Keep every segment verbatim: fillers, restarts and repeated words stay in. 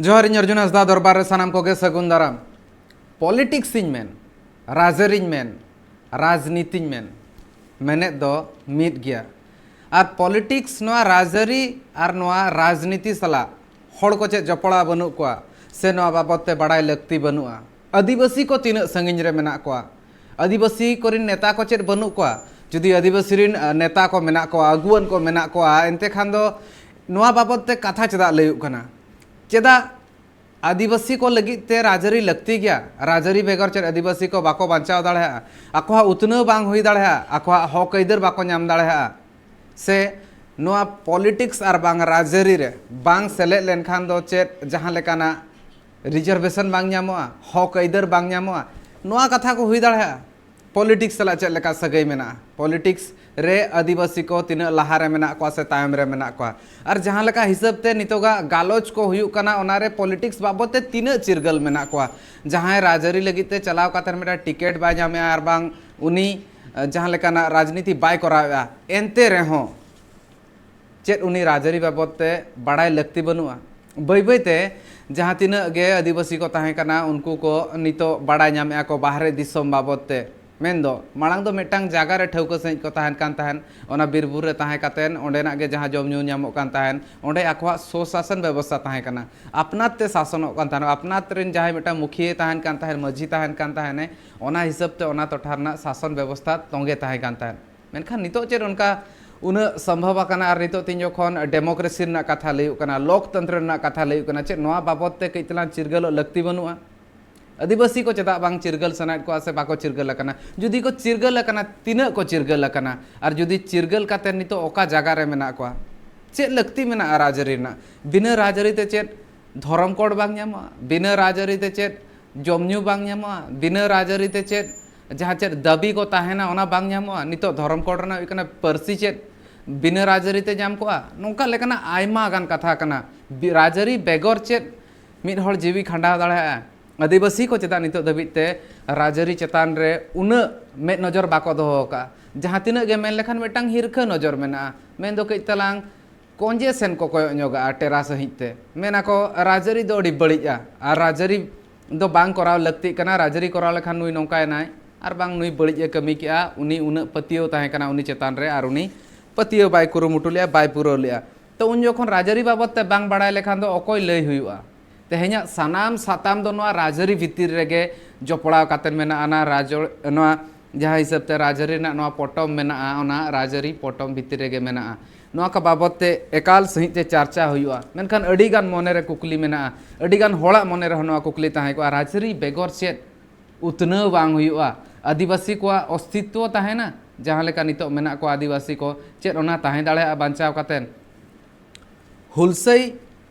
ᱡᱚᱦᱟᱨ, ᱤᱧ ᱚᱨᱡᱩᱱ ᱦᱟᱸᱥᱫᱟ ᱫᱚᱨᱵᱟᱨ ᱨᱮ ᱥᱟᱱᱟᱢ ᱠᱚᱜᱮ ᱥᱟᱹᱜᱩᱱ ᱫᱟᱨᱟᱢ᱾ ᱯᱚᱞᱤᱴᱤᱠᱥ ᱤᱧ ᱢᱮᱱ, ᱨᱟᱡᱽᱟᱹᱨᱤᱧ ᱢᱮᱱ, ᱨᱟᱡᱽᱱᱤᱛᱤᱧ ᱢᱮᱱ, ᱢᱮᱱᱮᱫ ᱫᱚ ᱢᱤᱫ ᱜᱮᱭᱟ᱾ ᱟᱨ ᱯᱚᱞᱤᱴᱤᱠᱥ, ᱱᱚᱣᱟ ᱨᱟᱡᱽᱟᱹᱨᱤ ᱟᱨ ᱱᱚᱣᱟ ᱨᱟᱡᱽᱱᱤᱛᱤ ᱥᱟᱞᱟᱜ ᱦᱚᱲ ᱠᱚ ᱪᱮᱫ ᱡᱚᱯᱲᱟᱣ ᱵᱟᱹᱱᱩᱜ ᱠᱚᱣᱟ ᱥᱮ ᱱᱚᱣᱟ ᱵᱟᱵᱚᱫ ᱛᱮ ᱵᱟᱲᱟᱭ ᱞᱟᱹᱠᱛᱤ ᱵᱟᱹᱱᱩᱜᱼᱟ? ᱟᱹᱫᱤᱵᱟᱹᱥᱤ ᱠᱚ ᱛᱤᱱᱟᱹᱜ ᱥᱟᱺᱜᱤᱧ ᱨᱮ ᱢᱮᱱᱟᱜ ᱠᱚᱣᱟ? ᱟᱹᱫᱤᱵᱟᱹᱥᱤ ᱠᱚᱨᱮᱱ ᱱᱮᱛᱟ ᱠᱚ ᱪᱮᱫ ᱵᱟᱹᱱᱩᱜ ᱠᱚᱣᱟ? ᱡᱩᱫᱤ ᱟᱹᱫᱤᱵᱟᱹᱥᱤ ᱨᱮᱱ, ᱟ, ᱱᱮᱛᱟ ᱠᱚ ᱢᱮᱱᱟᱜ ᱠᱚᱣᱟ, ᱟᱹᱜᱩᱣᱟᱹᱱ ᱠᱚ ᱢᱮᱱᱟᱜ ᱠᱚᱣᱟ, ᱮᱱᱛᱮ ᱠᱷᱟᱱ ᱫᱚ ᱱᱚᱣᱟ ᱵᱟᱵᱚᱫ ᱛᱮ ᱠᱟᱛᱷᱟ ᱪᱮᱫᱟᱜ ᱞᱟᱹᱭᱩᱜ ᱠᱟᱱᱟ? ᱪᱮᱫᱟᱜ ᱟᱹᱫᱤᱵᱟᱹᱥᱤ ᱠᱚ ᱞᱟᱹᱜᱤᱫ ᱛᱮ ᱨᱟᱡᱽᱟᱹᱨᱤ ᱞᱟᱹᱠᱛᱤ ᱜᱮᱭᱟ? ᱨᱟᱡᱽᱟᱹᱨᱤ ᱵᱮᱜᱚᱨ ᱪᱮᱫ ᱟᱹᱫᱤᱵᱟᱹᱥᱤ ᱠᱚ ᱵᱟᱠᱚ ᱵᱟᱧᱪᱟᱣ ᱫᱟᱲᱮᱭᱟᱜᱼᱟ? ᱟᱠᱚᱣᱟᱜ ᱩᱛᱱᱟᱹᱣ ᱵᱟᱝ ᱦᱩᱭ ᱫᱟᱲᱮᱭᱟᱜᱼᱟ? ᱟᱠᱚᱣᱟᱜ ᱦᱚᱠ ᱟᱹᱭᱫᱟᱹᱨ ᱵᱟᱠᱚ ᱧᱟᱢ ᱫᱟᱲᱮᱭᱟᱜᱼᱟ? ᱥᱮ ᱱᱚᱣᱟ ᱯᱚᱞᱤᱴᱤᱠᱥ ᱟᱨ ᱵᱟᱝ ᱨᱟᱡᱽᱟᱹᱨᱤ ᱨᱮ ᱵᱟᱝ ᱥᱮᱞᱮᱫ ᱞᱮᱱᱠᱷᱟᱱ ᱫᱚ ᱪᱮᱫ ᱡᱟᱦᱟᱸ ᱞᱮᱠᱟᱱᱟᱜ ᱨᱤᱡᱟᱨᱵᱷᱮᱥᱚᱱ ᱵᱟᱝ ᱧᱟᱢᱚᱜᱼᱟ, ᱦᱚᱠ ᱟᱹᱭᱫᱟᱹᱨ ᱵᱟᱝ ᱧᱟᱢᱚᱜᱼᱟ? ᱱᱚᱣᱟ ᱠᱟᱛᱷᱟ ᱠᱚ ᱦᱩᱭ ᱫᱟᱲᱮᱭᱟᱜᱼᱟ᱾ ᱯᱚᱞᱤᱴᱤᱠᱥ ᱥᱟᱞᱟᱜ ᱪᱮᱫ ᱞᱮᱠᱟ ᱥᱟᱹᱜᱟᱹᱭ ᱢᱮᱱᱟᱜᱼᱟ? ᱯᱚᱞᱤᱴᱤᱠᱥ ᱨᱮ ᱟᱹᱫᱤᱵᱟᱹᱥᱤ ᱠᱚ ᱛᱤᱱᱟᱹᱜ ᱞᱟᱦᱟ ᱨᱮ ᱢᱮᱱᱟᱜ ᱠᱚᱣᱟ ᱥᱮ ᱛᱟᱭᱚᱢ ᱨᱮ ᱢᱮᱱᱟᱜ ᱠᱚᱣᱟ? ᱟᱨ ᱡᱟᱦᱟᱸ ᱞᱮᱠᱟ ᱦᱤᱥᱟᱹᱵ ᱛᱮ ᱱᱤᱛᱚᱜᱟᱜ ᱜᱟᱞᱚᱪ ᱠᱚ ᱦᱩᱭᱩᱜ ᱠᱟᱱᱟ, ᱚᱱᱟᱨᱮ ᱯᱚᱞᱤᱴᱤᱠᱥ ᱵᱟᱵᱚᱫ ᱛᱮ ᱛᱤᱱᱟᱹᱜ ᱪᱤᱨᱜᱟᱹᱞ ᱢᱮᱱᱟᱜ ᱠᱚᱣᱟ? ᱡᱟᱦᱟᱸᱭ ᱨᱟᱡᱽᱟᱹᱨᱤ ᱞᱟᱹᱜᱤᱫ ᱛᱮ ᱪᱟᱞᱟᱣ ᱠᱟᱛᱮ ᱢᱤᱫᱴᱟᱝ ᱴᱤᱠᱤᱴ ᱵᱟᱭ ᱧᱟᱢᱮᱜᱼᱟ ᱟᱨ ᱵᱟᱝ ᱩᱱᱤ, ᱟᱸ, ᱡᱟᱦᱟᱸ ᱞᱮᱠᱟᱱᱟᱜ ᱨᱟᱡᱽᱱᱤᱛᱤ ᱵᱟᱭ ᱠᱚᱨᱟᱣᱮᱜᱼᱟ, ᱮᱱᱛᱮ ᱨᱮᱦᱚᱸ ᱪᱮᱫ ᱩᱱᱤ ᱨᱟᱡᱽᱟᱹᱨᱤ ᱵᱟᱵᱚᱫ ᱛᱮ ᱵᱟᱲᱟᱭ ᱞᱟᱹᱠᱛᱤ ᱵᱟᱹᱱᱩᱜᱼᱟ? ᱵᱟᱹᱭ ᱵᱟᱹᱭ ᱛᱮ ᱡᱟᱦᱟᱸ ᱛᱤᱱᱟᱹᱜ ᱜᱮ ᱟᱹᱫᱤᱵᱟᱹᱥᱤ ᱠᱚ ᱛᱟᱦᱮᱸ ᱠᱟᱱᱟ, ᱩᱱᱠᱩ ᱠᱚ ᱱᱤᱛᱚᱜ ᱵᱟᱲᱟᱭ ᱧᱟᱢᱮᱜᱼᱟ ᱠᱚ ᱵᱟᱦᱨᱮ ᱫᱤᱥᱚᱢ ᱵᱟᱵᱚᱫ ᱛᱮ᱾ ᱢᱮᱱᱫᱚ ᱢᱟᱲᱟᱝ ᱫᱚ ᱢᱤᱫᱴᱟᱝ ᱡᱟᱭᱜᱟ ᱨᱮ ᱴᱷᱟᱹᱣᱠᱟᱹ ᱥᱟᱺᱦᱤᱡ ᱠᱚ ᱛᱟᱦᱮᱱ ᱠᱟᱱ ᱛᱟᱦᱮᱸᱱ, ᱚᱱᱟ ᱵᱤᱨ ᱵᱩᱨᱩ ᱨᱮ ᱛᱟᱦᱮᱸ ᱠᱟᱛᱮᱫ ᱚᱸᱰᱮᱱᱟᱜ ᱜᱮ ᱡᱟᱦᱟᱸ ᱡᱚᱢ ᱧᱩ ᱧᱟᱢᱚᱜ ᱠᱟᱱ ᱛᱟᱦᱮᱸᱱ, ᱚᱸᱰᱮ ᱟᱠᱚᱣᱟᱜ ᱥᱚᱥᱟᱥᱚᱱ ᱵᱮᱵᱚᱥᱛᱷᱟ ᱛᱟᱦᱮᱸ ᱠᱟᱱᱟ, ᱟᱯᱱᱟᱨ ᱛᱮ ᱥᱟᱥᱚᱱᱚᱜ ᱠᱟᱱ ᱛᱟᱦᱮᱸᱱ, ᱟᱯᱱᱟᱨ ᱨᱮᱱ ᱡᱟᱦᱟᱸᱭ ᱢᱤᱫᱴᱟᱝ ᱢᱩᱠᱷᱤᱭᱟᱹ ᱛᱟᱦᱮᱱ ᱠᱟᱱ ᱛᱟᱦᱮᱸᱱ, ᱢᱟᱹᱡᱷᱤ ᱛᱟᱦᱮᱱ ᱠᱟᱱ ᱛᱟᱦᱮᱸᱱᱮ, ᱚᱱᱟ ᱦᱤᱥᱟᱹᱵ ᱛᱮ ᱚᱱᱟ ᱴᱚᱴᱷᱟ ᱨᱮᱱᱟᱜ ᱥᱟᱥᱚᱱ ᱵᱮᱵᱚᱥᱛᱷᱟ ᱛᱚᱸᱜᱮ ᱛᱟᱦᱮᱸ ᱠᱟᱱ ᱛᱟᱦᱮᱸᱱ᱾ ᱢᱮᱱᱠᱷᱟᱱ ᱱᱤᱛᱚᱜ ᱪᱮᱫ ᱚᱱᱠᱟ ᱩᱱᱟᱹᱜ ᱥᱚᱢᱵᱷᱚᱵ ᱟᱠᱟᱱᱟ? ᱟᱨ ᱱᱤᱛᱚᱜ ᱛᱤᱧ ᱡᱚᱠᱷᱚᱱ ᱰᱮᱢᱳᱠᱨᱮᱥᱤ ᱨᱮᱱᱟᱜ ᱠᱟᱛᱷᱟ ᱞᱟᱹᱭᱩᱜ ᱠᱟᱱᱟ, ᱞᱳᱠᱛᱚᱱᱛᱨᱚ ᱨᱮᱱᱟᱜ ᱠᱟᱛᱷᱟ ᱞᱟᱹᱭᱩᱜ ᱠᱟᱱᱟ, ᱪᱮᱫ ᱱᱚᱣᱟ ᱵᱟᱵᱚᱫ ᱛᱮ ᱠᱟᱹᱡ ᱛᱟᱞᱟᱝ ᱪᱤᱨᱜᱟᱹᱞᱚᱜ ᱞᱟᱹᱠᱛᱤ ᱵᱟᱹᱱᱩᱜᱼᱟ? ᱟᱹᱫᱤᱵᱟᱹᱥᱤ ᱠᱚ ᱪᱮᱫᱟᱜ ᱵᱟᱝ ᱪᱤᱨᱜᱟᱹᱞ ᱥᱟᱱᱟᱭᱮᱫ ᱠᱚᱣᱟ ᱥᱮ ᱵᱟᱠᱚ ᱪᱤᱨᱜᱟᱹᱞ ᱟᱠᱟᱱᱟ? ᱡᱩᱫᱤ ᱠᱚ ᱪᱤᱨᱜᱟᱹᱞ ᱟᱠᱟᱱᱟ, ᱛᱤᱱᱟᱹᱜ ᱠᱚ ᱪᱤᱨᱜᱟᱹᱞ ᱟᱠᱟᱱᱟ? ᱟᱨ ᱡᱩᱫᱤ ᱪᱤᱨᱜᱟᱹᱞ ᱠᱟᱛᱮ ᱱᱤᱛᱚᱜ ᱚᱠᱟ ᱡᱟᱭᱜᱟ ᱨᱮ ᱢᱮᱱᱟᱜ ᱠᱚᱣᱟ? ᱪᱮᱫ ᱞᱟᱹᱠᱛᱤ ᱢᱮᱱᱟᱜᱼᱟ ᱨᱟᱡᱽᱟᱹᱨᱤ ᱨᱮᱱᱟᱜ? ᱵᱤᱱᱟᱹ ᱨᱟᱡᱽᱟᱹᱨᱤ ᱛᱮ ᱪᱮᱫ ᱫᱷᱚᱨᱚᱢ ᱠᱳᱰ ᱵᱟᱝ ᱧᱟᱢᱚᱜᱼᱟ? ᱵᱤᱱᱟᱹ ᱨᱟᱡᱽᱟᱹᱨᱤ ᱛᱮ ᱪᱮᱫ ᱡᱚᱢ ᱧᱩ ᱵᱟᱝ ᱧᱟᱢᱚᱜᱼᱟ? ᱵᱤᱱᱟᱹ ᱨᱟᱡᱽᱟᱹᱨᱤ ᱛᱮ ᱪᱮᱫ, ᱡᱟᱦᱟᱸ ᱪᱮᱫ ᱫᱟᱹᱵᱤ ᱠᱚ ᱛᱟᱦᱮᱱᱟ, ᱚᱱᱟ ᱵᱟᱝ ᱧᱟᱢᱚᱜᱼᱟ? ᱱᱤᱛᱚᱜ ᱫᱷᱚᱨᱚᱢ ᱠᱳᱰ ᱨᱮᱱᱟᱜ ᱦᱩᱭᱩᱜ ᱠᱟᱱᱟ ᱯᱟᱹᱨᱥᱤ ᱪᱮᱫ ᱵᱤᱱᱟᱹ ᱨᱟᱡᱽᱟᱹᱨᱤ ᱛᱮ ᱧᱟᱢ ᱠᱚᱜᱼᱟ? ᱱᱚᱝᱠᱟ ᱞᱮᱠᱟᱱᱟᱜ ᱟᱭᱢᱟ ᱜᱟᱱ ᱠᱟᱛᱷᱟ ᱠᱟᱱᱟ᱾ ᱵᱤ-, ᱨᱟᱡᱽᱟᱹᱨᱤ ᱵᱮᱜᱚᱨ ᱪᱮᱫ ᱢᱤᱫ ᱦᱚᱲ ᱡᱤᱣᱤ ᱠᱷᱟᱸᱰᱟᱣ ᱫᱟᱲᱮᱭᱟᱜᱼᱟ? ᱟᱹᱫᱤᱵᱟᱹᱥᱤ ᱠᱚ ᱪᱮᱫᱟᱜ ᱱᱤᱛᱚᱜ ᱫᱷᱟᱹᱵᱤᱡ ᱛᱮ ᱨᱟᱡᱽᱟᱹᱨᱤ ᱪᱮᱛᱟᱱ ᱨᱮ ᱩᱱᱟᱹᱜ ᱢᱮᱫ ᱱᱚᱡᱚᱨ ᱵᱟᱠᱚ ᱫᱚᱦᱚ ᱟᱠᱟᱫᱼᱟ? ᱡᱟᱦᱟᱸ ᱛᱤᱱᱟᱹᱜ ᱜᱮ ᱢᱮᱱ ᱞᱮᱠᱷᱟᱱ ᱢᱤᱫᱴᱟᱝ ᱦᱤᱨᱠᱷᱟᱹ ᱱᱚᱡᱚᱨ ᱢᱮᱱᱟᱜᱼᱟ᱾ ᱢᱮᱱᱫᱚ ᱠᱟᱹᱡ ᱛᱟᱞᱟᱝ ᱠᱚᱸᱡᱮ ᱥᱮᱱ ᱠᱚ ᱠᱚᱭᱚᱜ ᱧᱚᱜᱟᱜᱼᱟ ᱴᱮᱨᱟ ᱥᱟᱺᱦᱤᱡ ᱛᱮ᱾ ᱢᱮᱱᱟᱠᱚ, ᱨᱟᱡᱽᱟᱹᱨᱤ ᱫᱚ ᱟᱹᱰᱤ ᱵᱟᱹᱲᱤᱡᱼᱟ ᱟᱨ ᱨᱟᱡᱽᱟᱹᱨᱤ ᱫᱚ ᱵᱟᱝ ᱠᱚᱨᱟᱣ ᱞᱟᱹᱠᱛᱤᱜ ᱠᱟᱱᱟ, ᱨᱟᱡᱽᱟᱹᱨᱤ ᱠᱚᱨᱟᱣ ᱞᱮᱠᱷᱟᱱ ᱱᱩᱭ ᱱᱚᱝᱠᱟᱭᱮᱱᱟᱭ ᱟᱨ ᱵᱟᱝ ᱱᱩᱭ ᱵᱟᱹᱲᱤᱡ ᱮ ᱠᱟᱹᱢᱤ ᱠᱮᱜᱼᱟ, ᱩᱱᱤ ᱩᱱᱟᱹᱜ ᱯᱟᱹᱛᱭᱟᱹᱣ ᱛᱟᱦᱮᱸ ᱠᱟᱱᱟ ᱩᱱᱤ ᱪᱮᱛᱟᱱ ᱨᱮ ᱟᱨ ᱩᱱᱤ ᱯᱟᱹᱛᱭᱟᱹᱣ ᱵᱟᱭ ᱠᱩᱨᱩᱢᱩᱴᱩ ᱞᱮᱜᱼᱟ, ᱵᱟᱭ ᱯᱩᱨᱟᱹᱣ ᱞᱮᱜᱼᱟ᱾ ᱛᱚ ᱩᱱ ᱡᱚᱠᱷᱚᱱ ᱨᱟᱡᱽᱟᱹᱨᱤ ᱵᱟᱵᱚᱫ ᱛᱮ ᱵᱟᱝ ᱵᱟᱲᱟᱭ ᱞᱮᱠᱷᱟᱱ ᱫᱚ ᱚᱠᱚᱭ ᱞᱟᱹᱭ ᱦᱩᱭᱩᱜᱼᱟ? ᱛᱮᱦᱮᱧᱟᱜ ᱥᱟᱱᱟᱢ ᱥᱟᱛᱟᱢ ᱫᱚ ᱱᱚᱣᱟ ᱨᱟᱡᱽᱟᱹᱨᱤ ᱵᱷᱤᱛᱤᱨ ᱨᱮᱜᱮ ᱡᱚᱯᱲᱟᱣ ᱠᱟᱛᱮ ᱢᱮᱱᱟᱜᱼᱟ᱾ ᱚᱱᱟ ᱨᱟᱡᱽ-, ᱱᱚᱣᱟ ᱡᱟᱦᱟᱸ ᱦᱤᱥᱟᱹᱵ ᱛᱮ ᱨᱟᱡᱽᱟᱹᱨᱤ ᱨᱮᱱᱟᱜ ᱱᱚᱣᱟ ᱯᱚᱴᱚᱢ ᱢᱮᱱᱟᱜᱼᱟ, ᱚᱱᱟ ᱨᱟᱡᱽᱟᱹᱨᱤ ᱯᱚᱴᱚᱢ ᱵᱷᱤᱛᱤᱨ ᱨᱮᱜᱮ ᱢᱮᱱᱟᱜᱼᱟ᱾ ᱱᱚᱣᱟ ᱠᱚ ᱵᱟᱵᱚᱫ ᱛᱮ ᱮᱠᱟᱞ ᱥᱟᱺᱦᱤᱡ ᱛᱮ ᱪᱟᱨᱪᱟ ᱦᱩᱭᱩᱜᱼᱟ᱾ ᱢᱮᱱᱠᱷᱟᱱ ᱟᱹᱰᱤ ᱜᱟᱱ ᱢᱚᱱᱮ ᱨᱮ ᱠᱩᱠᱞᱤ ᱢᱮᱱᱟᱜᱼᱟ, ᱟᱹᱰᱤ ᱜᱟᱱ ᱦᱚᱲᱟᱜ ᱢᱚᱱᱮ ᱨᱮᱦᱚᱸ ᱱᱚᱣᱟ ᱠᱩᱠᱞᱤ ᱛᱟᱦᱮᱸ ᱠᱚᱜᱼᱟ, ᱨᱟᱡᱽᱟᱹᱨᱤ ᱵᱮᱜᱚᱨ ᱪᱮᱫ ᱩᱛᱱᱟᱹᱣ ᱵᱟᱝ ᱦᱩᱭᱩᱜᱼᱟ? ᱟᱹᱫᱤᱵᱟᱹᱥᱤ ᱠᱚᱣᱟᱜ ᱚᱥᱛᱤᱛᱣᱚ ᱛᱟᱦᱮᱱᱟ? ᱡᱟᱦᱟᱸ ᱞᱮᱠᱟ ᱱᱤᱛᱚᱜ ᱢᱮᱱᱟᱜ ᱠᱚᱣᱟ ᱟᱹᱫᱤᱵᱟᱹᱥᱤ ᱠᱚ, ᱪᱮᱫ ᱚᱱᱟ ᱛᱟᱦᱮᱸ ᱫᱟᱲᱮᱭᱟᱜᱼᱟ ᱵᱟᱧᱪᱟᱣ ᱠᱟᱛᱮᱱ? ᱦᱩᱞᱥᱟᱹᱭ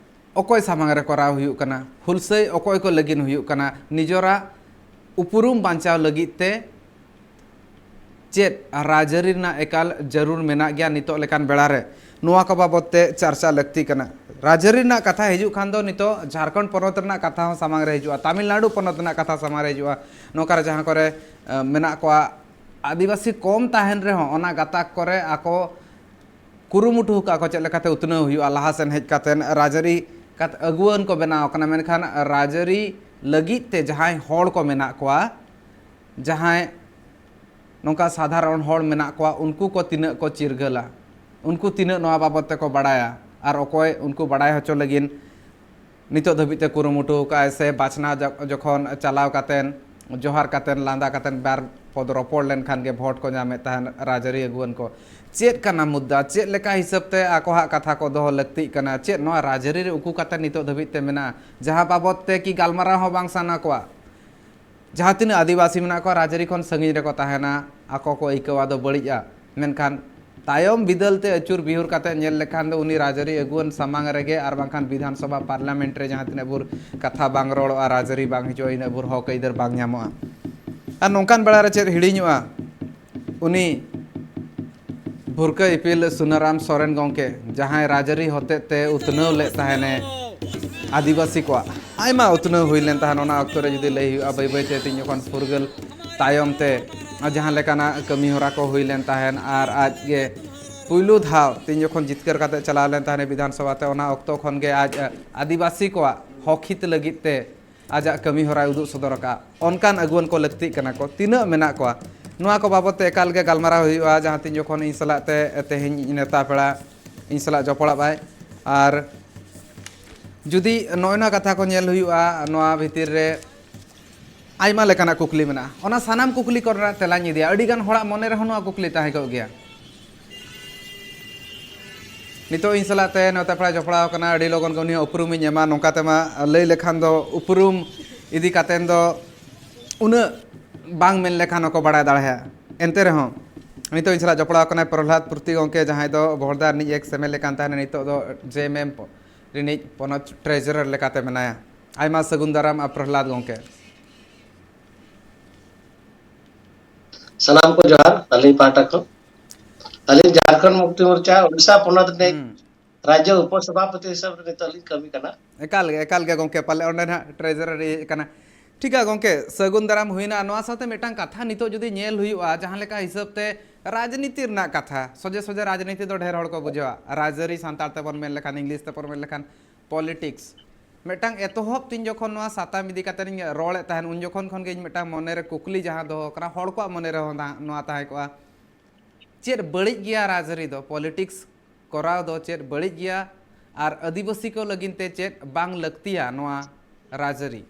ᱚᱠᱚᱭ ᱥᱟᱢᱟᱝ ᱨᱮ ᱠᱚᱨᱟᱣ ᱦᱩᱭᱩᱜ ᱠᱟᱱᱟ? ᱦᱩᱞᱥᱟᱹᱭ ᱚᱠᱚᱭ ᱠᱚ ᱞᱟᱹᱜᱤᱫ ᱦᱩᱭᱩᱜ ᱠᱟᱱᱟ? ᱱᱤᱡᱚᱨᱟᱜ ᱩᱯᱨᱩᱢ ᱵᱟᱧᱪᱟᱣ ᱞᱟᱹᱜᱤᱫ ᱛᱮ ᱪᱮᱫ ᱨᱟᱡᱽᱟᱹᱨᱤ ᱨᱮᱱᱟᱜ ᱮᱠᱟᱞ ᱡᱟᱹᱨᱩᱲ ᱢᱮᱱᱟᱜ ᱜᱮᱭᱟ ᱱᱤᱛᱚᱜ ᱞᱮᱠᱟᱱ ᱵᱮᱲᱟ ᱨᱮ? ᱱᱚᱣᱟ ᱠᱚ ᱵᱟᱵᱚᱫ ᱛᱮ ᱪᱟᱨᱪᱟ ᱞᱟᱹᱠᱛᱤ ᱠᱟᱱᱟ᱾ ᱨᱟᱡᱽᱟᱹᱨᱤ ᱨᱮᱱᱟᱜ ᱠᱟᱛᱷᱟ ᱦᱤᱡᱩᱜ ᱠᱷᱟᱱ ᱫᱚ ᱱᱤᱛᱚᱜ ᱡᱷᱟᱲᱠᱷᱚᱸᱰ ᱯᱚᱱᱚᱛ ᱨᱮᱱᱟᱜ ᱠᱟᱛᱷᱟ ᱦᱚᱸ ᱥᱟᱢᱟᱝ ᱨᱮ ᱦᱤᱡᱩᱜᱼᱟ, ᱛᱟᱢᱤᱞᱱᱟᱲᱩ ᱯᱚᱱᱚᱛ ᱨᱮᱱᱟᱜ ᱠᱟᱛᱷᱟ ᱥᱟᱢᱟᱝ ᱨᱮ ᱦᱤᱡᱩᱜᱼᱟ᱾ ᱱᱚᱝᱠᱟ ᱨᱮ ᱡᱟᱦᱟᱸ ᱠᱚᱨᱮ, ᱮ, ᱢᱮᱱᱟᱜ ᱠᱚᱣᱟ ᱟᱹᱫᱤᱵᱟᱹᱥᱤ ᱠᱚᱢ ᱛᱟᱦᱮᱱ ᱨᱮᱦᱚᱸ ᱚᱱᱟ ᱜᱟᱛᱟᱠ ᱠᱚᱨᱮ ᱟᱠᱚ ᱠᱩᱨᱩᱢᱩᱴᱩ ᱟᱠᱟᱫ ᱠᱚ ᱪᱮᱫ ᱞᱮᱠᱟᱛᱮ ᱩᱛᱱᱟᱹᱣ ᱦᱩᱭᱩᱜᱼᱟ, ᱞᱟᱦᱟ ᱥᱮᱱ ᱦᱮᱡ ᱠᱟᱛᱮ ᱨᱟᱡᱽᱟᱹᱨᱤ ᱠᱟᱛ-, ᱟᱹᱜᱩᱣᱟᱹᱱ ᱠᱚ ᱵᱮᱱᱟᱣ ᱟᱠᱟᱱᱟ, ᱢᱮᱱᱠᱷᱟᱱ ᱨᱟᱡᱽᱟᱹᱨᱤ ᱞᱟᱹᱜᱤᱫ ᱛᱮ ᱡᱟᱦᱟᱸᱭ ᱦᱚᱲ ᱠᱚ ᱢᱮᱱᱟᱜ ᱠᱚᱣᱟ, ᱡᱟᱦᱟᱸᱭ ᱱᱚᱝᱠᱟ ᱥᱟᱫᱷᱟᱨᱚᱱ ᱦᱚᱲ ᱢᱮᱱᱟᱜ ᱠᱚᱣᱟ, ᱩᱱᱠᱩ ᱠᱚ ᱛᱤᱱᱟᱹᱜ ᱠᱚ ᱪᱤᱨᱜᱟᱹᱞᱟ, ᱩᱱᱠᱩ ᱛᱤᱱᱟᱹᱜ ᱱᱚᱣᱟ ᱵᱟᱵᱚᱫ ᱛᱮᱠᱚ ᱵᱟᱲᱟᱭᱟ ᱟᱨ ᱚᱠᱚᱭ ᱩᱱᱠᱩ ᱵᱟᱲᱟᱭ ᱦᱚᱪᱚ ᱞᱟᱹᱜᱤᱫ ᱱᱤᱛᱚᱜ ᱫᱷᱟᱹᱵᱤᱡ ᱛᱮ ᱠᱩᱨᱩᱢᱩᱴᱩ ᱟᱠᱟᱫᱼᱟᱭ ᱥᱮ ᱵᱟᱪᱷᱱᱟᱣ ᱡᱚ-, ᱡᱚᱠᱷᱚᱱ ᱪᱟᱞᱟᱣ ᱠᱟᱛᱮᱱ, ᱡᱚᱦᱟᱨ ᱠᱟᱛᱮᱱ, ᱞᱟᱸᱫᱟ ᱠᱟᱛᱮᱱ, ᱵᱟᱨ ᱯᱚᱫ ᱨᱚᱯᱚᱲ ᱞᱮᱱᱠᱷᱟᱱ ᱜᱮ ᱵᱷᱳᱴ ᱠᱚ ᱧᱟᱢᱮᱫ ᱛᱟᱦᱮᱱ ᱨᱟᱡᱽᱟᱹᱨᱤ ᱟᱹᱜᱩᱣᱟᱹᱱ ᱠᱚ? ᱪᱮᱫ ᱠᱟᱱᱟ ᱢᱩᱫᱽᱫᱟ? ᱪᱮᱫ ᱞᱮᱠᱟ ᱦᱤᱥᱟᱹᱵ ᱛᱮ ᱟᱠᱚᱣᱟᱜ ᱠᱟᱛᱷᱟ ᱠᱚ ᱫᱚᱦᱚ ᱞᱟᱹᱠᱛᱤᱜ ᱠᱟᱱᱟ? ᱪᱮᱫ ᱱᱚᱣᱟ ᱨᱟᱡᱽᱟᱹᱨᱤ ᱨᱮ ᱩᱠᱩ ᱠᱟᱛᱮ ᱱᱤᱛᱚᱜ ᱫᱷᱟᱹᱵᱤᱡ ᱛᱮ ᱢᱮᱱᱟᱜᱼᱟ, ᱡᱟᱦᱟᱸ ᱵᱟᱵᱚᱫ ᱛᱮ ᱠᱤ ᱜᱟᱞᱢᱟᱨᱟᱣ ᱦᱚᱸ ᱵᱟᱝ ᱥᱟᱱᱟ ᱠᱚᱣᱟ? ᱡᱟᱦᱟᱸ ᱛᱤᱱᱟᱹᱜ ᱟᱹᱫᱤᱵᱟᱹᱥᱤ ᱢᱮᱱᱟᱜ ᱠᱚᱣᱟ, ᱨᱟᱡᱽᱟᱹᱨᱤ ᱠᱷᱚᱱ ᱥᱟᱺᱜᱤᱧ ᱨᱮᱠᱚ ᱛᱟᱦᱮᱱᱟ, ᱟᱠᱚ ᱠᱚ ᱟᱹᱭᱠᱟᱹᱣᱟ ᱫᱚ ᱵᱟᱹᱲᱤᱡᱼᱟ᱾ ᱢᱮᱱᱠᱷᱟᱱ ᱛᱟᱭᱚᱢ ᱵᱤᱫᱟᱹᱞ ᱛᱮ ᱟᱹᱪᱩᱨ ᱵᱤᱦᱩᱨ ᱠᱟᱛᱮ ᱧᱮᱞ ᱞᱮᱠᱷᱟᱱ ᱫᱚ ᱩᱱᱤ ᱨᱟᱡᱽᱟᱹᱨᱤ ᱟᱹᱜᱩᱣᱟᱹᱱ ᱥᱟᱢᱟᱝ ᱨᱮᱜᱮ ᱟᱨ ᱵᱟᱝᱠᱷᱟᱱ ᱵᱤᱫᱷᱟᱱ ᱥᱚᱵᱷᱟ ᱯᱟᱨᱞᱟᱢᱮᱱᱴ ᱨᱮ ᱡᱟᱦᱟᱸ ᱛᱤᱱᱟᱹᱜ ᱵᱷᱳᱨ ᱠᱟᱛᱷᱟ ᱵᱟᱝ ᱨᱚᱲᱚᱜᱼᱟ, ᱨᱟᱡᱽᱟᱹᱨᱤ ᱵᱟᱝ ᱦᱤᱡᱩᱜᱼᱟ, ᱤᱱᱟᱹᱜ ᱵᱷᱳᱨ ᱦᱚᱠ ᱟᱹᱭᱫᱟᱹᱨ ᱵᱟᱝ ᱧᱟᱢᱚᱜᱼᱟ᱾ ᱟᱨ ᱱᱚᱝᱠᱟᱱ ᱵᱮᱲᱟ ᱨᱮ ᱪᱮᱫ ᱦᱤᱲᱤᱧᱚᱜᱼᱟ? ᱩᱱᱤ ᱵᱷᱩᱨᱠᱟᱹ ᱤᱯᱤᱞ ᱥᱩᱱᱟᱨᱟᱢ ᱥᱚᱨᱮᱱ ᱜᱚᱢᱠᱮ, ᱡᱟᱦᱟᱸᱭ ᱨᱟᱡᱽᱟᱹᱨᱤ ᱦᱚᱛᱮᱡ ᱛᱮ ᱩᱛᱱᱟᱹᱣ ᱞᱮᱫ ᱛᱟᱦᱮᱱᱮ ᱟᱹᱫᱤᱵᱟᱹᱥᱤ ᱠᱚᱣᱟᱜ, ᱟᱭᱢᱟ ᱩᱛᱱᱟᱹᱣ ᱦᱩᱭ ᱞᱮᱱ ᱛᱟᱦᱮᱱ᱾ ᱚᱱᱟ ᱚᱠᱛᱚ ᱨᱮ ᱡᱩᱫᱤ ᱞᱟᱹᱭ ᱦᱩᱭᱩᱜᱼᱟ, ᱵᱟᱹᱭ ᱵᱟᱹᱭ ᱛᱮ ᱛᱤᱧ ᱡᱚᱠᱷᱚᱱ ᱯᱷᱩᱨᱜᱟᱹᱞ ᱛᱟᱭᱚᱢ ᱛᱮ ᱡᱟᱦᱟᱸ ᱞᱮᱠᱟᱱᱟᱜ ᱠᱟᱹᱢᱤ ᱦᱚᱨᱟ ᱠᱚ ᱦᱩᱭ ᱞᱮᱱ ᱛᱟᱦᱮᱱ ᱟᱨ ᱟᱡ ᱜᱮ ᱯᱩᱭᱞᱩ ᱫᱷᱟᱣ ᱛᱤᱧ ᱡᱚᱠᱷᱚᱱ ᱡᱤᱛᱠᱟᱹᱨ ᱠᱟᱛᱮ ᱪᱟᱞᱟᱣ ᱞᱮᱱ ᱛᱟᱦᱮᱱᱟ ᱵᱤᱫᱷᱟᱱ ᱥᱚᱵᱷᱟ ᱛᱮ, ᱚᱱᱟ ᱚᱠᱛᱚ ᱠᱷᱚᱱ ᱜᱮ ᱟᱡ ᱟᱹᱫᱤᱵᱟᱹᱥᱤ ᱠᱚᱣᱟᱜ ᱦᱚᱠ ᱦᱤᱛ ᱞᱟᱹᱜᱤᱫ ᱛᱮ ᱟᱡᱟᱜ ᱠᱟᱹᱢᱤ ᱦᱚᱨᱟᱭ ᱩᱫᱩᱜ ᱥᱚᱫᱚᱨ ᱟᱠᱟᱫᱼᱟ᱾ ᱚᱱᱠᱟᱱ ᱟᱹᱜᱩᱣᱟᱹᱱ ᱠᱚ ᱞᱟᱹᱠᱛᱤᱜ ᱠᱟᱱᱟ ᱠᱚ, ᱛᱤᱱᱟᱹᱜ ᱢᱮᱱᱟᱜ ᱠᱚᱣᱟ, ᱱᱚᱣᱟ ᱠᱚ ᱵᱟᱵᱚᱫ ᱛᱮ ᱮᱠᱟᱞ ᱜᱮ ᱜᱟᱞᱢᱟᱨᱟᱣ ᱦᱩᱭᱩᱜᱼᱟ᱾ ᱡᱟᱦᱟᱸ ᱛᱤᱱ ᱡᱚᱠᱷᱚᱱ ᱤᱧ ᱥᱟᱞᱟᱜ ᱛᱮ ᱛᱮᱦᱮᱧ ᱱᱮᱣᱛᱟ ᱯᱮᱲᱟ ᱤᱧ ᱥᱟᱞᱟᱜ ᱡᱚᱯᱲᱟᱜ ᱟᱭ, ᱟᱨ ᱡᱩᱫᱤ ᱱᱚᱜᱼᱚᱭ ᱱᱚᱣᱟ ᱠᱟᱛᱷᱟ ᱠᱚ ᱧᱮᱞ ᱦᱩᱭᱩᱜᱼᱟ, ᱱᱚᱣᱟ ᱵᱷᱤᱛᱤᱨ ᱨᱮ ᱟᱭᱢᱟ ᱞᱮᱠᱟᱱᱟᱜ ᱠᱩᱠᱞᱤ ᱢᱮᱱᱟᱜᱼᱟ᱾ ᱚᱱᱟ ᱥᱟᱱᱟᱢ ᱠᱩᱠᱞᱤ ᱠᱚᱨᱮᱱᱟᱜ ᱛᱮᱞᱟᱧ ᱤᱫᱤᱭᱟ᱾ ᱟᱹᱰᱤ ᱜᱟᱱ ᱦᱚᱲᱟᱜ ᱢᱚᱱᱮ ᱨᱮᱦᱚᱸ ᱱᱚᱣᱟ ᱠᱩᱠᱞᱤ ᱛᱟᱦᱮᱸ ᱠᱚᱜ ᱜᱮᱭᱟ᱾ ᱱᱤᱛᱚᱜ ᱤᱧ ᱥᱟᱞᱟᱜ ᱛᱮ ᱱᱚᱛᱮ ᱯᱮᱲᱟ ᱡᱚᱯᱲᱟᱣ ᱟᱠᱟᱱᱟ, ᱟᱹᱰᱤ ᱞᱚᱜᱚᱱ ᱜᱮ ᱩᱱᱤᱭᱟᱜ ᱩᱯᱨᱩᱢᱤᱧ ᱮᱢᱟ᱾ ᱱᱚᱝᱠᱟ ᱛᱮᱢᱟ ᱞᱟᱹᱭ ᱞᱮᱠᱷᱟᱱ ᱫᱚ ᱩᱯᱨᱩᱢ ᱤᱫᱤ ᱠᱟᱛᱮᱱ ᱫᱚ ᱩᱱᱟᱹᱜ ᱵᱟᱝ ᱢᱮᱱ ᱞᱮᱠᱷᱟᱱ ᱦᱚᱸᱠᱚ ᱵᱟᱲᱟᱭ ᱫᱟᱲᱮᱭᱟᱜᱼᱟ᱾ ᱮᱱᱛᱮ ᱨᱮᱦᱚᱸ ᱱᱤᱛᱚᱜ ᱤᱧ ᱥᱟᱞᱟᱜ ᱡᱚᱯᱲᱟᱣ ᱟᱠᱟᱱᱟᱭ ᱯᱨᱚᱦᱞᱟᱫ ᱯᱩᱨᱛᱤ ᱜᱚᱢᱠᱮ, ᱡᱟᱦᱟᱸᱭ ᱫᱚ ᱵᱷᱚᱲᱫᱟ ᱨᱤᱱᱤᱡ ᱮᱠᱥ ᱮᱢ ᱮᱞ ᱮ ᱠᱟᱱ ᱛᱟᱦᱮᱱᱟ, ᱱᱤᱛᱚᱜ ᱫᱚ ᱡᱮ ᱮᱢ ᱮᱢ ᱨᱤᱱᱤᱡ ᱯᱚᱱᱚᱛ ᱴᱨᱮᱡᱟᱨᱟᱨ ᱞᱮᱠᱟᱛᱮ ᱢᱮᱱᱟᱭᱟ᱾ ᱟᱭᱢᱟ ᱥᱟᱹᱜᱩᱱ ᱫᱟᱨᱟᱢ ᱟᱨ ᱯᱨᱚᱦᱞᱟᱫ ᱜᱚᱢᱠᱮ᱾ ᱥᱟᱱᱟᱢ ᱠᱚ ᱡᱚᱦᱟᱨ ᱟᱹᱞᱤᱧ ᱯᱟᱦᱴᱟ ᱠᱷᱚᱱ᱾ ᱟᱹᱞᱤᱧ ᱡᱷᱟᱲᱠᱷᱚᱸᱰ ᱢᱩᱠᱛᱤ ᱢᱳᱨᱪᱟ ᱳᱰᱤᱥᱟ ᱯᱚᱱᱚᱛ ᱨᱤᱱᱤᱡ ᱦᱩᱸ᱾ ᱨᱟᱡᱽᱡᱚ ᱩᱯᱚᱥᱚᱵᱷᱟᱯᱚᱛᱤ ᱦᱤᱥᱟᱹᱵ ᱨᱮ ᱱᱤᱛᱚᱜ ᱞᱤᱧ ᱠᱟᱹᱢᱤ ᱠᱟᱱᱟ᱾ ᱮᱠᱟᱞ ᱜᱮ, ᱮᱠᱟᱞ ᱜᱮ ᱜᱚᱢᱠᱮ, ᱯᱟᱞᱮ ᱚᱸᱰᱮ ᱱᱟᱦᱟᱜ ᱴᱨᱮᱡᱟᱨᱟᱨ ᱨᱮ ᱦᱮᱡ ᱟᱠᱟᱱᱟ᱾ ᱴᱷᱤᱠᱟ ᱜᱚᱢᱠᱮ, ᱥᱟᱹᱜᱩᱱ ᱫᱟᱨᱟᱢ ᱦᱩᱭᱱᱟ᱾ ᱱᱚᱣᱟ ᱥᱟᱶᱛᱮ ᱢᱤᱫᱴᱟᱝ ᱠᱟᱛᱷᱟ ᱱᱤᱛᱚᱜ ᱡᱩᱫᱤ ᱧᱮᱞ ᱦᱩᱭᱩᱜᱼᱟ, ᱡᱟᱦᱟᱸ ᱞᱮᱠᱟ ᱦᱤᱥᱟᱹᱵ ᱛᱮ ᱨᱟᱡᱽᱱᱤᱛᱤ ᱨᱮᱱᱟᱜ ᱠᱟᱛᱷᱟ, ᱥᱚᱡᱷᱮ ᱥᱚᱡᱷᱮ ᱨᱟᱡᱽᱱᱤᱛᱤ ᱫᱚ ᱰᱷᱮᱨ ᱦᱚᱲ ᱠᱚ ᱵᱩᱡᱷᱟᱹᱣᱟ, ᱨᱟᱡᱽᱟᱹᱨᱤ ᱥᱟᱱᱛᱟᱲ ᱛᱮᱵᱚᱱ ᱢᱮᱱ ᱞᱮᱠᱷᱟᱱ, ᱤᱝᱞᱤᱥ ᱛᱮᱵᱚᱱ ᱢᱮᱱ ᱞᱮᱠᱷᱟᱱ ᱯᱚᱞᱤᱴᱤᱠᱥ᱾ ᱢᱤᱫᱴᱟᱝ ᱮᱛᱚᱦᱚᱵ ᱛᱤᱧ ᱡᱚᱠᱷᱚᱱ ᱱᱚᱣᱟ ᱥᱟᱛᱟᱢ ᱤᱫᱤ ᱠᱟᱛᱮ ᱤᱧ ᱨᱚᱲᱮᱫ ᱛᱟᱦᱮᱱ, ᱩᱱ ᱡᱚᱠᱷᱚᱱ ᱠᱷᱚᱱ ᱜᱮ ᱤᱧ ᱢᱤᱫᱴᱟᱝ ᱢᱚᱱᱮᱨᱮ ᱠᱩᱠᱞᱤ ᱡᱟᱦᱟᱸ ᱫᱚᱦᱚ ᱠᱟᱱᱟ, ᱦᱚᱲ ᱠᱚᱣᱟᱜ ᱢᱚᱱᱮ ᱨᱮᱦᱚᱸ ᱱᱟ-, ᱱᱚᱣᱟ ᱛᱟᱦᱮᱸ ᱠᱚᱜᱼᱟ, ᱪᱮᱫ ᱵᱟᱹᱲᱤᱡ ᱜᱮᱭᱟ ᱨᱟᱡᱽᱟᱹᱨᱤ ᱫᱚ? ᱯᱚᱞᱤᱴᱤᱠᱥ ᱠᱚᱨᱟᱣ ᱫᱚ ᱪᱮᱫ ᱵᱟᱹᱲᱤᱡ ᱜᱮᱭᱟ? ᱟᱨ ᱟᱹᱫᱤᱵᱟᱹᱥᱤ ᱠᱚ ᱞᱟᱹᱜᱤᱫ ᱛᱮ ᱪᱮᱫ ᱵᱟᱝ ᱞᱟᱹᱠᱛᱤᱭᱟ ᱱᱚᱣᱟ ᱨᱟᱡᱽᱟᱹᱨᱤ?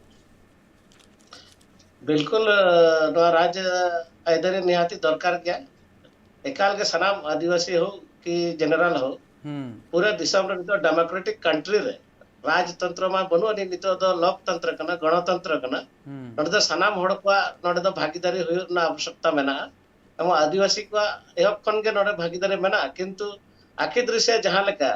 ᱵᱤᱞᱠᱩᱞ, ᱟᱹ, ᱱᱚᱣᱟ ᱨᱟᱡᱽ, ᱟᱹ, ᱟᱹᱭᱫᱟᱹᱨᱤ ᱱᱤᱦᱟᱹᱛᱤ ᱫᱚᱨᱠᱟᱨ ᱜᱮᱭᱟ᱾ ᱮᱠᱟᱞ ᱜᱮ ᱥᱟᱱᱟᱢ ᱟᱹᱫᱤᱵᱟᱹᱥᱤ ᱦᱳᱠ ᱠᱤ ᱡᱮᱱᱟᱨᱮᱞ ᱦᱳᱠ, ᱦᱩᱸ᱾ ᱯᱩᱨᱟᱹ ᱫᱤᱥᱚᱢ ᱨᱮ ᱱᱤᱛᱚᱜ ᱰᱮᱢᱳᱠᱨᱮᱴᱤᱠ ᱠᱟᱱᱴᱨᱤ ᱨᱮ ᱨᱟᱡᱽᱛᱚᱱᱛᱨᱚ ᱢᱟ ᱵᱟᱹᱱᱩᱜ ᱟᱹᱱᱤᱡ, ᱱᱤᱛᱚᱜ ᱫᱚ ᱞᱳᱠᱛᱚᱱᱛᱨᱚ ᱠᱟᱱᱟ, ᱜᱚᱬᱚᱛᱚᱱᱛᱨᱚ ᱠᱟᱱᱟ᱾ ᱦᱩᱸ᱾ ᱱᱚᱰᱮ ᱫᱚ ᱥᱟᱱᱟᱢ ᱦᱚᱲ ᱠᱚᱣᱟᱜ ᱱᱚᱰᱮ ᱫᱚ ᱵᱷᱟᱜᱤᱫᱟᱨᱤ ᱦᱩᱭᱩᱜ ᱨᱮᱱᱟᱜ ᱟᱵᱚᱥᱭᱚᱠᱛᱟ ᱢᱮᱱᱟᱜᱼᱟ᱾ ᱮᱵᱚᱝ ᱟᱹᱫᱤᱵᱟᱹᱥᱤ ᱠᱚᱣᱟᱜ ᱮᱦᱚᱵ ᱠᱷᱚᱱ ᱜᱮ ᱱᱚᱰᱮ ᱵᱷᱟᱜᱤᱫᱟᱨᱤ ᱢᱮᱱᱟᱜᱼᱟ, ᱠᱤᱱᱛᱩ ᱟᱹᱠᱷᱤᱨ ᱫᱨᱤᱥᱥᱚ ᱡᱟᱦᱟᱸ ᱞᱮᱠᱟ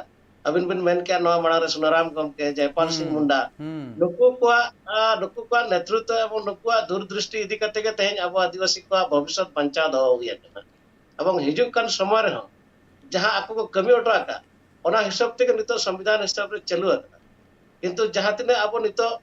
ᱟᱹᱵᱤᱱ ᱵᱤᱱ ᱢᱮᱱ ᱠᱮᱜᱼᱟ, ᱱᱚᱣᱟ ᱢᱟᱲᱟᱝ ᱨᱮ ᱥᱩᱱᱟᱨᱟᱢ ᱜᱚᱢᱠᱮ, ᱡᱚᱭᱯᱟᱞ ᱥᱤᱝ ᱦᱩᱸ, ᱢᱩᱱᱰᱟ, ᱦᱩᱸ᱾ ᱱᱩᱠᱩ ᱠᱚᱣᱟᱜ, ᱟ, ᱱᱩᱠᱩ ᱠᱚᱣᱟᱜ ᱱᱮᱛᱨᱤᱛᱵ ᱮᱵᱚᱝ ᱱᱩᱠᱩᱣᱟᱜ ᱫᱩᱨᱫᱨᱤᱥᱴᱤ ᱤᱫᱤ ᱠᱟᱛᱮ ᱜᱮ ᱛᱮᱦᱮᱧ ᱟᱵᱚ ᱟᱹᱫᱤᱵᱟᱹᱥᱤ ᱠᱚᱣᱟᱜ ᱵᱷᱚᱵᱤᱥᱥᱚᱛ ᱵᱟᱧᱪᱟᱣ ᱫᱚᱦᱚ ᱦᱩᱭ ᱟᱠᱟᱱᱟ᱾ ᱮᱵᱚᱝ ᱦᱤᱡᱩᱜ ᱠᱟᱱ ᱥᱚᱢᱚᱭ ᱨᱮᱦᱚᱸ ᱡᱟᱦᱟᱸ ᱟᱠᱚ ᱠᱚ ᱠᱟᱹᱢᱤ ᱦᱚᱴᱚ ᱟᱠᱟᱫ, ᱚᱱᱟ ᱦᱤᱥᱟᱹᱵ ᱛᱮᱜᱮ ᱱᱤᱛᱚᱜ ᱥᱚᱝᱵᱤᱫᱷᱟᱱ ᱦᱤᱥᱟᱹᱵ ᱨᱮ ᱪᱟᱹᱞᱩ ᱟᱠᱟᱱᱟ᱾ ᱠᱤᱱᱛᱩ ᱡᱟᱦᱟᱸ ᱛᱤᱱᱟᱹᱜ ᱟᱵᱚ ᱱᱤᱛᱚᱜ,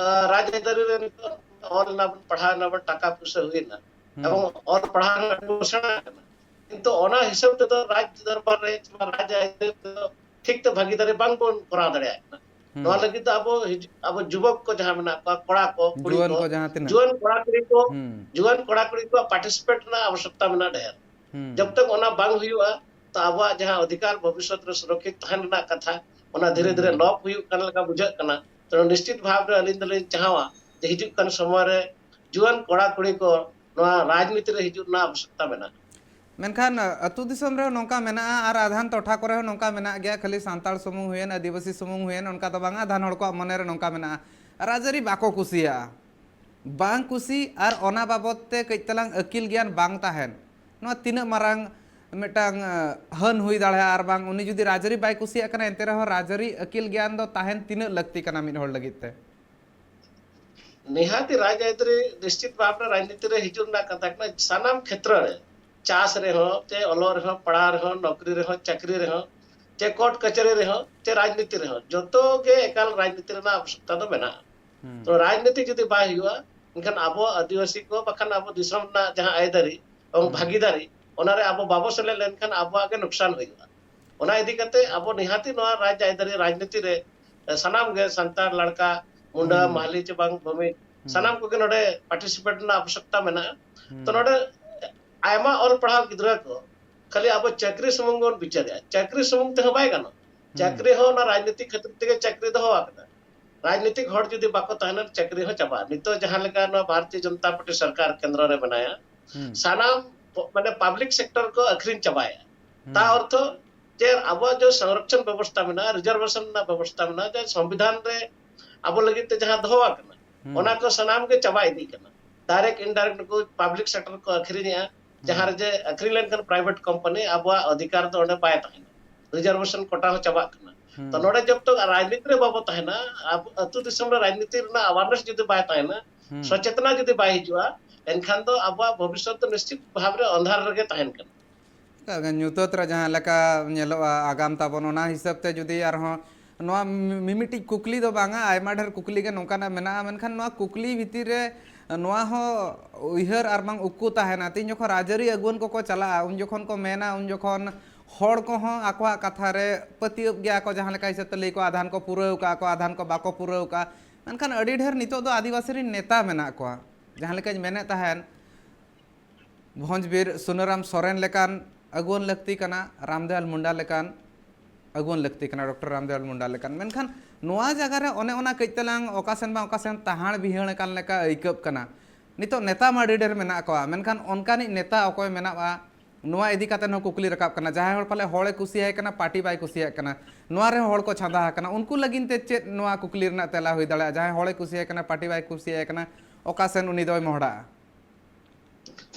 ᱟ, ᱨᱟᱡᱽ ᱟᱹᱨᱤ ᱨᱮ ᱱᱤᱛᱚᱜ ᱚᱞ ᱮᱱᱟ ᱵᱚᱱ, ᱯᱟᱲᱦᱟᱣ ᱮᱱᱟ ᱵᱚᱱ, ᱴᱟᱠᱟ ᱯᱩᱭᱥᱟᱹ ᱦᱩᱭ ᱮᱱᱟ, ᱦᱩᱸ᱾ ᱮᱵᱚᱝ ᱚᱞ ᱯᱟᱲᱦᱟᱣ ᱨᱮᱱᱟᱜ ᱟᱹᱰᱤ ᱵᱚᱱ ᱥᱮᱬᱟ ᱟᱠᱟᱱᱟ, ᱠᱤᱱᱛᱩ ᱚᱱᱟ ᱦᱤᱥᱟᱹᱵ ᱛᱮᱫᱚ ᱨᱟᱡᱽ ᱫᱚᱨᱵᱟᱨ ᱨᱮ ᱠᱤᱝᱵᱟ ᱨᱟᱡᱽ ᱟᱹᱨᱤ ᱛᱮᱫᱚ ᱴᱷᱤᱠ ᱛᱮ ᱵᱷᱟᱹᱜᱤᱫᱟᱨᱤ ᱵᱟᱝᱵᱚᱱ ᱠᱚᱨᱟᱣ ᱫᱟᱲᱮᱭᱟᱜ ᱠᱟᱱᱟ᱾ ᱦᱩᱸ᱾ ᱱᱚᱣᱟ ᱞᱟᱹᱜᱤᱫ ᱫᱚ ᱟᱵᱚ ᱦᱤᱡᱩᱜ, ᱟᱵᱚ ᱡᱩᱵᱚᱠ ᱠᱚ ᱡᱟᱦᱟᱸ ᱢᱮᱱᱟᱜ ᱠᱚᱣᱟ, ᱠᱚᱲᱟ ᱠᱚ, ᱠᱩᱲᱤ ᱡᱩᱣᱟᱹᱱ ᱠᱚ, ᱠᱚ ᱡᱟᱦᱟᱸ ᱛᱤᱱᱟᱹᱜ᱾ ᱡᱩᱣᱟᱹᱱ ᱠᱚᱲᱟ ᱠᱩᱲᱤ ᱠᱚ, ᱦᱩᱸ᱾ ᱡᱩᱣᱟᱹᱱ ᱠᱚᱲᱟ ᱠᱩᱲᱤ ᱠᱚᱣᱟᱜ participate ᱨᱮᱱᱟᱜ ᱟᱵᱚᱥᱭᱚᱠᱛᱟ ᱢᱮᱱᱟᱜᱼᱟ ᱰᱷᱮᱨ᱾ ᱦᱩᱸ᱾ ᱡᱚᱵ ᱛᱚᱠ ᱚᱱᱟ ᱵᱟᱝ ᱦᱩᱭᱩᱜᱼᱟ, ᱛᱚ ᱟᱵᱚᱣᱟᱜ ᱡᱟᱦᱟᱸ ᱚᱫᱷᱤᱠᱟᱨ ᱵᱷᱚᱵᱤᱥᱥᱚᱛ ᱨᱮ ᱥᱩᱨᱚᱠᱷᱤᱛ ᱛᱟᱦᱮᱱ ᱨᱮᱱᱟᱜ ᱠᱟᱛᱷᱟ, ᱚᱱᱟ ᱫᱷᱤᱨᱮ ᱫᱷᱤᱨᱮ ᱦᱩᱸ᱾ ᱞᱚᱯ ᱦᱩᱭᱩᱜ ᱠᱟᱱ ᱞᱮᱠᱟ ᱵᱩᱡᱷᱟᱹᱜ ᱠᱟᱱᱟ᱾ ᱛᱚ ᱱᱤᱥᱪᱤᱛ ᱵᱷᱟᱵ ᱨᱮ ᱟᱹᱞᱤᱧ ᱫᱚᱞᱤᱧ ᱪᱟᱦᱟᱣᱟ ᱡᱮ ᱦᱤᱡᱩᱜ ᱠᱟᱱ ᱥᱚᱢᱚᱭ ᱨᱮ ᱡᱩᱣᱟᱹᱱ ᱠᱚᱲᱟ ᱠᱩᱲᱤ ᱠᱚ ᱱᱚᱣᱟ ᱨᱟᱡᱽᱱᱤᱛᱤ ᱨᱮ ᱦᱤᱡᱩᱜ ᱨᱮᱱᱟᱜ ᱟᱵᱚᱥᱭᱚᱠᱛᱟ ᱢᱮᱱᱟᱜᱼᱟ᱾ ᱢᱮᱱᱠᱷᱟᱱ, ᱟᱹᱛᱩ ᱫᱤᱥᱚᱢ ᱨᱮᱦᱚᱸ ᱱᱚᱝᱠᱟ ᱢᱮᱱᱟᱜᱼᱟ ᱟᱨ ᱟᱫᱷᱟᱱ ᱴᱚᱴᱷᱟ ᱠᱚᱨᱮ ᱦᱚᱸ ᱱᱚᱝᱠᱟ ᱢᱮᱱᱟᱜ ᱜᱮᱭᱟ, ᱠᱷᱟᱹᱞᱤ ᱥᱟᱱᱛᱟᱲ ᱥᱩᱢᱩᱝ ᱦᱩᱭᱮᱱ, ᱟᱹᱫᱤᱵᱟᱹᱥᱤ ᱥᱩᱢᱩᱝ ᱦᱩᱭᱮᱱ, ᱚᱱᱠᱟ ᱫᱚ ᱵᱟᱝᱟ, ᱟᱫᱷᱟᱱ ᱦᱚᱲ ᱠᱚᱣᱟᱜ ᱢᱚᱱᱮ ᱨᱮ ᱱᱚᱝᱠᱟ ᱢᱮᱱᱟᱜᱼᱟ, ᱨᱟᱡᱽᱟᱹᱨᱤ ᱵᱟᱠᱚ ᱠᱩᱥᱤᱭᱟᱜᱼᱟ᱾ ᱵᱟᱝ ᱠᱩᱥᱤ ᱟᱨ ᱚᱱᱟ ᱵᱟᱵᱚᱫ ᱛᱮ ᱠᱟᱹᱡ ᱛᱟᱞᱟᱝ ᱟᱹᱠᱤᱞ ᱜᱮᱭᱟᱱ ᱵᱟᱝ ᱛᱟᱦᱮᱱ, ᱱᱚᱣᱟ ᱛᱤᱱᱟᱹᱜ ᱢᱟᱨᱟᱝ ᱢᱤᱫᱴᱟᱝ, ᱟᱸ, ᱦᱟᱹᱱ ᱦᱩᱭ ᱫᱟᱲᱮᱭᱟᱜᱼᱟ? ᱟᱨ ᱵᱟᱝ, ᱩᱱᱤ ᱡᱩᱫᱤ ᱨᱟᱡᱽᱟᱹᱨᱤ ᱵᱟᱭ ᱠᱩᱥᱤᱭᱟᱜ ᱠᱟᱱᱟ, ᱮᱱᱛᱮ ᱨᱮᱦᱚᱸ ᱨᱟᱡᱽᱟᱹᱨᱤ ᱟᱹᱠᱤᱞ ᱜᱮᱭᱟᱱ ᱫᱚ ᱛᱟᱦᱮᱱ ᱛᱤᱱᱟᱹᱜ ᱞᱟᱹᱠᱛᱤ ᱠᱟᱱᱟ ᱢᱤᱫ ᱦᱚᱲ ᱞᱟᱹᱜᱤᱫ ᱛᱮ? ᱱᱤᱦᱟᱹᱛᱤ ᱨᱟᱡᱽᱟᱹᱨᱤ ᱱᱤᱥᱪᱤᱛ ᱵᱷᱟᱵᱽ ᱨᱮ ᱨᱟᱡᱽᱱᱤᱛᱤ ᱨᱮ ᱦᱤᱡᱩᱜ ᱨᱮᱱᱟᱜ ᱠᱟᱛᱷᱟ ᱠᱟᱱᱟ᱾ ᱥᱟᱱᱟᱢ ᱠᱷᱮᱛᱨᱚ ᱨᱮ, ᱪᱟᱥ ᱨᱮᱦᱚᱸ, ᱪᱮ ᱚᱞᱚᱜ ᱨᱮᱦᱚᱸ, ᱯᱟᱲᱦᱟᱣ ᱨᱮᱦᱚᱸ, ᱱᱚᱠᱨᱤ ᱨᱮᱦᱚᱸ, ᱪᱟᱹᱠᱨᱤ ᱨᱮᱦᱚᱸ, ᱪᱮ ᱠᱳᱨᱴ ᱠᱟᱪᱷᱟᱹᱨᱤ ᱨᱮᱦᱚᱸ, ᱪᱮ ᱨᱟᱡᱽᱱᱤᱛᱤ ᱨᱮᱦᱚᱸ, ᱡᱚᱛᱚ ᱜᱮ ᱮᱠᱟᱞ ᱨᱟᱡᱽᱱᱤᱛᱤ ᱨᱮᱱᱟᱜ ᱟᱵᱚᱥᱭᱚᱠᱛᱟ ᱫᱚ ᱢᱮᱱᱟᱜᱼᱟ᱾ ᱦᱩᱸ᱾ ᱛᱚ ᱨᱟᱡᱽᱱᱤᱛᱤ ᱡᱩᱫᱤ ᱵᱟᱭ ᱦᱩᱭᱩᱜᱼᱟ, ᱮᱱᱠᱷᱟᱱ ᱟᱵᱚ ᱟᱹᱫᱤᱵᱟᱹᱥᱤ ᱠᱚ ᱵᱟᱠᱷᱟᱱ ᱟᱵᱚ ᱫᱤᱥᱚᱢ ᱨᱮᱱᱟᱜ ᱡᱟᱦᱟᱸ ᱟᱹᱭᱫᱟᱹᱨᱤ ᱮᱵᱚᱝ ᱦᱩᱸ᱾ ᱵᱷᱟᱹᱜᱤᱫᱟᱨᱤ, ᱚᱱᱟ ᱨᱮ ᱟᱵᱚ ᱵᱟᱵᱚ ᱥᱮᱞᱮᱫ ᱞᱮᱱᱠᱷᱟᱱ ᱟᱵᱚᱣᱟᱜ ᱜᱮ ᱱᱩᱠᱥᱟᱱ ᱦᱩᱭᱩᱜᱼᱟ᱾ ᱚᱱᱟ ᱤᱫᱤ ᱠᱟᱛᱮ ᱟᱵᱚ ᱱᱤᱦᱟᱹᱛᱤ ᱱᱚᱣᱟ ᱨᱟᱡᱽ ᱟᱹᱭᱫᱟᱹᱨᱤ ᱨᱟᱡᱽᱱᱤᱛᱤ ᱨᱮ, ᱮ, ᱥᱟᱱᱟᱢ ᱜᱮ ᱥᱟᱱᱛᱟᱲ, ᱞᱟᱲᱠᱟ, ᱢᱩᱱᱰᱟ, ᱦᱩᱸ᱾ ᱢᱟᱦᱞᱤ ᱪᱮ ᱵᱟᱝ ᱵᱷᱩᱢᱤ, ᱦᱩᱸ᱾ ᱥᱟᱱᱟᱢ ᱠᱚᱜᱮ ᱱᱚᱰᱮ participate ᱨᱮᱱᱟᱜ ᱟᱵᱚᱥᱭᱚᱠᱛᱟ ᱢᱮᱱᱟᱜᱼᱟ᱾ ᱛᱚ ᱦᱩᱸ᱾ ᱱᱚᱰᱮ ᱟᱭᱢᱟ ᱚᱞ ᱯᱟᱲᱦᱟᱣ ᱜᱤᱫᱽᱨᱟᱹ ᱠᱚ ᱠᱷᱟᱹᱞᱤ ᱟᱵᱚ ᱪᱟᱹᱠᱨᱤ ᱥᱩᱢᱩᱝ ᱵᱚᱱ ᱵᱤᱪᱟᱹᱨᱮᱜᱼᱟ᱾ ᱪᱟᱹᱠᱨᱤ ᱥᱩᱢᱩᱝ ᱛᱮᱦᱚᱸ ᱵᱟᱭ ᱜᱟᱱᱚᱜᱼᱟ᱾ ᱦᱩᱸ᱾ ᱪᱟᱹᱠᱨᱤ ᱦᱚᱸ ᱚᱱᱟ ᱨᱟᱡᱽᱱᱤᱛᱤ ᱠᱷᱟᱹᱛᱤᱨ ᱛᱮᱜᱮ ᱪᱟᱹᱠᱨᱤ ᱫᱚᱦᱚ ᱟᱠᱟᱱᱟ᱾ ᱨᱟᱡᱽᱱᱤᱛᱤᱠ ᱦᱚᱲ ᱡᱩᱫᱤ ᱵᱟᱠᱚ ᱛᱟᱦᱮᱱᱟ, ᱪᱟᱹᱠᱨᱤ ᱦᱚᱸ ᱪᱟᱵᱟᱜᱼᱟ᱾ ᱱᱤᱛᱚᱜ ᱡᱟᱦᱟᱸ ᱞᱮᱠᱟ ᱱᱚᱣᱟ ᱵᱷᱟᱨᱚᱛᱤᱭᱚ ᱡᱚᱱᱚᱛᱟ ᱯᱟᱨᱴᱤ ᱥᱚᱨᱠᱟᱨ ᱠᱮᱱᱫᱨᱚ ᱨᱮ ᱢᱮᱱᱟᱭᱟ, ᱦᱩᱸ᱾ ᱥᱟᱱᱟᱢ ᱯᱚ-, ᱢᱟᱱᱮ public sector ᱠᱚ ᱟᱹᱠᱷᱨᱤᱧ ᱪᱟᱵᱟᱭᱮᱜᱼᱟ᱾ ᱦᱩᱸ᱾ ᱛᱟ ᱚᱨᱛᱷᱚ ᱪᱮᱫ ᱟᱵᱚᱣᱟᱜ ᱡᱮ ᱥᱚᱝᱨᱚᱠᱷᱚᱱ ᱵᱮᱵᱚᱥᱛᱟ ᱢᱮᱱᱟᱜᱼᱟ, reservation ᱨᱮᱱᱟᱜ ᱵᱮᱵᱚᱥᱛᱟ ᱢᱮᱱᱟᱜᱼᱟ, ᱡᱮ ᱥᱚᱝᱵᱤᱫᱷᱟᱱ ᱨᱮ ᱟᱵᱚ ᱞᱟᱹᱜᱤᱫ ᱛᱮ ᱡᱟᱦᱟᱸ ᱫᱚᱦᱚ ᱟᱠᱟᱱᱟ, ᱦᱩᱸ᱾ ᱚᱱᱟ ᱠᱚ ᱥᱟᱱᱟᱢ ᱜᱮ ᱪᱟᱵᱟ ᱤᱫᱤᱜ ᱠᱟᱱᱟ᱾ Direct indirect ᱱᱩᱠᱩ public sector ᱠᱚ ᱟᱹᱠᱷᱨᱤᱧᱮᱜᱼᱟ, ᱦᱩᱸ᱾ ᱡᱟᱦᱟᱸ ᱨᱮ ᱡᱮ ᱟᱹᱠᱷᱨᱤᱧ ᱞᱮᱱᱠᱷᱟᱱ private company ᱟᱵᱚᱣᱟᱜ ᱚᱫᱷᱤᱠᱟᱨ ᱫᱚ ᱚᱸᱰᱮ ᱵᱟᱭ ᱛᱟᱦᱮᱱᱟ, reservation quota ᱦᱚᱸ ᱪᱟᱵᱟᱜ ᱠᱟᱱᱟ᱾ ᱦᱩᱸ᱾ ᱛᱚ ᱱᱚᱰᱮ ᱡᱚᱵ ᱛᱚᱠ ᱨᱟᱡᱽᱱᱤᱛᱤ ᱨᱮ ᱵᱟᱵᱚ ᱛᱟᱦᱮᱱᱟ, ᱟᱵᱚ ᱟᱹᱛᱩ ᱫᱤᱥᱚᱢ ᱨᱮ ᱨᱟᱡᱽᱱᱤᱛᱤ ᱨᱮᱱᱟᱜ awareness ᱡᱩᱫᱤ ᱵᱟᱭ ᱛᱟᱦᱮᱱᱟ, ᱦᱩᱸ᱾ ᱥᱚᱪᱮᱛᱚᱱᱟ ᱡᱩᱫᱤ ᱵᱟᱭ ᱦᱤᱡᱩᱜᱼᱟ, ᱮᱱᱠᱷᱟᱱ ᱫᱚ ᱟᱵᱚᱣᱟᱜ ᱵᱷᱚᱵᱤᱥᱥᱚᱛ ᱫᱚ ᱱᱤᱥᱪᱤᱛ ᱵᱷᱟᱵᱽ ᱨᱮ ᱚᱱᱫᱷᱟᱨ ᱨᱮᱜᱮ ᱛᱟᱦᱮᱱ ᱠᱟᱱᱟ᱾ ᱚᱱᱠᱟ ᱜᱮ ᱧᱩᱛᱟᱹᱛ ᱨᱮ ᱡᱟᱦᱟᱸ ᱞᱮᱠᱟ ᱧᱮᱞᱚᱜᱼᱟ ᱟᱜᱟᱢ ᱛᱟᱵᱚᱱ, ᱚᱱᱟ ᱦᱤᱥᱟᱹᱵ ᱛᱮ ᱡᱩᱫᱤ ᱟᱨᱦᱚᱸ ᱱᱚᱣᱟ ᱢᱤ-, ᱢᱤᱢᱤᱫᱴᱤᱡ ᱠᱩᱠᱞᱤ ᱫᱚ ᱵᱟᱝᱟ, ᱟᱭᱢᱟ ᱰᱷᱮᱨ ᱠᱩᱠᱞᱤ ᱜᱮ ᱱᱚᱝᱠᱟᱱᱟᱜ ᱢᱮᱱᱟᱜᱼᱟ, ᱢᱮᱱᱠᱷᱟᱱ ᱱᱚᱣᱟ ᱠᱩᱠᱞᱤ ᱵᱷᱤᱛᱤᱨ ᱨᱮ ᱱᱚᱣᱟ ᱦᱚᱸ ᱩᱭᱦᱟᱹᱨ ᱟᱨ ᱵᱟᱝ ᱩᱠᱩ ᱛᱟᱦᱮᱱᱟ᱾ ᱛᱤᱦᱤᱧ ᱡᱚᱠᱷᱚᱱ ᱨᱟᱡᱽᱟᱹᱨᱤ ᱟᱹᱜᱩᱣᱟᱹᱱ ᱠᱚᱠᱚ ᱪᱟᱞᱟᱜᱼᱟ, ᱩᱱ ᱡᱚᱠᱷᱚᱱ ᱠᱚ ᱢᱮᱱᱟ, ᱩᱱ ᱡᱚᱠᱷᱚᱱ ᱦᱚᱲ ᱠᱚᱦᱚᱸ ᱟᱠᱚᱣᱟᱜ ᱠᱟᱛᱷᱟ ᱨᱮ ᱯᱟᱹᱛᱭᱟᱹᱣ ᱜᱮᱭᱟ ᱠᱚ, ᱡᱟᱦᱟᱸ ᱞᱮᱠᱟ ᱦᱤᱥᱟᱹᱵ ᱛᱮ ᱞᱟᱹᱭ ᱠᱚ, ᱟᱫᱷᱟᱱ ᱠᱚ ᱯᱩᱨᱟᱹᱣ ᱠᱟᱜᱼᱟ ᱠᱚ, ᱟᱫᱷᱟᱱ ᱠᱚ ᱵᱟᱠᱚ ᱯᱩᱨᱟᱹᱣ ᱠᱟᱜᱼᱟ᱾ ᱢᱮᱱᱠᱷᱟᱱ ᱟᱹᱰᱤ ᱰᱷᱮᱨ ᱱᱤᱛᱚᱜ ᱫᱚ ᱟᱹᱫᱤᱵᱟᱹᱥᱤ ᱨᱮᱱ ᱱᱮᱛᱟ ᱢᱮᱱᱟᱜ ᱠᱚᱣᱟ᱾ ᱡᱟᱦᱟᱸ ᱞᱮᱠᱟᱧ ᱢᱮᱱᱮᱫ ᱛᱟᱦᱮᱸᱫ, ᱵᱷᱚᱸᱡᱽ ᱵᱤᱨ ᱥᱩᱱᱟᱹᱨᱟᱢ ᱥᱚᱨᱮᱱ ᱞᱮᱠᱟᱱ ᱟᱹᱜᱩᱣᱟᱹᱱ ᱞᱟᱹᱠᱛᱤ ᱠᱟᱱᱟ, ᱨᱟᱢᱫᱮᱣᱟᱞ ᱢᱩᱱᱰᱟ ᱞᱮᱠᱟᱱ ᱟᱹᱜᱩᱣᱟᱹᱱ ᱞᱟᱹᱠᱛᱤ ᱠᱟᱱᱟ, ᱰᱚᱠᱴᱚᱨ ᱨᱟᱢᱫᱮᱣᱟᱞ ᱢᱩᱱᱰᱟ ᱞᱮᱠᱟᱱ᱾ ᱢᱮᱱᱠᱷᱟᱱ ᱱᱚᱣᱟ ᱡᱟᱭᱜᱟ ᱨᱮ ᱚᱱᱮ ᱚᱱᱟ ᱠᱟᱹᱡ ᱛᱟᱞᱟᱝ ᱚᱠᱟ ᱥᱮᱱ ᱵᱟᱝ ᱚᱠᱟ ᱥᱮᱱ ᱛᱟᱦᱟᱲ ᱵᱤᱦᱟᱹᱲ ᱟᱠᱟᱱ ᱞᱮᱠᱟ ᱟᱹᱭᱠᱟᱹᱜ ᱠᱟᱱᱟ᱾ ᱱᱤᱛᱚᱜ ᱱᱮᱛᱟ ᱢᱟ ᱟᱹᱰᱤ ᱰᱷᱮᱨ ᱢᱮᱱᱟᱜ ᱠᱚᱣᱟ, ᱢᱮᱱᱠᱷᱟᱱ ᱚᱱᱠᱟᱱᱤᱡ ᱱᱮᱛᱟ ᱚᱠᱚᱭ ᱢᱮᱱᱟᱜᱼᱟ, ᱱᱚᱣᱟ ᱤᱫᱤ ᱠᱟᱛᱮ ᱦᱚᱸ ᱠᱩᱠᱞᱤ ᱨᱟᱠᱟᱵ ᱠᱟᱱᱟ᱾ ᱡᱟᱦᱟᱸᱭ ᱦᱚᱲ ᱯᱟᱞᱮ ᱦᱚᱲᱮ ᱠᱩᱥᱤᱭᱟᱭ ᱠᱟᱱᱟ, ᱯᱟᱨᱴᱤ ᱵᱟᱭ ᱠᱩᱥᱤᱭᱟᱜ ᱠᱟᱱᱟ, ᱱᱚᱣᱟ ᱨᱮᱦᱚᱸ ᱦᱚᱲ ᱠᱚ ᱪᱷᱟᱸᱫᱟ ᱟᱠᱟᱱᱟ᱾ ᱩᱱᱠᱩ ᱞᱟᱹᱜᱤᱫ ᱛᱮ ᱪᱮᱫ ᱱᱚᱣᱟ ᱠᱩᱠᱞᱤ ᱨᱮᱱᱟᱜ ᱛᱮᱞᱟ ᱦᱩᱭ ᱫᱟᱲᱮᱭᱟᱜᱼᱟ? ᱡᱟᱦᱟᱸᱭ ᱦᱚᱲᱮ ᱠᱩᱥᱤᱭᱟᱭ ᱠᱟᱱᱟ, ᱯᱟᱨᱴᱤ ᱵᱟᱭ ᱠᱩᱥᱤᱭᱟᱭ ᱠᱟᱱᱟ, ᱚᱠᱟ ᱥᱮᱱ ᱩᱱᱤ ᱫᱚᱭ ᱢᱚᱦᱰᱟᱜᱼᱟ?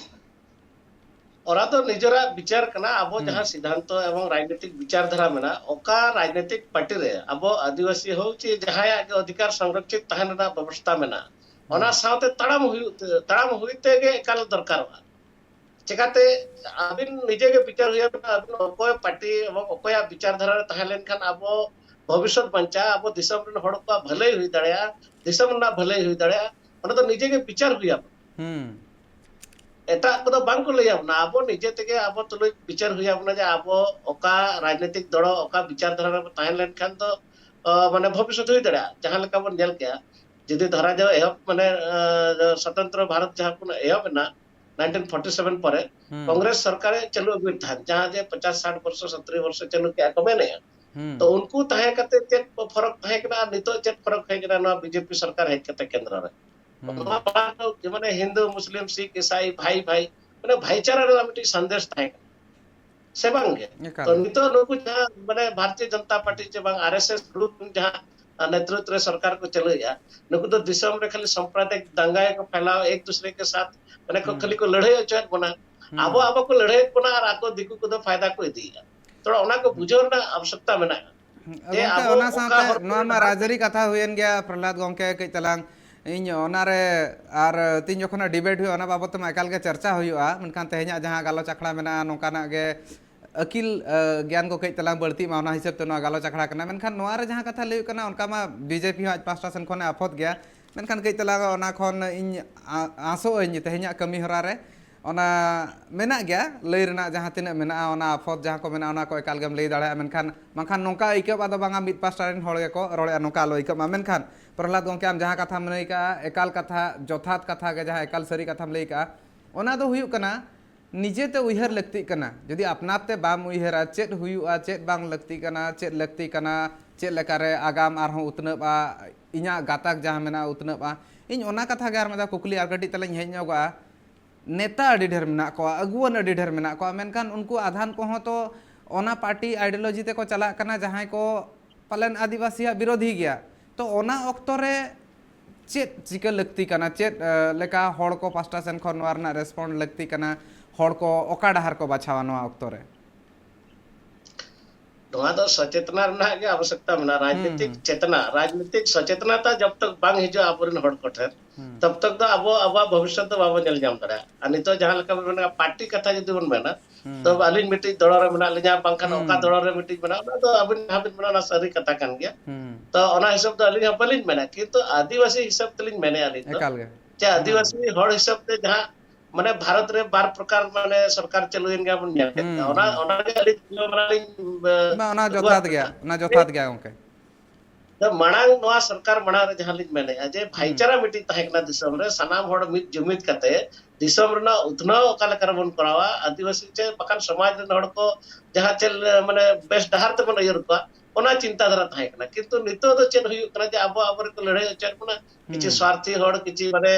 ᱚᱱᱟ ᱫᱚ ᱱᱤᱡᱮᱨᱟᱜ ᱵᱤᱪᱟᱨ ᱠᱟᱱᱟ᱾ ᱟᱵᱚ ᱦᱩᱸ᱾ ᱡᱟᱦᱟᱸ ᱥᱤᱫᱷᱟᱱᱛᱚ ᱮᱵᱚᱝ ᱨᱟᱡᱽᱱᱤᱛᱤᱠ ᱵᱤᱪᱟᱨ ᱫᱷᱟᱨᱟ ᱢᱮᱱᱟᱜᱼᱟ, ᱚᱠᱟ ᱨᱟᱡᱽᱱᱤᱛᱤᱠ ᱯᱟᱨᱴᱤ ᱨᱮ ᱟᱵᱚ ᱟᱹᱫᱤᱵᱟᱹᱥᱤ ᱦᱳᱠ ᱪᱮ ᱡᱟᱦᱟᱸᱭᱟᱜ ᱜᱮ ᱚᱫᱷᱤᱠᱟᱨ ᱥᱚᱝᱨᱚᱠᱷᱤᱛ ᱛᱟᱦᱮᱱ ᱨᱮᱱᱟᱜ ᱵᱮᱵᱚᱥᱛᱷᱟ ᱢᱮᱱᱟᱜᱼᱟ, ᱚᱱᱟ ᱦᱩᱸ᱾ ᱥᱟᱶᱛᱮ ᱛᱟᱲᱟᱢ ᱦᱩᱭᱩᱜ ᱛᱟᱲᱟᱢ ᱦᱩᱭ ᱛᱮᱜᱮ ᱮᱠᱟᱞ ᱫᱚᱨᱠᱟᱨᱚᱜᱼᱟ᱾ ᱪᱮᱠᱟᱛᱮ ᱟᱹᱵᱤᱱ ᱱᱤᱡᱮ ᱜᱮ ᱵᱤᱪᱟᱹᱨ ᱦᱩᱭ ᱟᱵᱤᱱᱟ, ᱟᱹᱵᱤᱱ ᱚᱠᱚᱭ ᱯᱟᱨᱴᱤ ᱮᱵᱚᱝ ᱚᱠᱚᱭᱟᱜ ᱵᱤᱪᱟᱨ ᱫᱷᱟᱨᱟ ᱨᱮ ᱛᱟᱦᱮᱸ ᱞᱮᱱᱠᱷᱟᱱ ᱟᱵᱚ ᱵᱷᱚᱵᱤᱥᱥᱚᱛ ᱵᱟᱧᱪᱟᱜᱼᱟ, ᱟᱵᱚ ᱫᱤᱥᱚᱢ ᱨᱮᱱ ᱦᱚᱲ ᱠᱚᱣᱟᱜ ᱵᱷᱟᱹᱞᱟᱹᱭ ᱦᱩᱭ ᱫᱟᱲᱮᱭᱟᱜᱼᱟ, ᱫᱤᱥᱚᱢ ᱨᱮᱱᱟᱜ ᱵᱷᱟᱹᱞᱟᱹᱭ ᱦᱩᱭ ᱫᱟᱲᱮᱭᱟᱜᱼᱟ᱾ ᱚᱱᱟ ᱫᱚ ᱱᱤᱡᱮ ᱜᱮ ᱵᱤᱪᱟᱹᱨ ᱦᱩᱭ ᱟᱵᱚᱱᱟ᱾ ᱦᱩᱸ᱾ ᱮᱴᱟᱜ ᱠᱚᱫᱚ ᱵᱟᱝ ᱠᱚ ᱞᱟᱹᱭ ᱟᱵᱚᱱᱟ, ᱟᱵᱚ ᱱᱤᱡᱮ ᱛᱮᱜᱮ ᱟᱵᱚ ᱛᱩᱞᱩᱡ ᱵᱤᱪᱟᱹᱨ ᱦᱩᱭ ᱟᱵᱚᱱᱟ ᱡᱮ ᱟᱵᱚ ᱚᱠᱟ ᱨᱟᱡᱽᱱᱤᱛᱤᱠ ᱫᱚᱲ ᱚᱠᱟ ᱵᱤᱪᱟᱨ ᱫᱷᱟᱨᱟ ᱨᱮᱵᱚ ᱛᱟᱦᱮᱸ ᱞᱮᱱᱠᱷᱟᱱ ᱫᱚ ᱟᱸ, ᱢᱟᱱᱮ ᱵᱷᱚᱵᱤᱥᱥᱚᱛ ᱦᱩᱭ ᱫᱟᱲᱮᱭᱟᱜᱼᱟ᱾ ᱡᱟᱦᱟᱸ ᱞᱮᱠᱟ ᱵᱚᱱ ᱧᱮᱞ ᱠᱮᱜᱼᱟ, ᱡᱩᱫᱤ ᱫᱷᱚᱨᱟ ᱡᱟᱣ ᱮᱦᱚᱵ ᱢᱟᱱᱮ ᱟᱸ, ᱥᱚᱛᱚᱱᱛᱨᱚ ᱵᱷᱟᱨᱚᱛ ᱡᱟᱦᱟᱸ ᱠᱷᱚᱱ ᱮᱦᱚᱵ ᱮᱱᱟ nineteen forty seven ᱯᱚᱨᱮ, ᱦᱩᱸ᱾ ᱠᱚᱝᱜᱨᱮᱥ ᱥᱚᱨᱠᱟᱨᱮ ᱪᱟᱹᱞᱩ ᱟᱹᱜᱩᱭᱮᱫ ᱛᱟᱦᱮᱸᱫ, ᱡᱟᱦᱟᱸ ᱡᱮ ᱯᱚᱪᱟᱥ ᱥᱟᱴ ᱵᱚᱨᱥᱚ ᱥᱚᱛᱨᱤ ᱵᱚᱨᱥᱚ ᱪᱟᱹᱞᱩ ᱠᱮᱜᱼᱟ ᱠᱚ ᱢᱮᱱᱮᱜᱼᱟ᱾ ᱦᱩᱸ᱾ ᱛᱚ ᱩᱱᱠᱩ ᱛᱟᱦᱮᱸ ᱠᱟᱛᱮ ᱪᱮᱫ ᱯᱷᱚᱨᱚᱠ ᱛᱟᱦᱮᱸ ᱠᱟᱱᱟ ᱟᱨ ᱱᱤᱛᱚᱜ ᱪᱮᱫ ᱯᱷᱚᱨᱚᱠ ᱦᱮᱡ ᱮᱱᱟ ᱱᱚᱣᱟ ᱵᱤᱡᱮᱯᱤ ᱥᱚᱨᱠᱟᱨ ᱦᱮᱡ ᱠᱟᱛᱮ ᱠᱮᱱᱫᱨᱚ ᱨᱮ? ᱦᱩᱸ᱾ ᱱᱚᱣᱟ ᱢᱟᱲᱟᱝ ᱫᱚ ᱢᱟᱱᱮ ᱦᱤᱱᱫᱩ, ᱢᱩᱥᱞᱤᱢ, ᱥᱤᱠᱷ, ᱤᱥᱟᱭ, ᱵᱷᱟᱭ ᱵᱷᱟᱭ, ᱢᱟᱱᱮ ᱵᱷᱟᱭᱪᱟᱨᱟ ᱨᱮᱱᱟᱜ ᱢᱤᱫᱴᱤᱡ ᱥᱟᱸᱫᱮᱥ ᱛᱟᱦᱮᱸ ᱠᱟᱱᱟ, ᱥᱮ ᱵᱟᱝ ᱜᱮ? ᱮᱠᱟᱞ᱾ ᱛᱚ ᱱᱤᱛᱚᱜ ᱱᱩᱠᱩ ᱡᱟᱦᱟᱸ ᱢᱟᱱᱮ ᱵᱷᱟᱨᱚᱛᱤᱭᱚ ᱡᱚᱱᱚᱛᱟ ᱯᱟᱨᱴᱤ ᱪᱮ ᱵᱟᱝ ᱟᱨ ᱮᱥ ᱮᱥ ᱜᱨᱩᱯ ᱡᱟᱦᱟᱸ ᱱᱮᱛᱨᱤᱛᱵ ᱨᱮ ᱥᱚᱨᱠᱟᱨ ᱠᱚ ᱪᱟᱹᱞᱩᱭᱮᱫᱼᱟ, ᱱᱩᱠᱩ ᱫᱚ ᱫᱤᱥᱚᱢ ᱨᱮ ᱠᱷᱟᱹᱞᱤ ᱥᱟᱢᱯᱨᱟᱫᱟᱭᱤᱠ ᱫᱟᱝᱜᱟ ᱜᱮᱠᱚ ᱯᱷᱮᱞᱟᱣ, ᱮᱠ ᱫᱩᱥᱨᱮ ᱠᱮ ᱥᱟᱛ, ᱢᱟᱱᱮ ᱠᱚ ᱦᱩᱸ᱾ ᱠᱷᱟᱹᱞᱤ ᱠᱚ ᱞᱟᱹᱲᱦᱟᱹᱭ ᱦᱚᱪᱚᱭᱮᱫ ᱵᱚᱱᱟ᱾ ᱦᱩᱸ᱾ ᱟᱵᱚ ᱟᱵᱚ ᱠᱚ ᱞᱟᱹᱲᱦᱟᱹᱭᱮᱫ ᱵᱚᱱᱟ ᱟᱨ ᱟᱠᱚ ᱫᱤᱠᱩ ᱠᱚᱫᱚ ᱯᱷᱟᱭᱫᱟ ᱠᱚ ᱤᱫᱤᱭᱮᱫᱼᱟ᱾ ᱛᱷᱚᱲᱟ ᱚᱱᱟ ᱠᱚ ᱵᱩᱡᱷᱟᱹᱣ ᱨᱮᱱᱟᱜ ᱟᱵᱚᱥᱭᱚᱠᱛᱟ ᱢᱮᱱᱟᱜᱼᱟ᱾ ᱡᱮ ᱜᱚᱢᱠᱮ, ᱟᱵᱚ ᱚᱱᱟ ᱚᱠᱟ ᱥᱟᱶᱛᱮ ᱦᱚᱨ ᱱᱚᱣᱟ ᱠᱚᱨᱮ ᱢᱟ ᱰᱟᱦᱟᱨ ᱛᱮ ᱨᱟᱡᱽᱟᱹᱨᱤ ᱠᱟᱛᱷᱟ ᱦᱩᱭᱮᱱ ᱜᱮᱭᱟ, ᱯᱨᱚᱦᱞᱟᱫ ᱜᱚᱢᱠᱮ, ᱠᱟᱹᱡ ᱛᱟᱞᱟᱝ ᱤᱧ ᱚᱱᱟᱨᱮ ᱟᱨ ᱛᱤᱱ ᱡᱚᱠᱷᱚᱱ ᱰᱤᱵᱮᱴ ᱦᱩᱭᱩᱜᱼᱟ, ᱚᱱᱟ ᱵᱟᱵᱚᱫ ᱛᱮᱢᱟ ᱮᱠᱟᱞ ᱜᱮ ᱪᱟᱨᱪᱟ ᱦᱩᱭᱩᱜᱼᱟ, ᱢᱮᱱᱠᱷᱟᱱ ᱛᱮᱦᱮᱧᱟᱜ ᱡᱟᱦᱟᱸ ᱜᱟᱞᱚᱪ ᱟᱠᱷᱲᱟ ᱢᱮᱱᱟᱜᱼᱟ, ᱱᱚᱝᱠᱟᱱᱟᱜ ᱜᱮ ᱟᱹᱠᱤᱞ, ᱟ, ᱜᱮᱭᱟᱱ ᱠᱚ ᱠᱟᱹᱡ ᱛᱟᱞᱟᱝ ᱵᱟᱹᱲᱛᱤᱜ ᱢᱟ, ᱚᱱᱟ ᱦᱤᱥᱟᱹᱵ ᱛᱮ ᱱᱚᱣᱟ ᱜᱟᱞᱚᱪ ᱟᱠᱷᱲᱟ ᱠᱟᱱᱟ᱾ ᱢᱮᱱᱠᱷᱟᱱ ᱱᱚᱣᱟ ᱨᱮ ᱡᱟᱦᱟᱸ ᱠᱟᱛᱷᱟ ᱞᱟᱹᱭ ᱦᱩᱭᱩᱜ ᱠᱟᱱᱟ, ᱚᱱᱠᱟ ᱢᱟ ᱵᱤᱡᱮᱯᱤ ᱦᱚᱸ ᱟᱡ ᱯᱟᱥᱴᱟ ᱥᱮᱱ ᱠᱷᱚᱱᱮ ᱟᱯᱷᱚᱫ ᱜᱮᱭᱟ, ᱢᱮᱱᱠᱷᱟᱱ ᱠᱟᱹᱡ ᱛᱟᱞᱟᱝ ᱚᱱᱟ ᱠᱷᱚᱱ ᱤᱧ ᱟ- ᱟᱥᱚᱜ ᱟᱹᱧ ᱛᱮᱦᱮᱧᱟᱜ ᱠᱟᱹᱢᱤ ᱦᱚᱨᱟ ᱨᱮ ᱚᱱᱟ ᱢᱮᱱᱟᱜ ᱜᱮᱭᱟ, ᱞᱟᱹᱭ ᱨᱮᱱᱟᱜ ᱡᱟᱦᱟᱸ ᱛᱤᱱᱟᱹᱜ ᱢᱮᱱᱟᱜᱼᱟ, ᱚᱱᱟ ᱟᱯᱷᱚᱛ ᱡᱟᱦᱟᱸ ᱠᱚ ᱢᱮᱱᱟᱜᱼᱟ, ᱚᱱᱟ ᱠᱚ ᱮᱠᱟᱞ ᱜᱮᱢ ᱞᱟᱹᱭ ᱫᱟᱲᱮᱭᱟᱜᱼᱟ᱾ ᱢᱮᱱᱠᱷᱟᱱ ᱵᱟᱝᱠᱷᱟᱱ ᱱᱚᱝᱠᱟ ᱟᱹᱭᱠᱟᱹᱜᱼᱟ, ᱟᱫᱚ ᱵᱟᱝᱟ ᱢᱤᱫ ᱯᱟᱥᱴᱟ ᱨᱮᱱ ᱦᱚᱲ ᱜᱮᱠᱚ ᱨᱚᱲᱮᱫᱼᱟ, ᱱᱚᱝᱠᱟ ᱟᱞᱚ ᱟᱹᱭᱠᱟᱹᱜ ᱢᱟ᱾ ᱢᱮᱱᱠᱷᱟᱱ ᱯᱨᱚᱦᱞᱟᱫ ᱜᱚᱢᱠᱮ, ᱟᱢ ᱡᱟᱦᱟᱸ ᱠᱟᱛᱷᱟᱢ ᱞᱟᱹᱭ ᱠᱟᱜᱼᱟ, ᱮᱠᱟᱞ ᱠᱟᱛᱷᱟ, ᱡᱚᱛᱷᱟᱛ ᱠᱟᱛᱷᱟ ᱜᱮ, ᱡᱟᱦᱟᱸ ᱮᱠᱟᱞ ᱥᱟᱹᱨᱤ ᱠᱟᱛᱷᱟᱢ ᱞᱟᱹᱭ ᱠᱟᱜᱼᱟ, ᱚᱱᱟ ᱫᱚ ᱦᱩᱭᱩᱜ ᱠᱟᱱᱟ ᱱᱤᱡᱮᱛᱮ ᱩᱭᱦᱟᱹᱨ ᱞᱟᱹᱠᱛᱤᱜ ᱠᱟᱱᱟ᱾ ᱡᱩᱫᱤ ᱟᱯᱱᱟᱨ ᱛᱮ ᱵᱟᱢ ᱩᱭᱦᱟᱹᱨᱟ, ᱪᱮᱫ ᱦᱩᱭᱩᱜᱼᱟ, ᱪᱮᱫ ᱵᱟᱝ ᱞᱟᱹᱠᱛᱤ ᱠᱟᱱᱟ, ᱪᱮᱫ ᱞᱟᱹᱠᱛᱤ ᱠᱟᱱᱟ, ᱪᱮᱫ ᱞᱮᱠᱟᱨᱮ ᱟᱜᱟᱢ ᱟᱨᱦᱚᱸ ᱩᱛᱱᱟᱹᱜᱼᱟ, ᱤᱧᱟᱹᱜ ᱜᱟᱛᱟᱠ ᱡᱟᱦᱟᱸ ᱢᱮᱱᱟᱜᱼᱟ ᱩᱛᱱᱟᱹᱜᱼᱟ, ᱤᱧ ᱚᱱᱟ ᱠᱟᱛᱷᱟ ᱜᱮ ᱟᱨ ᱢᱤᱫ ᱫᱷᱟᱣ ᱠᱩᱠᱞᱤ ᱟᱨ ᱠᱟᱹᱴᱤᱡ ᱛᱟᱞᱟᱧ ᱦᱮᱡ ᱧᱚᱜᱚᱜᱼᱟ᱾ ᱱᱮᱛᱟ ᱟᱹᱰᱤ ᱰᱷᱮᱨ ᱢᱮᱱᱟᱜ ᱠᱚᱣᱟ, ᱟᱹᱜᱩᱣᱟᱹᱱ ᱟᱹᱰᱤ ᱰᱷᱮᱨ ᱢᱮᱱᱟᱜ ᱠᱚᱣᱟ, ᱢᱮᱱᱠᱷᱟᱱ ᱩᱱᱠᱩ ᱟᱫᱷᱟᱱ ᱠᱚᱦᱚᱸ ᱛᱚ ᱚᱱᱟ ᱯᱟᱨᱴᱤ ideology ᱛᱮᱠᱚ ᱪᱟᱞᱟᱜ ᱠᱟᱱᱟ, ᱡᱟᱦᱟᱸᱭ ᱠᱚ ᱯᱟᱞᱮᱱ ᱟᱹᱫᱤᱵᱟᱹᱥᱤᱭᱟᱜ ᱵᱤᱨᱳᱫᱷᱤ ᱜᱮᱭᱟ᱾ ᱛᱚ ᱚᱱᱟ ᱚᱠᱛᱚ ᱨᱮ ᱪᱮᱫ ᱪᱤᱠᱟᱹ ᱞᱟᱹᱠᱛᱤ ᱠᱟᱱᱟ? ᱪᱮᱫ ᱮ, ᱞᱮᱠᱟ ᱦᱚᱲ ᱠᱚ ᱯᱟᱥᱴᱟ ᱥᱮᱱ ᱠᱷᱚᱱ ᱱᱚᱣᱟ ᱨᱮᱱᱟᱜ ᱨᱮᱥᱯᱚᱱᱰ ᱞᱟᱹᱠᱛᱤ ᱠᱟᱱᱟ? ᱦᱚᱲ ᱠᱚ ᱚᱠᱟ ᱰᱟᱦᱟᱨ ᱠᱚ ᱵᱟᱪᱷᱟᱣᱟ ᱱᱚᱣᱟ ᱚᱠᱛᱚ ᱨᱮ? ᱱᱚᱣᱟ ᱫᱚ ᱥᱚᱪᱮᱛᱱᱟ ᱨᱮᱱᱟᱜ ᱜᱮ ᱟᱵᱚᱥᱭᱚᱠᱛᱟ ᱢᱮᱱᱟᱜᱼᱟ᱾ ᱨᱟᱡᱽᱱᱤᱛᱤᱠ ᱪᱮᱛᱱᱟ, ᱨᱟᱡᱽᱱᱤᱛᱤᱠ ᱥᱚᱪᱮᱛᱱᱟᱛᱟ ᱡᱚᱵ ᱛᱚᱠ ᱵᱟᱝ ᱦᱤᱡᱩᱜᱼᱟ ᱟᱵᱚᱨᱮᱱ ᱦᱚᱲ ᱠᱚᱴᱷᱮᱱ, ᱛᱚᱵ ᱛᱚᱠ ᱫᱚ ᱟᱵᱚ ᱟᱵᱚᱣᱟᱜ ᱵᱷᱚᱵᱤᱥᱥᱚᱛ ᱫᱚ ᱵᱟᱵᱚᱱ ᱧᱮᱞ ᱧᱟᱢ ᱫᱟᱲᱮᱭᱟᱜᱼᱟ᱾ ᱟᱨ ᱱᱤᱛᱚᱜ ᱡᱟᱦᱟᱸ ᱞᱮᱠᱟ ᱵᱚᱱ ᱢᱮᱱᱟ, ᱯᱟᱨᱴᱤ ᱠᱟᱛᱷᱟ ᱡᱩᱫᱤ ᱵᱚᱱ ᱢᱮᱱᱟ, ᱛᱚ ᱟᱹᱞᱤᱧ ᱢᱤᱫᱴᱤᱡ ᱫᱚᱞ ᱨᱮ ᱢᱮᱱᱟᱜ ᱞᱤᱧᱟ, ᱵᱟᱝᱠᱷᱟᱱ ᱚᱠᱟ ᱫᱚᱞ ᱨᱮ ᱢᱤᱫᱴᱤᱡ ᱢᱮᱱᱟᱜᱼᱟ, ᱚᱱᱟ ᱫᱚ ᱟᱹᱵᱤᱱ ᱡᱟᱦᱟᱸ ᱵᱤᱱ ᱢᱮᱱᱟ, ᱚᱱᱟ ᱥᱟᱹᱨᱤ ᱠᱟᱛᱷᱟ ᱠᱟᱱ ᱜᱮᱭᱟ᱾ ᱛᱚ ᱚᱱᱟ ᱦᱤᱥᱟᱹᱵ ᱫᱚ ᱟᱹᱞᱤᱧ ᱦᱚᱸ ᱵᱟᱹᱞᱤᱧ ᱢᱮᱱᱟ, ᱠᱤᱱᱛᱩ ᱟᱹᱫᱤᱵᱟᱹᱥᱤ ᱦᱤᱥᱟᱹᱵ ᱛᱮᱞᱤᱧ ᱢᱮᱱᱮᱫᱼᱟ ᱟᱹᱞᱤᱧ ᱫᱚ, ᱮᱠᱟᱞ ᱜᱮ᱾ ᱡᱮ ᱟᱹᱫᱤᱵᱟᱹᱥᱤ ᱦᱚᱲ ᱦᱤᱥᱟᱹᱵ ᱛᱮ ᱡᱟᱦᱟᱸ, ᱢᱟᱱᱮ, ᱵᱷᱟᱨᱚᱛ ᱨᱮ ᱵᱟᱨ ᱯᱨᱚᱠᱟᱨ, ᱢᱟᱱᱮ, ᱥᱚᱨᱠᱟᱨ ᱪᱟᱹᱞᱩᱭᱮᱱ ᱜᱮᱭᱟ ᱵᱚᱱ ᱧᱮᱞ ᱠᱮᱫ ᱜᱮᱭᱟ᱾ ᱚᱱᱟ ᱚᱱᱟᱜᱮ ᱟᱹᱞᱤᱧ ᱢᱟᱱᱮ ᱞᱤᱧ, ᱮ, ᱵᱟᱝ, ᱚᱱᱟ ᱟᱹᱜᱩᱣᱟᱜ ᱡᱚᱛᱷᱟᱛ ᱠᱟᱱᱟ᱾ ᱜᱮᱭᱟ, ᱚᱱᱟ ᱡᱚᱛᱷᱟᱛ ᱜᱮᱭᱟ ᱜᱚᱢᱠᱮ᱾ ᱟᱫᱚ ᱢᱟᱲᱟᱝ ᱱᱚᱣᱟ ᱥᱚᱨᱠᱟᱨ ᱢᱟᱲᱟᱝ ᱨᱮ ᱡᱟᱦᱟᱸ ᱞᱤᱧ ᱢᱮᱱᱮᱫᱼᱟ, ᱡᱮ ᱵᱷᱟᱭᱪᱟᱨᱟ ᱢᱤᱫᱴᱤᱡ ᱛᱟᱦᱮᱸ ᱠᱟᱱᱟ ᱫᱤᱥᱚᱢ ᱨᱮ, ᱥᱟᱱᱟᱢ ᱦᱚᱲ ᱢᱤᱫ ᱡᱩᱢᱤᱫ ᱠᱟᱛᱮ ᱫᱤᱥᱚᱢ ᱨᱮᱱᱟᱜ ᱩᱛᱱᱟᱹᱣ ᱚᱠᱟ ᱞᱮᱠᱟ ᱨᱮᱵᱚᱱ ᱠᱚᱨᱟᱣᱟ, ᱟᱹᱫᱤᱵᱟᱹᱥᱤ ᱪᱮ ᱵᱟᱠᱷᱟᱱ ᱥᱚᱢᱟᱡᱽ ᱨᱮᱱ ᱦᱚᱲ ᱠᱚ ᱡᱟᱦᱟᱸ ᱪᱮᱫ, ᱢᱟᱱᱮ, ᱵᱮᱥ ᱰᱟᱦᱟᱨ ᱛᱮᱵᱚᱱ ᱟᱹᱭᱩᱨ ᱠᱚᱣᱟ, ᱚᱱᱟ ᱪᱤᱱᱛᱟ ᱫᱷᱟᱨᱟ ᱛᱟᱦᱮᱸ ᱠᱟᱱᱟ᱾ ᱠᱤᱱᱛᱩ ᱱᱤᱛᱚᱜ ᱫᱚ ᱪᱮᱫ ᱦᱩᱭᱩᱜ ᱠᱟᱱᱟ, ᱡᱮ ᱟᱵᱚ ᱟᱵᱚᱨᱮᱱ ᱠᱚ ᱞᱟᱹᱲᱦᱟᱹᱭ ᱦᱚᱪᱚᱭᱮᱫ ᱵᱚᱱᱟ, ᱠᱤᱪᱷᱩ ᱥᱣᱟᱨᱛᱷᱤ ᱦᱚᱲ, ᱠᱤᱪᱷᱩ, ᱢᱟᱱᱮ,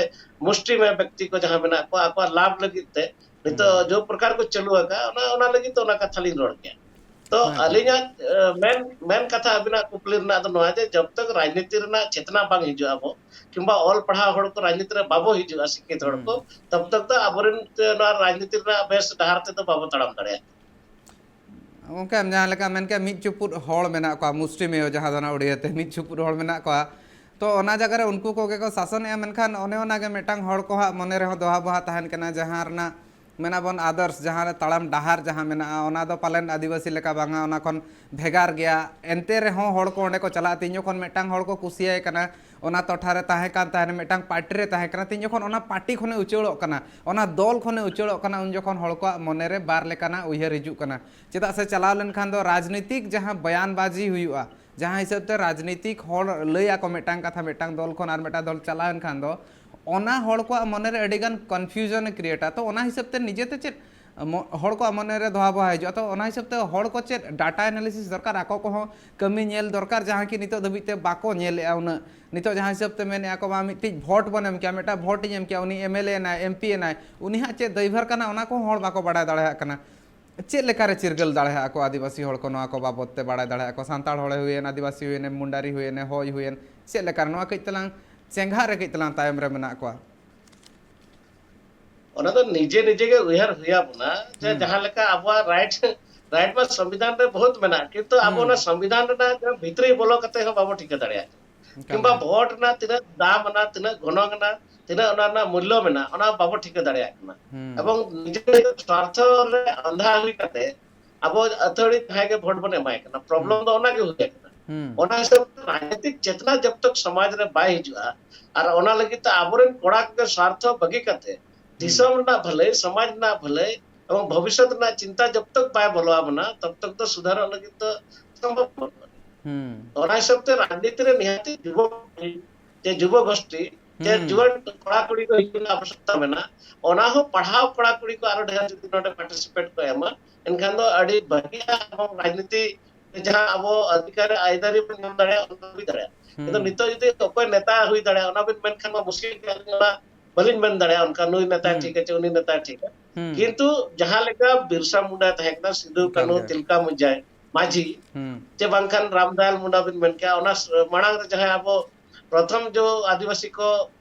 ᱢᱩᱥᱴᱤᱢᱮᱭ ᱵᱮᱠᱛᱤ ᱠᱚ ᱡᱟᱦᱟᱸ ᱢᱮᱱᱟᱜ ᱠᱚᱣᱟ, ᱟᱠᱚᱣᱟᱜ ᱞᱟᱵᱷ ᱞᱟᱹᱜᱤᱫ ᱛᱮ ᱱᱤᱛᱚᱜ ᱡᱚ ᱯᱨᱚᱠᱟᱨ ᱠᱚ ᱪᱟᱹᱞᱩ ᱟᱠᱟᱫ, ᱚᱱᱟ, ᱚᱱᱟ ᱞᱟᱹᱜᱤᱫ ᱛᱮ ᱚᱱᱟ ᱠᱟᱛᱷᱟ ᱞᱤᱧ ᱨᱚᱲ ᱠᱮᱫᱟ᱾ ᱛᱚ ᱟᱹᱞᱤᱧᱟᱜ, ᱮ, ᱢᱮᱱ, ᱢᱮᱱ ᱠᱟᱛᱷᱟ ᱟᱹᱵᱤᱱᱟᱜ ᱠᱩᱠᱞᱤ ᱨᱮᱱᱟᱜ ᱫᱚ ᱱᱚᱣᱟ ᱡᱮ ᱡᱚᱵ ᱛᱚᱠ ᱨᱟᱡᱽᱱᱤᱛᱤ ᱨᱮᱱᱟᱜ ᱪᱮᱛᱱᱟ ᱵᱟᱝ ᱦᱤᱡᱩᱜᱼᱟ ᱟᱵᱚ, ᱠᱤᱝᱵᱟ ᱚᱞ ᱯᱟᱲᱦᱟᱣ ᱦᱚᱲ ᱠᱚ ᱨᱟᱡᱽᱱᱤᱛᱤ ᱨᱮ ᱵᱟᱵᱚ ᱦᱤᱡᱩᱜᱼᱟ, ᱥᱤᱠᱠᱷᱤᱛ ᱦᱚᱲ ᱠᱚ, ᱛᱚᱵ ᱛᱚᱠ ᱫᱚ ᱟᱵᱚᱨᱮᱱ, ᱮ, ᱱᱚᱣᱟ ᱨᱟᱡᱽᱱᱤᱛᱤ ᱨᱮᱱᱟᱜ ᱵᱮᱥ ᱰᱟᱦᱟᱨ ᱛᱮᱫᱚ ᱵᱟᱵᱚ ᱛᱟᱲᱟᱢ ᱫᱟᱲᱮᱭᱟᱜᱼᱟ᱾ ᱜᱚᱢᱠᱮ, ᱟᱢ ᱡᱟᱦᱟᱸ ᱞᱮᱠᱟ ᱢᱮᱱ ᱠᱮᱫ, ᱢᱤᱫ ᱪᱩᱯᱩᱫ ᱦᱚᱲ ᱢᱮᱱᱟᱜ ᱠᱚᱣᱟ, ᱢᱩᱥᱴᱤᱢᱮᱭ ᱡᱟᱦᱟᱸ ᱫᱚ ᱚᱱᱟ ᱩᱲᱤᱭᱟᱹ ᱛᱮ ᱢᱤᱫ ᱪᱩᱯᱩᱫ ᱦᱚᱲ ᱢᱮᱱᱟᱜ ᱠᱚᱣᱟ᱾ ᱛᱚ ᱚᱱᱟ ᱡᱟᱭᱜᱟ ᱨᱮ ᱩᱱᱠᱩ ᱠᱚᱜᱮ ᱠᱚ ᱥᱟᱥᱚᱱᱮᱜᱼᱟ, ᱢᱮᱱᱠᱷᱟᱱ ᱚᱱᱮ ᱚᱱᱟ ᱜᱮ ᱢᱤᱫᱴᱟᱝ ᱦᱚᱲ ᱠᱚ ᱦᱟᱸᱜ ᱢᱚᱱᱮ ᱨᱮᱦᱚᱸ ᱫᱚᱦᱟ ᱵᱚᱦᱟ ᱛᱟᱦᱮᱱ ᱠᱟᱱᱟ, ᱡᱟᱦᱟᱸ ᱨᱮᱱᱟᱜ ᱢᱮᱱᱟᱵᱚᱱ ᱟᱫᱚᱨᱥ, ᱡᱟᱦᱟᱸ ᱨᱮ ᱛᱟᱲᱟᱢ ᱰᱟᱦᱟᱨ ᱡᱟᱦᱟᱸ ᱢᱮᱱᱟᱜᱼᱟ, ᱚᱱᱟ ᱫᱚ ᱯᱟᱞᱮᱱ ᱟᱹᱫᱤᱵᱟᱹᱥᱤ ᱞᱮᱠᱟ ᱵᱟᱝᱟ, ᱚᱱᱟ ᱠᱷᱚᱱ ᱵᱷᱮᱜᱟᱨ ᱜᱮᱭᱟ᱾ ᱮᱱᱛᱮ ᱨᱮᱦᱚᱸ ᱦᱚᱲ ᱠᱚ ᱚᱸᱰᱮ ᱠᱚ ᱪᱟᱞᱟᱜᱼᱟ᱾ ᱛᱤᱧ ᱡᱚᱠᱷᱚᱱ ᱢᱤᱫᱴᱟᱝ ᱦᱚᱲ ᱠᱚ ᱠᱩᱥᱤᱭᱟᱭ ᱠᱟᱱᱟ, ᱚᱱᱟ ᱴᱚᱴᱷᱟ ᱨᱮ ᱛᱟᱦᱮᱸ ᱠᱟᱱ ᱛᱟᱦᱮᱱ, ᱢᱤᱫᱴᱟᱝ ᱯᱟᱨᱴᱤ ᱨᱮ ᱛᱟᱦᱮᱸ ᱠᱟᱱᱟ, ᱛᱤᱧ ᱡᱚᱠᱷᱚᱱ ᱚᱱᱟ ᱯᱟᱨᱴᱤ ᱠᱷᱚᱱᱮ ᱩᱪᱟᱹᱲᱚᱜ ᱠᱟᱱᱟ, ᱚᱱᱟ ᱫᱚᱞ ᱠᱷᱚᱱᱮ ᱩᱪᱟᱹᱲᱚᱜ ᱠᱟᱱᱟ, ᱩᱱ ᱡᱚᱠᱷᱚᱱ ᱦᱚᱲ ᱠᱚᱣᱟᱜ ᱢᱚᱱᱮ ᱨᱮ ᱵᱟᱨ ᱞᱮᱠᱟᱱᱟᱜ ᱩᱭᱦᱟᱹᱨ ᱦᱤᱡᱩᱜ ᱠᱟᱱᱟ᱾ ᱪᱮᱫᱟᱜ ᱥᱮ ᱪᱟᱞᱟᱣ ᱞᱮᱱᱠᱷᱟᱱ ᱫᱚ ᱨᱟᱡᱽᱱᱤᱛᱤᱠ ᱡᱟᱦᱟᱸ ᱵᱚᱭᱟᱱᱵᱟᱡᱤ ᱦᱩᱭᱩᱜᱼᱟ, ᱡᱟᱦᱟᱸ ᱦᱤᱥᱟᱹᱵ ᱛᱮ ᱨᱟᱡᱽᱱᱤᱛᱤᱠ ᱦᱚᱲ ᱞᱟᱹᱭ ᱟᱠᱚ ᱢᱤᱫᱴᱟᱝ ᱠᱟᱛᱷᱟ, ᱢᱤᱫᱴᱟᱝ ᱫᱚᱞ ᱠᱷᱚᱱ ᱟᱨ ᱢᱤᱫᱴᱟᱝ ᱫᱚᱞ ᱪᱟᱞᱟᱣ ᱮᱱ ᱠᱷᱟᱱ ᱫᱚ, ᱚᱱᱟ ᱦᱚᱲ ᱠᱚᱣᱟᱜ ᱢᱚᱱᱮ ᱨᱮ ᱟᱹᱰᱤ ᱜᱟᱱ ᱠᱚᱱᱯᱷᱤᱭᱩᱡᱚᱱ ᱮ ᱠᱨᱤᱭᱮᱴᱟ᱾ ᱛᱚ, ᱚᱱᱟ ᱦᱤᱥᱟᱹᱵ ᱛᱮ ᱱᱤᱡᱮ ᱛᱮ ᱪᱮᱫ ᱢᱚ-, ᱦᱚᱲ ᱠᱚᱣᱟᱜ ᱢᱚᱱᱮ ᱨᱮ ᱫᱷᱚᱣᱟ ᱵᱚᱦᱟ ᱦᱤᱡᱩᱜᱼᱟ᱾ ᱛᱚ, ᱚᱱᱟ ᱦᱤᱥᱟᱹᱵ ᱛᱮ ᱦᱚᱲ ᱠᱚ ᱪᱮᱫ ᱰᱟᱴᱟ ᱮᱱᱟᱞᱤᱥᱤᱥ ᱫᱚᱨᱠᱟᱨ, ᱟᱠᱚ ᱠᱚᱦᱚᱸ ᱠᱟᱹᱢᱤ ᱧᱮᱞ ᱫᱚᱨᱠᱟᱨ, ᱡᱟᱦᱟᱸ ᱠᱤ ᱱᱤᱛᱚᱜ ᱫᱷᱟᱹᱵᱤᱡ ᱛᱮ ᱵᱟᱠᱚ ᱧᱮᱞᱮᱜᱼᱟ ᱩᱱᱟᱹᱜ᱾ ᱱᱤᱛᱚᱜ ᱡᱟᱦᱟᱸ ᱦᱤᱥᱟᱹᱵ ᱛᱮ ᱢᱮᱱᱮᱜᱼᱟ ᱠᱚ, ᱵᱟ, ᱢᱤᱫᱴᱤᱡ ᱵᱷᱳᱴ ᱵᱚᱱ ᱮᱢ ᱠᱮᱭᱟ, ᱢᱤᱫᱴᱟᱝ ᱵᱷᱳᱴ ᱤᱧ ᱮᱢ ᱠᱮᱭᱟ, ᱩᱱᱤ ᱮᱢ ᱮᱞ ᱮ ᱮᱱᱟᱭ, ᱮᱢ ᱯᱤ ᱮᱱᱟᱭ, ᱩᱱᱤ ᱦᱟᱸᱜ ᱪᱮᱫ ᱫᱟᱹᱭᱵᱷᱟᱨ ᱠᱟᱱᱟ, ᱚᱱᱟ ᱠᱚᱦᱚᱸ ᱦᱚᱲ ᱵᱟᱠᱚ ᱵᱟᱲᱟᱭ ᱫᱟᱲᱮᱭᱟᱜ ᱠᱟᱱᱟ᱾ ᱪᱮᱫ ᱞᱮᱠᱟᱨᱮ ᱪᱤᱨᱜᱟᱹᱞ ᱫᱟᱲᱮᱭᱟᱜᱼᱟ ᱠᱚ ᱟᱹᱫᱤᱵᱟᱹᱥᱤ ᱦᱚᱲ ᱠᱚ ᱱᱚᱣᱟ ᱠᱚ ᱵᱟᱵᱚᱫ ᱛᱮ ᱵᱟᱲᱟᱭ ᱫᱟᱲᱮᱭᱟᱜᱼᱟ ᱠᱚ? ᱥᱟᱱᱛᱟᱲ ᱦᱚᱲᱮ ᱦᱩᱭᱮᱱ, ᱟᱹᱫᱤᱵᱟᱹᱥᱤ ᱦᱩᱭᱮᱱ, ᱢᱩᱱᱰᱟᱨᱤ ᱦᱩᱭᱮᱱ, ᱦᱚᱭ ᱦᱩᱭᱮᱱ, ᱪᱮᱫ ᱞᱮᱠᱟᱨᱮ ᱱᱚᱣᱟ ᱠᱟᱹᱡ ᱛᱟᱞᱟᱝ ᱪᱮᱸᱜᱷᱟᱜ ᱨᱮ ᱠᱟᱹᱡ ᱛᱟᱞᱟᱝ ᱛᱟᱭᱚᱢ ᱨᱮ ᱢᱮᱱᱟᱜ ᱠᱚᱣᱟ? ᱚᱱᱟ ᱫᱚ ᱱᱤᱡᱮ ᱱᱤᱡᱮ ᱜᱮ ᱩᱭᱦᱟᱹᱨ ᱦᱩᱭ ᱟᱵᱚᱱᱟ ᱡᱮ ᱦᱩᱸ᱾ ᱡᱟᱦᱟᱸ ᱞᱮᱠᱟ ᱟᱵᱚᱣᱟᱜ ᱨᱟᱭᱤᱴ, ᱨᱟᱭᱤᱴ ᱢᱟ ᱥᱚᱝᱵᱤᱫᱷᱟᱱ ᱨᱮ ᱵᱚᱦᱩᱛ ᱢᱮᱱᱟᱜᱼᱟ, ᱠᱤᱱᱛᱩ ᱟᱵᱚ ᱦᱩᱸ᱾ ᱚᱱᱟ ᱥᱚᱝᱵᱤᱫᱷᱟᱱ ᱨᱮᱱᱟᱜ ᱡᱟᱦᱟᱸ ᱵᱷᱤᱛᱨᱤ ᱵᱚᱞᱚ ᱠᱟᱛᱮ ᱦᱚᱸ ᱵᱟᱵᱚ ᱴᱷᱤᱠᱟᱹ ᱫᱟᱲᱮᱭᱟᱜ ᱠᱟᱱᱟ᱾ ᱮᱠᱟᱞ ᱠᱤᱝᱵᱟ ᱜᱮ᱾ ᱵᱷᱳᱴ ᱨᱮᱱᱟᱜ ᱛᱤᱱᱟᱹᱜ ᱫᱟᱢ ᱟᱱᱟ, ᱛᱤᱱᱟᱹᱜ ᱜᱚᱱᱚᱝ ᱟᱱᱟ, ᱛᱤᱱᱟᱹᱜ ᱚᱱᱟ ᱨᱮᱱᱟᱜ ᱢᱩᱞᱞᱚ ᱢᱮᱱᱟᱜᱼᱟ, ᱚᱱᱟ ᱵᱟᱵᱚ ᱴᱷᱤᱠᱟᱹ ᱫᱟᱲᱮᱭᱟᱜ ᱠᱟᱱᱟ᱾ ᱦᱩᱸ᱾ ᱮᱵᱚᱝ ᱱᱤᱡᱮ ᱥᱣᱟᱨᱛᱷᱚ ᱨᱮ ᱟᱸᱫᱷᱟ ᱦᱩᱭ ᱠᱟᱛᱮ ᱟᱵᱚ ᱟᱹᱛᱷᱟᱹᱲᱤ ᱡᱟᱦᱟᱸᱭ ᱜᱮ ᱵᱷᱳᱴ ᱵᱚᱱ ᱮᱢᱟᱭ ᱠᱟᱱᱟ, ᱦᱩᱸ᱾ ᱯᱨᱚᱵᱞᱮᱢ ᱫᱚ ᱚᱱᱟ ᱜᱮ ᱦᱩᱭ ᱟᱠᱟᱱᱟ᱾ ᱦᱩᱸ᱾ ᱚᱱᱟ ᱦᱤᱥᱟᱹᱵ ᱛᱮ ᱨᱟᱡᱱᱤᱛᱤᱠ ᱪᱮᱛᱱᱟ ᱡᱚᱵ ᱛᱚᱠ ᱥᱚᱢᱟᱡᱽ ᱨᱮ ᱵᱟᱭ ᱦᱤᱡᱩᱜᱼᱟ ᱟᱨ ᱚᱱᱟ ᱞᱟᱹᱜᱤᱫ ᱛᱮ ᱟᱵᱚᱨᱮᱱ ᱠᱚᱲᱟ ᱠᱚᱜᱮ ᱥᱣᱟᱨᱛᱷᱚ ᱵᱟᱹᱜᱤ ᱠᱟᱛᱮ ᱦᱩᱸ᱾ ᱫᱤᱥᱚᱢ ᱨᱮᱱᱟᱜ ᱵᱷᱟᱹᱞᱟᱹᱭ, ᱥᱚᱢᱟᱡᱽ ᱨᱮᱱᱟᱜ ᱵᱷᱟᱹᱞᱟᱹᱭ ᱮᱵᱚᱝ ᱵᱷᱚᱵᱤᱥᱥᱚᱛ ᱨᱮᱱᱟᱜ ᱪᱤᱱᱛᱟ ᱡᱚᱵ ᱛᱚᱠ ᱵᱟᱭ ᱵᱚᱞᱚ ᱟᱵᱚᱱᱟ, ᱛᱚᱵ ᱛᱚᱠ ᱫᱚ ᱥᱩᱫᱷᱟᱨᱚᱜ ᱞᱟᱹᱜᱤᱫ ᱫᱚ ᱥᱚᱢᱵᱷᱚᱵ ᱵᱟᱹᱱᱩᱜᱼᱟ᱾ ᱦᱩᱸ᱾ ᱚᱱᱟ ᱦᱤᱥᱟᱹᱵ ᱛᱮ ᱨᱟᱡᱱᱤᱛᱤ ᱨᱮ ᱱᱤᱦᱟᱹᱛᱤ ᱡᱩᱵᱚ, ᱡᱮ ᱡᱩᱵᱚ ᱜᱳᱥᱴᱤ, ᱡᱮ ᱦᱩᱸ᱾ ᱡᱩᱣᱟᱹᱱ ᱠᱚᱲᱟ ᱠᱩᱲᱤ ᱠᱚ ᱦᱤᱡᱩᱜ ᱨᱮᱱᱟᱜ ᱟᱵᱚᱥᱭᱚᱠᱛᱟ ᱢᱮᱱᱟᱜᱼᱟ, ᱚᱱᱟ ᱦᱚᱸ ᱯᱟᱲᱦᱟᱣ ᱠᱚᱲᱟ ᱠᱩᱲᱤ ᱠᱚ ᱟᱨᱚ ᱰᱷᱮᱨ ᱡᱩᱫᱤ ᱱᱚᱰᱮ ᱯᱟᱨᱴᱤᱥᱤᱯᱮᱴ ᱠᱚ ᱮᱢᱟ, ᱮᱱᱠᱷᱟᱱ ᱫᱚ ᱟᱹᱰᱤ ᱵᱷᱟᱹᱜᱤᱜᱼᱟ᱾ ᱮᱵᱚᱝ ᱨᱟᱡᱽᱱᱤᱛᱤ ᱨᱮ ᱡᱟᱦᱟᱸ ᱟᱵᱚ ᱚᱫᱷᱤᱠᱟᱨ ᱟᱹᱭᱫᱟᱹᱨᱤ ᱵᱚᱱ ᱧᱟᱢ ᱫᱟᱲᱮᱭᱟᱜᱼᱟ, ᱚᱱᱟ ᱦᱩᱭ ᱫᱟᱲᱮᱭᱟᱜᱼᱟ᱾ ᱠᱤᱱᱛᱩ ᱦᱩᱸ᱾ ᱱᱤᱛᱚᱜ ᱡᱩᱫᱤ ᱚᱠᱚᱭ ᱱᱮᱛᱟ ᱦᱩᱭ ᱫᱟᱲᱮᱭᱟᱜᱼᱟ, ᱚᱱᱟ ᱵᱤᱱ ᱢᱮᱱᱠᱷᱟᱱ ᱢᱟ ᱢᱩᱥᱠᱤᱞ ᱜᱮᱭᱟ᱾ ᱟᱹᱞᱤᱧ ᱚᱱᱟ ᱵᱟᱹᱞᱤᱧ ᱢᱮᱱ ᱫᱟᱲᱮᱭᱟᱜᱼᱟ, ᱚᱱᱠᱟ ᱱᱩᱭ ᱱᱮᱛᱟᱭ ᱦᱩᱸ᱾ ᱴᱷᱤᱠᱟ ᱪᱮ ᱩᱱᱤ ᱱᱮᱛᱟᱭ ᱴᱷᱤᱠᱟ᱾ ᱦᱩᱸ᱾ ᱠᱤᱱᱛᱩ ᱡᱟᱦᱟᱸ ᱞᱮᱠᱟ ᱵᱤᱨᱥᱟ ᱢᱩᱱᱰᱟ ᱛᱟᱦᱮᱸ ᱠᱟᱱᱟ, ᱥᱤᱫᱩ ᱮᱠᱟᱞ ᱠᱟᱹᱱᱦᱩ, ᱜᱮ᱾ ᱛᱤᱞᱠᱟ ᱢᱟᱹᱡᱷᱤ, ᱢᱟᱹᱡᱷᱤ, ᱦᱩᱸ᱾ ᱪᱮ ᱵᱟᱝᱠᱷᱟᱱ ᱨᱟᱢᱫᱟᱭᱟᱞ ᱢᱩᱱᱰᱟ ᱵᱤᱱ ᱢᱮᱱ ᱠᱮᱭᱟ, ᱚᱱᱟ ᱥ-, ᱢᱟᱲᱟᱝ ᱨᱮ ᱡᱟᱦᱟᱸᱭ ᱟᱵᱚ ᱯᱨᱚᱛᱷᱚᱢ ᱡᱚ ᱟᱹᱫᱤᱵᱟᱹᱥᱤ ᱠᱚ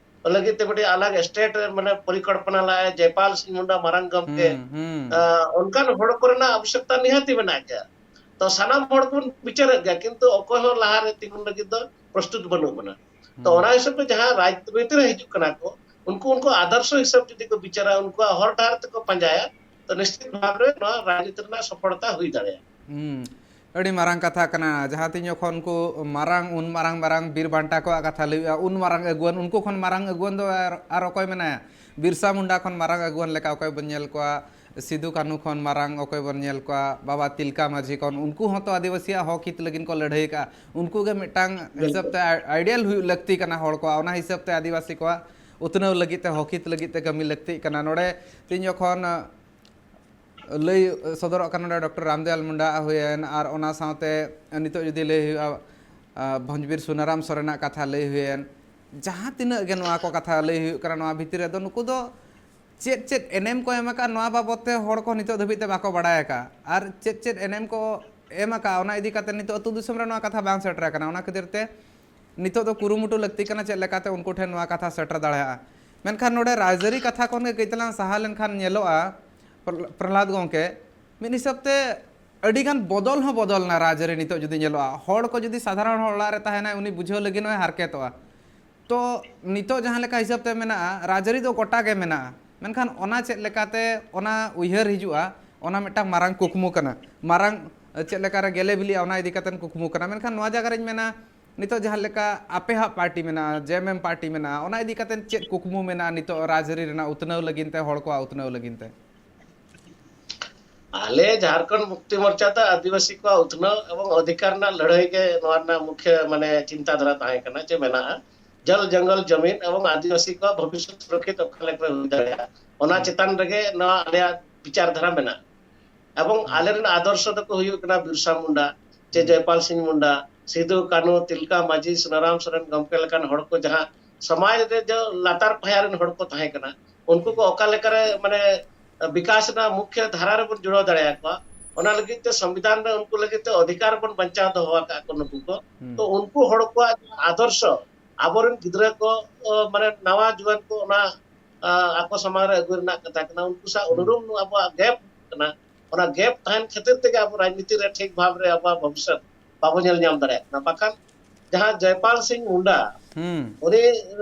ᱞᱟᱹᱜᱤᱫ ᱛᱮ ᱢᱤᱫᱴᱤᱡ ᱟᱞᱟᱜᱽ ᱥᱴᱮᱴ ᱨᱮ ᱢᱟᱱᱮ ᱯᱚᱨᱤᱠᱚᱞᱯᱚᱱᱟ ᱞᱟᱜᱼᱟᱭ, ᱡᱚᱭᱯᱟᱞ ᱥᱤᱝ ᱢᱩᱱᱰᱟ ᱢᱟᱨᱟᱝ ᱜᱚᱢᱠᱮ, ᱦᱩᱸ, ᱦᱩᱸ᱾ ᱟᱸ, ᱚᱱᱠᱟᱱ ᱦᱚᱲ ᱠᱚᱨᱮᱱᱟᱜ ᱟᱵᱚᱥᱭᱚᱠᱛᱟ ᱱᱤᱦᱟᱹᱛᱤ ᱢᱮᱱᱟᱜ ᱜᱮᱭᱟ᱾ ᱛᱚ ᱥᱟᱱᱟᱢ ᱦᱚᱲ ᱵᱚᱱ ᱵᱤᱪᱟᱹᱨᱮᱫ ᱜᱮᱭᱟ, ᱠᱤᱱᱛᱩ ᱚᱠᱚᱭ ᱦᱚᱸ ᱞᱟᱦᱟᱨᱮ ᱛᱤᱸᱜᱩᱱ ᱞᱟᱹᱜᱤᱫ ᱫᱚ ᱯᱨᱚᱥᱛᱩᱛ ᱵᱟᱹᱱᱩᱜ ᱵᱚᱱᱟ᱾ ᱛᱚ ᱦᱩᱸ᱾ ᱚᱱᱟ ᱦᱤᱥᱟᱹᱵ ᱛᱮ ᱡᱟᱦᱟᱸ ᱨᱟᱡᱽᱱᱤᱛᱤ ᱨᱮ ᱦᱤᱡᱩᱜ ᱠᱟᱱᱟ ᱠᱚ, ᱩᱱᱠᱩ ᱩᱱᱠᱩ ᱟᱫᱚᱨᱥᱚ ᱦᱤᱥᱟᱹᱵ ᱡᱩᱫᱤ ᱠᱚ ᱵᱤᱪᱟᱹᱨᱟ, ᱩᱱᱠᱩᱣᱟᱜ ᱦᱚᱨ ᱰᱟᱦᱟᱨ ᱛᱮᱠᱚ ᱯᱟᱸᱡᱟᱭᱟ, ᱛᱚ ᱱᱤᱥᱪᱤᱛ ᱵᱷᱟᱵᱽ ᱨᱮ ᱱᱚᱣᱟ ᱨᱟᱡᱽᱱᱤᱛᱤ ᱨᱮᱱᱟᱜ ᱥᱚᱯᱷᱚᱞᱛᱟ ᱦᱩᱭ ᱫᱟᱲᱮᱭᱟᱜᱼᱟ᱾ ᱦᱩᱸ᱾ ᱟᱹᱰᱤ ᱢᱟᱨᱟᱝ ᱠᱟᱛᱷᱟ ᱠᱟᱱᱟ᱾ ᱡᱟᱦᱟᱸ ᱛᱤᱱ ᱡᱚᱠᱷᱚᱱ ᱩᱱᱠᱩ ᱢᱟᱨᱟᱝ, ᱩᱱ ᱢᱟᱨᱟᱝ ᱢᱟᱨᱟᱝ ᱵᱤᱨ ᱵᱟᱱᱴᱟ ᱠᱚᱣᱟᱜ ᱠᱟᱛᱷᱟ ᱞᱟᱹᱭ ᱦᱩᱭᱩᱜᱼᱟ, ᱩᱱ ᱢᱟᱨᱟᱝ ᱟᱹᱜᱩᱣᱟᱱ, ᱩᱱᱠᱩ ᱠᱷᱚᱱ ᱢᱟᱨᱟᱝ ᱟᱹᱜᱩᱣᱟᱱ ᱫᱚ ᱟᱨ, ᱟᱨ ᱚᱠᱚᱭ ᱢᱮᱱᱟᱭᱟ? ᱵᱤᱨᱥᱟ ᱢᱩᱱᱰᱟ ᱠᱷᱚᱱ ᱢᱟᱨᱟᱝ ᱟᱹᱜᱩᱣᱟᱱ ᱞᱮᱠᱟ ᱚᱠᱚᱭ ᱵᱚᱱ ᱧᱮᱞ ᱠᱚᱣᱟ? ᱥᱤᱫᱩ ᱠᱟᱹᱱᱦᱩ ᱠᱷᱚᱱ ᱢᱟᱨᱟᱝ ᱚᱠᱚᱭ ᱵᱚᱱ ᱧᱮᱞ ᱠᱚᱣᱟ? ᱵᱟᱵᱟ ᱛᱤᱞᱠᱟ ᱢᱟᱹᱡᱷᱤ ᱠᱷᱚᱱ, ᱩᱱᱠᱩ ᱦᱚᱸᱛᱚ ᱟᱹᱫᱤᱵᱟᱹᱥᱤᱭᱟᱜ ᱦᱚᱠ ᱦᱤᱛ ᱞᱟᱹᱜᱤᱫ ᱠᱚ ᱞᱟᱹᱲᱦᱟᱹᱭ ᱠᱟᱜᱼᱟ᱾ ᱩᱱᱠᱩ ᱜᱮ ᱢᱤᱫᱴᱟᱝ ᱦᱤᱥᱟᱹᱵ ᱛᱮ ᱟᱭ-, ᱟᱭᱰᱤᱭᱟᱞ ᱦᱩᱭᱩᱜ ᱞᱟᱹᱠᱛᱤ ᱠᱟᱱᱟ ᱦᱚᱲ ᱠᱚᱣᱟᱜ, ᱚᱱᱟ ᱦᱤᱥᱟᱹᱵ ᱛᱮ ᱟᱹᱫᱤᱵᱟᱹᱥᱤ ᱠᱚᱣᱟᱜ ᱩᱛᱱᱟᱹᱣ ᱞᱟᱹᱜᱤᱫ ᱛᱮ, ᱦᱚᱠ ᱦᱤᱛ ᱞᱟᱹᱜᱤᱫ ᱛᱮ ᱠᱟᱹᱢᱤ ᱞᱟᱹᱠᱛᱤᱜ ᱠᱟᱱᱟ᱾ ᱱᱚᱰᱮ ᱛᱤᱱ ᱡᱚᱠᱷᱚᱱ, ᱟᱸ, ᱞᱟᱹᱭ ᱥᱚᱫᱚᱨᱚᱜ ᱠᱟᱱᱟ, ᱱᱚᱰᱮ ᱰᱚᱠᱴᱚᱨ ᱨᱟᱢᱫᱮᱣᱟᱞ ᱢᱩᱱᱰᱟ ᱦᱩᱭᱮᱱ, ᱟᱨ ᱚᱱᱟ ᱥᱟᱶᱛᱮ ᱱᱤᱛᱚᱜ ᱡᱩᱫᱤ ᱞᱟᱹᱭ ᱦᱩᱭᱩᱜᱼᱟ, ᱟᱸ, ᱵᱷᱚᱸᱡᱽᱵᱤᱨ ᱥᱩᱱᱟᱨᱟᱢ ᱥᱚᱨᱮᱱᱟᱜ ᱠᱟᱛᱷᱟ ᱞᱟᱹᱭ ᱦᱩᱭᱮᱱ, ᱡᱟᱦᱟᱸ ᱛᱤᱱᱟᱹᱜ ᱜᱮ ᱱᱚᱣᱟ ᱠᱚ ᱠᱟᱛᱷᱟ ᱞᱟᱹᱭ ᱦᱩᱭᱩᱜ ᱠᱟᱱᱟ, ᱱᱚᱣᱟ ᱵᱷᱤᱛᱤᱨ ᱨᱮᱫᱚ ᱱᱩᱠᱩ ᱫᱚ ᱪᱮᱫ ᱪᱮᱫ ᱮᱱᱮᱢ ᱠᱚ ᱮᱢ ᱟᱠᱟᱫ, ᱱᱚᱣᱟ ᱵᱟᱵᱚᱛ ᱛᱮ ᱦᱚᱲ ᱠᱚ ᱱᱤᱛᱚᱜ ᱫᱷᱟᱹᱵᱤᱡ ᱛᱮ ᱵᱟᱠᱚ ᱵᱟᱲᱟᱭ ᱟᱠᱟᱫ, ᱟᱨ ᱪᱮᱫ ᱪᱮᱫ ᱮᱱᱮᱢ ᱠᱚ ᱮᱢ ᱟᱠᱟᱫ, ᱚᱱᱟ ᱤᱫᱤ ᱠᱟᱛᱮ ᱱᱤᱛᱚᱜ ᱟᱹᱛᱩ ᱫᱤᱥᱚᱢ ᱨᱮ ᱱᱚᱣᱟ ᱠᱟᱛᱷᱟ ᱵᱟᱝ ᱥᱮᱴᱮᱨ ᱟᱠᱟᱱᱟ᱾ ᱚᱱᱟ ᱠᱷᱟᱹᱛᱤᱨ ᱛᱮ ᱱᱤᱛᱚᱜ ᱫᱚ ᱠᱩᱨᱩᱢᱩᱴᱩ ᱞᱟᱹᱠᱛᱤ ᱠᱟᱱᱟ, ᱪᱮᱫ ᱞᱮᱠᱟᱛᱮ ᱩᱱᱠᱩ ᱴᱷᱮᱱ ᱱᱚᱣᱟ ᱠᱟᱛᱷᱟ ᱥᱮᱴᱮᱨ ᱫᱟᱲᱮᱭᱟᱜᱼᱟ᱾ ᱢᱮᱱᱠᱷᱟᱱ ᱱᱚᱰᱮ ᱨᱟᱡᱽᱟᱹᱨᱤ ᱠᱟᱛᱷᱟ ᱠᱷᱚᱱ ᱜᱮ ᱠᱟᱹᱡ ᱛᱟᱞᱟᱝ ᱥᱟᱦᱟ ᱞᱮᱱᱠᱷᱟᱱ ᱧᱮᱞᱚᱜᱼᱟ, ᱯᱨᱚ-, ᱯᱨᱚᱦᱞᱟᱫ ᱜᱚᱢᱠᱮ, ᱢᱤᱫ ᱦᱤᱥᱟᱹᱵ ᱛᱮ ᱟᱹᱰᱤ ᱜᱟᱱ ᱵᱚᱫᱚᱞ ᱦᱚᱸ ᱵᱚᱫᱚᱞ ᱮᱱᱟ ᱨᱟᱡᱽᱟᱹᱨᱤ᱾ ᱱᱤᱛᱚᱜ ᱡᱩᱫᱤ ᱧᱮᱞᱚᱜᱼᱟ, ᱦᱚᱲ ᱠᱚ ᱡᱩᱫᱤ ᱥᱟᱫᱷᱟᱨᱚᱱ ᱦᱚᱲ ᱚᱲᱟᱜ ᱨᱮ ᱛᱟᱦᱮᱱᱟᱭ, ᱩᱱᱤ ᱵᱩᱡᱷᱟᱹᱣ ᱞᱟᱹᱜᱤᱫ ᱦᱚᱸᱭ ᱦᱟᱨᱠᱮᱛᱚᱜᱼᱟ᱾ ᱛᱚ ᱱᱤᱛᱚᱜ ᱡᱟᱦᱟᱸ ᱞᱮᱠᱟ ᱦᱤᱥᱟᱹᱵ ᱛᱮ ᱢᱮᱱᱟᱜᱼᱟ, ᱨᱟᱡᱽᱟᱹᱨᱤ ᱫᱚ ᱜᱚᱴᱟ ᱜᱮ ᱢᱮᱱᱟᱜᱼᱟ, ᱢᱮᱱᱠᱷᱟᱱ ᱚᱱᱟ ᱪᱮᱫ ᱞᱮᱠᱟᱛᱮ ᱚᱱᱟ ᱩᱭᱦᱟᱹᱨ ᱦᱤᱡᱩᱜᱼᱟ, ᱚᱱᱟ ᱢᱤᱫᱴᱟᱝ ᱢᱟᱨᱟᱝ ᱠᱩᱠᱢᱩ ᱠᱟᱱᱟ᱾ ᱢᱟᱨᱟᱝ ᱪᱮᱫ ᱞᱮᱠᱟᱨᱮ ᱜᱮᱞᱮ ᱵᱤᱞᱤᱜᱼᱟ, ᱚᱱᱟ ᱤᱫᱤ ᱠᱟᱛᱮ ᱠᱩᱠᱢᱩ ᱠᱟᱱᱟ᱾ ᱢᱮᱱᱠᱷᱟᱱ ᱱᱚᱣᱟ ᱡᱟᱭᱜᱟ ᱨᱮᱧ ᱢᱮᱱᱟ, ᱱᱤᱛᱚᱜ ᱡᱟᱦᱟᱸ ᱞᱮᱠᱟ ᱟᱯᱮ ᱦᱟᱸᱜ ᱯᱟᱨᱴᱤ ᱢᱮᱱᱟᱜᱼᱟ, ᱡᱮ ᱮᱢ ᱮᱢ ᱯᱟᱨᱴᱤ ᱢᱮᱱᱟᱜᱼᱟ, ᱚᱱᱟ ᱤᱫᱤ ᱠᱟᱛᱮ ᱪᱮᱫ ᱠᱩᱠᱢᱩ ᱢᱮᱱᱟᱜᱼᱟ ᱱᱤᱛᱚᱜ ᱨᱟᱡᱽᱟᱹᱨᱤ ᱨᱮᱱᱟᱜ ᱩᱛᱱᱟᱹᱣ ᱞᱟᱹᱜᱤᱫ ᱛᱮ, ᱦᱚᱲ ᱠᱚᱣᱟᱜ ᱩᱛᱱᱟᱹᱣ ᱞᱟᱹᱜᱤᱫ ᱛᱮ? ᱟᱞᱮ ᱡᱷᱟᱨᱠᱷᱚᱸᱰ ᱢᱩᱠᱛᱤ ᱢᱳᱨᱪᱟ ᱫᱚ ᱟᱹᱫᱤᱵᱟᱹᱥᱤ ᱠᱚᱣᱟᱜ ᱩᱛᱱᱟᱹᱣ ᱮᱵᱚᱝ ᱚᱫᱷᱤᱠᱟᱨ ᱨᱮᱱᱟᱜ ᱞᱟᱹᱲᱦᱟᱹᱭ ᱜᱮ ᱱᱚᱣᱟ ᱨᱮᱱᱟᱜ ᱢᱩᱠᱷᱭᱟᱹ, ᱢᱟᱱᱮ, ᱪᱤᱱᱛᱟ ᱫᱷᱟᱨᱟ ᱛᱟᱦᱮᱸ ᱠᱟᱱᱟ, ᱡᱮ ᱢᱮᱱᱟᱜᱼᱟ ᱡᱚᱞ ᱡᱚᱝᱜᱚᱞ ᱡᱚᱢᱤᱱ ᱮᱵᱚᱝ ᱟᱹᱫᱤᱵᱟᱹᱥᱤ ᱠᱚᱣᱟᱜ ᱵᱷᱚᱵᱤᱥᱥᱚᱛ ᱥᱩᱨᱚᱠᱷᱤᱛ ᱚᱠᱟ ᱞᱮᱠᱟ ᱦᱩᱭ ᱫᱟᱲᱮᱭᱟᱜᱼᱟ, ᱚᱱᱟ ᱪᱮᱛᱟᱱ ᱨᱮᱜᱮ ᱱᱚᱣᱟ ᱟᱞᱮᱭᱟᱜ ᱵᱤᱪᱟᱨ ᱫᱷᱟᱨᱟ ᱢᱮᱱᱟᱜᱼᱟ᱾ ᱮᱵᱚᱝ ᱟᱞᱮ ᱨᱮᱱ ᱟᱫᱚᱨᱥᱚ ᱫᱚᱠᱚ ᱦᱩᱭᱩᱜ ᱠᱟᱱᱟ ᱵᱤᱨᱥᱟ ᱢᱩᱱᱰᱟ, ᱪᱮ ᱡᱚᱭᱯᱟᱞ ᱥᱤᱝ ᱢᱩᱱᱰᱟ, ᱥᱤᱫᱩ ᱠᱟᱹᱱᱦᱩ, ᱛᱤᱞᱠᱟ ᱢᱟᱹᱡᱷᱤ, ᱥᱩᱱᱟᱨᱟᱢ ᱥᱚᱨᱮᱱ ᱜᱚᱢᱠᱮ ᱞᱮᱠᱟᱱ ᱦᱚᱲ ᱠᱚ, ᱡᱟᱦᱟᱸ ᱥᱚᱢᱟᱡᱽ ᱨᱮ ᱡᱮ ᱞᱟᱛᱟᱨ ᱯᱟᱭᱟ ᱨᱮᱱ ᱦᱚᱲ ᱠᱚ ᱛᱟᱦᱮᱸ ᱠᱟᱱᱟ, ᱩᱱᱠᱩ ᱠᱚ ᱚᱠᱟ ᱞᱮᱠᱟᱨᱮ, ᱢᱟᱱᱮ, ᱵᱤᱠᱟᱥ ᱨᱮᱱᱟᱜ ᱢᱩᱠᱷᱭᱚ ᱫᱷᱟᱨᱟ ᱨᱮᱵᱚᱱ ᱡᱩᱲᱟᱹᱣ ᱫᱟᱲᱮᱭᱟᱠᱚᱣᱟ, ᱚᱱᱟ ᱞᱟᱹᱜᱤᱫ ᱛᱮ ᱥᱚᱝᱵᱤᱫᱷᱟᱱ ᱨᱮ ᱩᱱᱠᱩ ᱞᱟᱹᱜᱤᱫ ᱛᱮ ᱚᱫᱷᱤᱠᱟᱨ ᱵᱚᱱ ᱵᱟᱧᱪᱟᱣ ᱫᱚᱦᱚ ᱟᱠᱟᱫ ᱠᱚ ᱱᱩᱠᱩ ᱠᱚ᱾ ᱛᱚ ᱩᱱᱠᱩ ᱦᱚᱲ ᱠᱚᱣᱟᱜ ᱟᱫᱚᱨᱥᱚ ᱟᱵᱚᱨᱮᱱ ᱜᱤᱫᱽᱨᱟᱹ ᱠᱚ, ᱚ, ᱢᱟᱱᱮ, ᱱᱟᱣᱟ ᱡᱩᱣᱟᱹᱱ ᱠᱚ ᱚᱱᱟ, ᱟ, ᱟᱠᱚ ᱥᱟᱢᱟᱝ ᱨᱮ ᱟᱹᱜᱩ ᱨᱮᱱᱟᱜ ᱠᱟᱛᱷᱟ ᱠᱟᱱᱟ᱾ ᱩᱱᱠᱩ ᱥᱟᱶ ᱚᱱᱩᱨᱩᱯ ᱟᱵᱚᱣᱟᱜ ᱜᱮᱯ ᱠᱟᱱᱟ, ᱚᱱᱟ ᱜᱮᱯ ᱛᱟᱦᱮᱱ ᱠᱷᱟᱹᱛᱤᱨ ᱛᱮᱜᱮ ᱟᱵᱚ ᱨᱟᱡᱽᱱᱤᱛᱤ ᱨᱮ ᱴᱷᱤᱠ ᱵᱷᱟᱵᱽ ᱨᱮ ᱟᱵᱚᱣᱟᱜ ᱵᱷᱚᱵᱤᱥᱥᱚᱛ ᱵᱟᱵᱚ ᱧᱮᱞ ᱧᱟᱢ ᱫᱟᱲᱮᱭᱟᱜ ᱠᱟᱱᱟ᱾ ᱵᱟᱠᱷᱟᱱ ᱡᱟᱦᱟᱸ ᱡᱚᱭᱯᱟᱞ ᱥᱤᱝ ᱢᱩᱱᱰᱟ, ᱦᱩᱸ ᱩᱱᱤ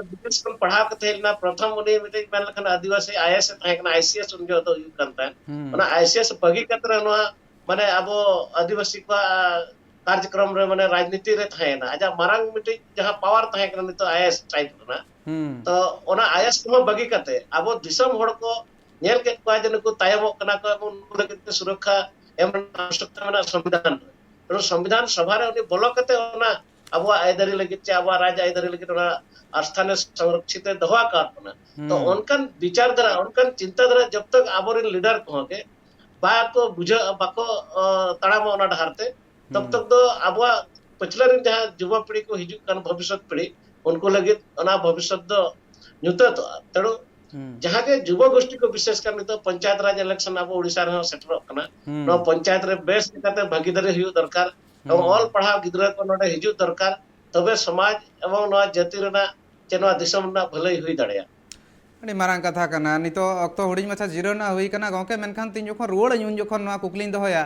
ᱵᱨᱤᱴᱤᱥ ᱠᱷᱚᱱ ᱯᱟᱲᱦᱟᱣ ᱠᱟᱛᱮ ᱦᱮᱡ ᱞᱮᱱᱟ᱾ ᱯᱨᱚᱛᱷᱚᱢ ᱩᱱᱤ ᱢᱤᱫᱴᱤᱡ ᱢᱮᱱ ᱞᱮᱠᱷᱟᱱ ᱟᱹᱫᱤᱵᱟᱹᱥᱤ ᱟᱭ ᱮ ᱮᱥ ᱮ ᱛᱟᱦᱮᱸ ᱠᱟᱱᱟ, ᱟᱭ ᱥᱤ ᱮᱥ ᱩᱱ ᱡᱚᱦᱚᱜ ᱫᱚ ᱦᱩᱭᱩᱜ ᱠᱟᱱ ᱛᱟᱦᱮᱸᱫ᱾ ᱦᱩᱸ ᱚᱱᱟ ᱟᱭ ᱥᱤ ᱮᱥ ᱵᱟᱹᱜᱤ ᱠᱟᱛᱮ ᱨᱮ ᱱᱚᱣᱟ ᱢᱟᱱᱮ ᱟᱵᱚ ᱟᱹᱫᱤᱵᱟᱹᱥᱤ ᱠᱚᱣᱟᱜ ᱠᱟᱨᱡᱚᱠᱨᱚᱢ ᱨᱮ ᱢᱟᱱᱮ ᱨᱟᱡᱽᱱᱤᱛᱤ ᱨᱮ ᱛᱟᱦᱮᱸᱭᱮᱱᱟ᱾ ᱟᱡᱟᱜ ᱢᱟᱨᱟᱝ ᱢᱤᱫᱴᱤᱡ ᱡᱟᱦᱟᱸ ᱯᱟᱣᱟᱨ ᱛᱟᱦᱮᱸ ᱠᱟᱱᱟ ᱱᱤᱛᱚᱜ ᱟᱭ ᱮ ᱮᱥ ᱴᱟᱭᱤᱯ ᱨᱮᱱᱟᱜ, ᱦᱩᱸ ᱛᱚ ᱚᱱᱟ ᱟᱭ ᱮ ᱮᱥ ᱠᱚᱦᱚᱸ ᱵᱟᱹᱜᱤ ᱠᱟᱛᱮ ᱟᱵᱚ ᱫᱤᱥᱚᱢ ᱦᱚᱲ ᱠᱚ ᱧᱮᱞ ᱠᱮᱫ ᱠᱚᱣᱟ ᱡᱮ ᱱᱩᱠᱩ ᱛᱟᱭᱚᱢᱚᱜ ᱠᱟᱱᱟ ᱠᱚ ᱮᱵᱚᱝ ᱱᱩᱠᱩ ᱞᱟᱹᱜᱤᱫ ᱛᱮ ᱥᱩᱨᱚᱠᱠᱷᱟ ᱮᱢ ᱨᱮᱱᱟᱜ ᱟᱵᱚᱥᱭᱚᱠᱛᱟ ᱢᱮᱱᱟᱜᱼᱟ ᱥᱚᱝᱵᱤᱫᱷᱟᱱ ᱨᱮ᱾ ᱛᱚ ᱥᱚᱝᱵᱤᱫᱷᱟᱱ ᱥᱚᱵᱷᱟ ᱨᱮ ᱩᱱᱤ ᱵᱚᱞᱚ ᱠᱟᱛᱮ ᱚᱱᱟ ᱟᱵᱚᱣᱟᱜ ᱟᱹᱭᱫᱟᱹᱨᱤ ᱞᱟᱹᱜᱤᱫ ᱪᱮ ᱟᱵᱚᱣᱟᱜ ᱨᱟᱡᱽ ᱟᱹᱭᱫᱟᱹᱨᱤ ᱞᱟᱹᱜᱤᱫ ᱚᱱᱟ ᱟᱥᱛᱷᱟᱱᱮ ᱥᱚᱝᱨᱚᱠᱷᱤᱛ ᱮ ᱫᱚᱦᱚ ᱟᱠᱟᱫ ᱵᱚᱱᱟ᱾ ᱛᱚ ᱦᱩᱸ ᱚᱱᱠᱟᱱ ᱵᱤᱪᱟᱨ ᱫᱷᱟᱨᱟ, ᱚᱱᱠᱟᱱ ᱪᱤᱱᱛᱟᱹ ᱫᱷᱟᱨᱟ ᱡᱚᱵ ᱛᱚᱠ ᱟᱵᱚᱨᱮᱱ ᱞᱤᱰᱟᱨ ᱠᱚᱦᱚᱸ ᱜᱮ ᱵᱟᱠᱚ ᱵᱩᱡᱷᱟᱹᱜᱼᱟ, ᱵᱟᱠᱚ ᱚ, ᱛᱟᱲᱟᱢᱟ ᱚᱱᱟ ᱰᱟᱦᱟᱨ ᱛᱮ, ᱛᱚᱵ ᱦᱩᱸ ᱛᱚᱠ ᱫᱚ ᱟᱵᱚᱣᱟᱜ ᱯᱟᱹᱪᱷᱞᱟᱹ ᱨᱮᱱ ᱡᱟᱦᱟᱸ ᱡᱩᱵᱟ ᱯᱤᱲᱦᱤ ᱠᱚ ᱦᱤᱡᱩᱜ ᱠᱟᱱ, ᱵᱷᱚᱵᱤᱥᱥᱚᱛ ᱯᱤᱲᱦᱤ, ᱩᱱᱠᱩ ᱞᱟᱹᱜᱤᱫ ᱚᱱᱟ ᱵᱷᱚᱵᱤᱥᱥᱚᱛ ᱫᱚ ᱧᱩᱛᱟᱹᱛᱚᱜᱼᱟ᱾ ᱛᱮᱬᱩ ᱦᱩᱸ ᱡᱟᱦᱟᱸ ᱜᱮ ᱡᱩᱵᱚ ᱜᱳᱥᱴᱤ ᱠᱚ, ᱵᱤᱥᱮᱥ ᱠᱟᱨ ᱱᱤᱛᱚᱜ ᱯᱚᱧᱪᱟᱭᱮᱛ ᱨᱟᱡᱽ ᱤᱞᱮᱠᱥᱚᱱ ᱟᱵᱚ ᱳᱰᱤᱥᱟ ᱨᱮᱦᱚᱸ ᱥᱮᱴᱮᱨᱚᱜ ᱠᱟᱱᱟ, ᱱᱚᱣᱟ ᱦᱩᱸ ᱯᱚᱧᱪᱟᱭᱮᱛ ᱨᱮ ᱵᱮᱥ ᱞᱮᱠᱟᱛᱮ ᱵᱷᱟᱹᱜᱤᱫᱟᱨᱤ ᱦᱩᱭᱩᱜ ᱫᱚᱨᱠᱟᱨ᱾ ᱮᱵᱚᱝ ᱚᱞ ᱦᱩᱸ ᱯᱟᱲᱦᱟᱣ ᱜᱤᱫᱽᱨᱟᱹ ᱠᱚ ᱱᱚᱰᱮ ᱦᱤᱡᱩᱜ ᱫᱚᱨᱠᱟᱨ, ᱛᱚᱵᱮ ᱥᱚᱢᱟᱡᱽ ᱮᱵᱚᱝ ᱱᱚᱣᱟ ᱡᱟᱹᱛᱤ ᱨᱮᱱᱟᱜ ᱪᱮ ᱱᱚᱣᱟ ᱫᱤᱥᱚᱢ ᱨᱮᱱᱟᱜ ᱵᱷᱟᱹᱞᱟᱹᱭ ᱦᱩᱭ ᱫᱟᱲᱮᱭᱟᱜᱼᱟ᱾ ᱟᱹᱰᱤ ᱢᱟᱨᱟᱝ ᱠᱟᱛᱷᱟ ᱠᱟᱱᱟ᱾ ᱱᱤᱛᱚᱜ ᱚᱠᱛᱚ ᱦᱩᱰᱤᱧ ᱢᱟᱪᱷᱟ ᱡᱤᱨᱟᱹᱣ ᱨᱮᱱᱟᱜ ᱦᱩᱭ ᱠᱟᱱᱟ ᱜᱚᱝᱠᱮ, ᱢᱮᱱᱠᱷᱟᱱ ᱛᱤᱧ ᱡᱚᱠᱷᱚᱱ ᱨᱩᱣᱟᱹᱲᱟᱹᱧ ᱩᱱ ᱡᱚᱠᱷᱚᱱ ᱱᱚᱣᱟ ᱠᱩᱠᱞᱤᱧ ᱫᱚᱦᱚᱭᱟ,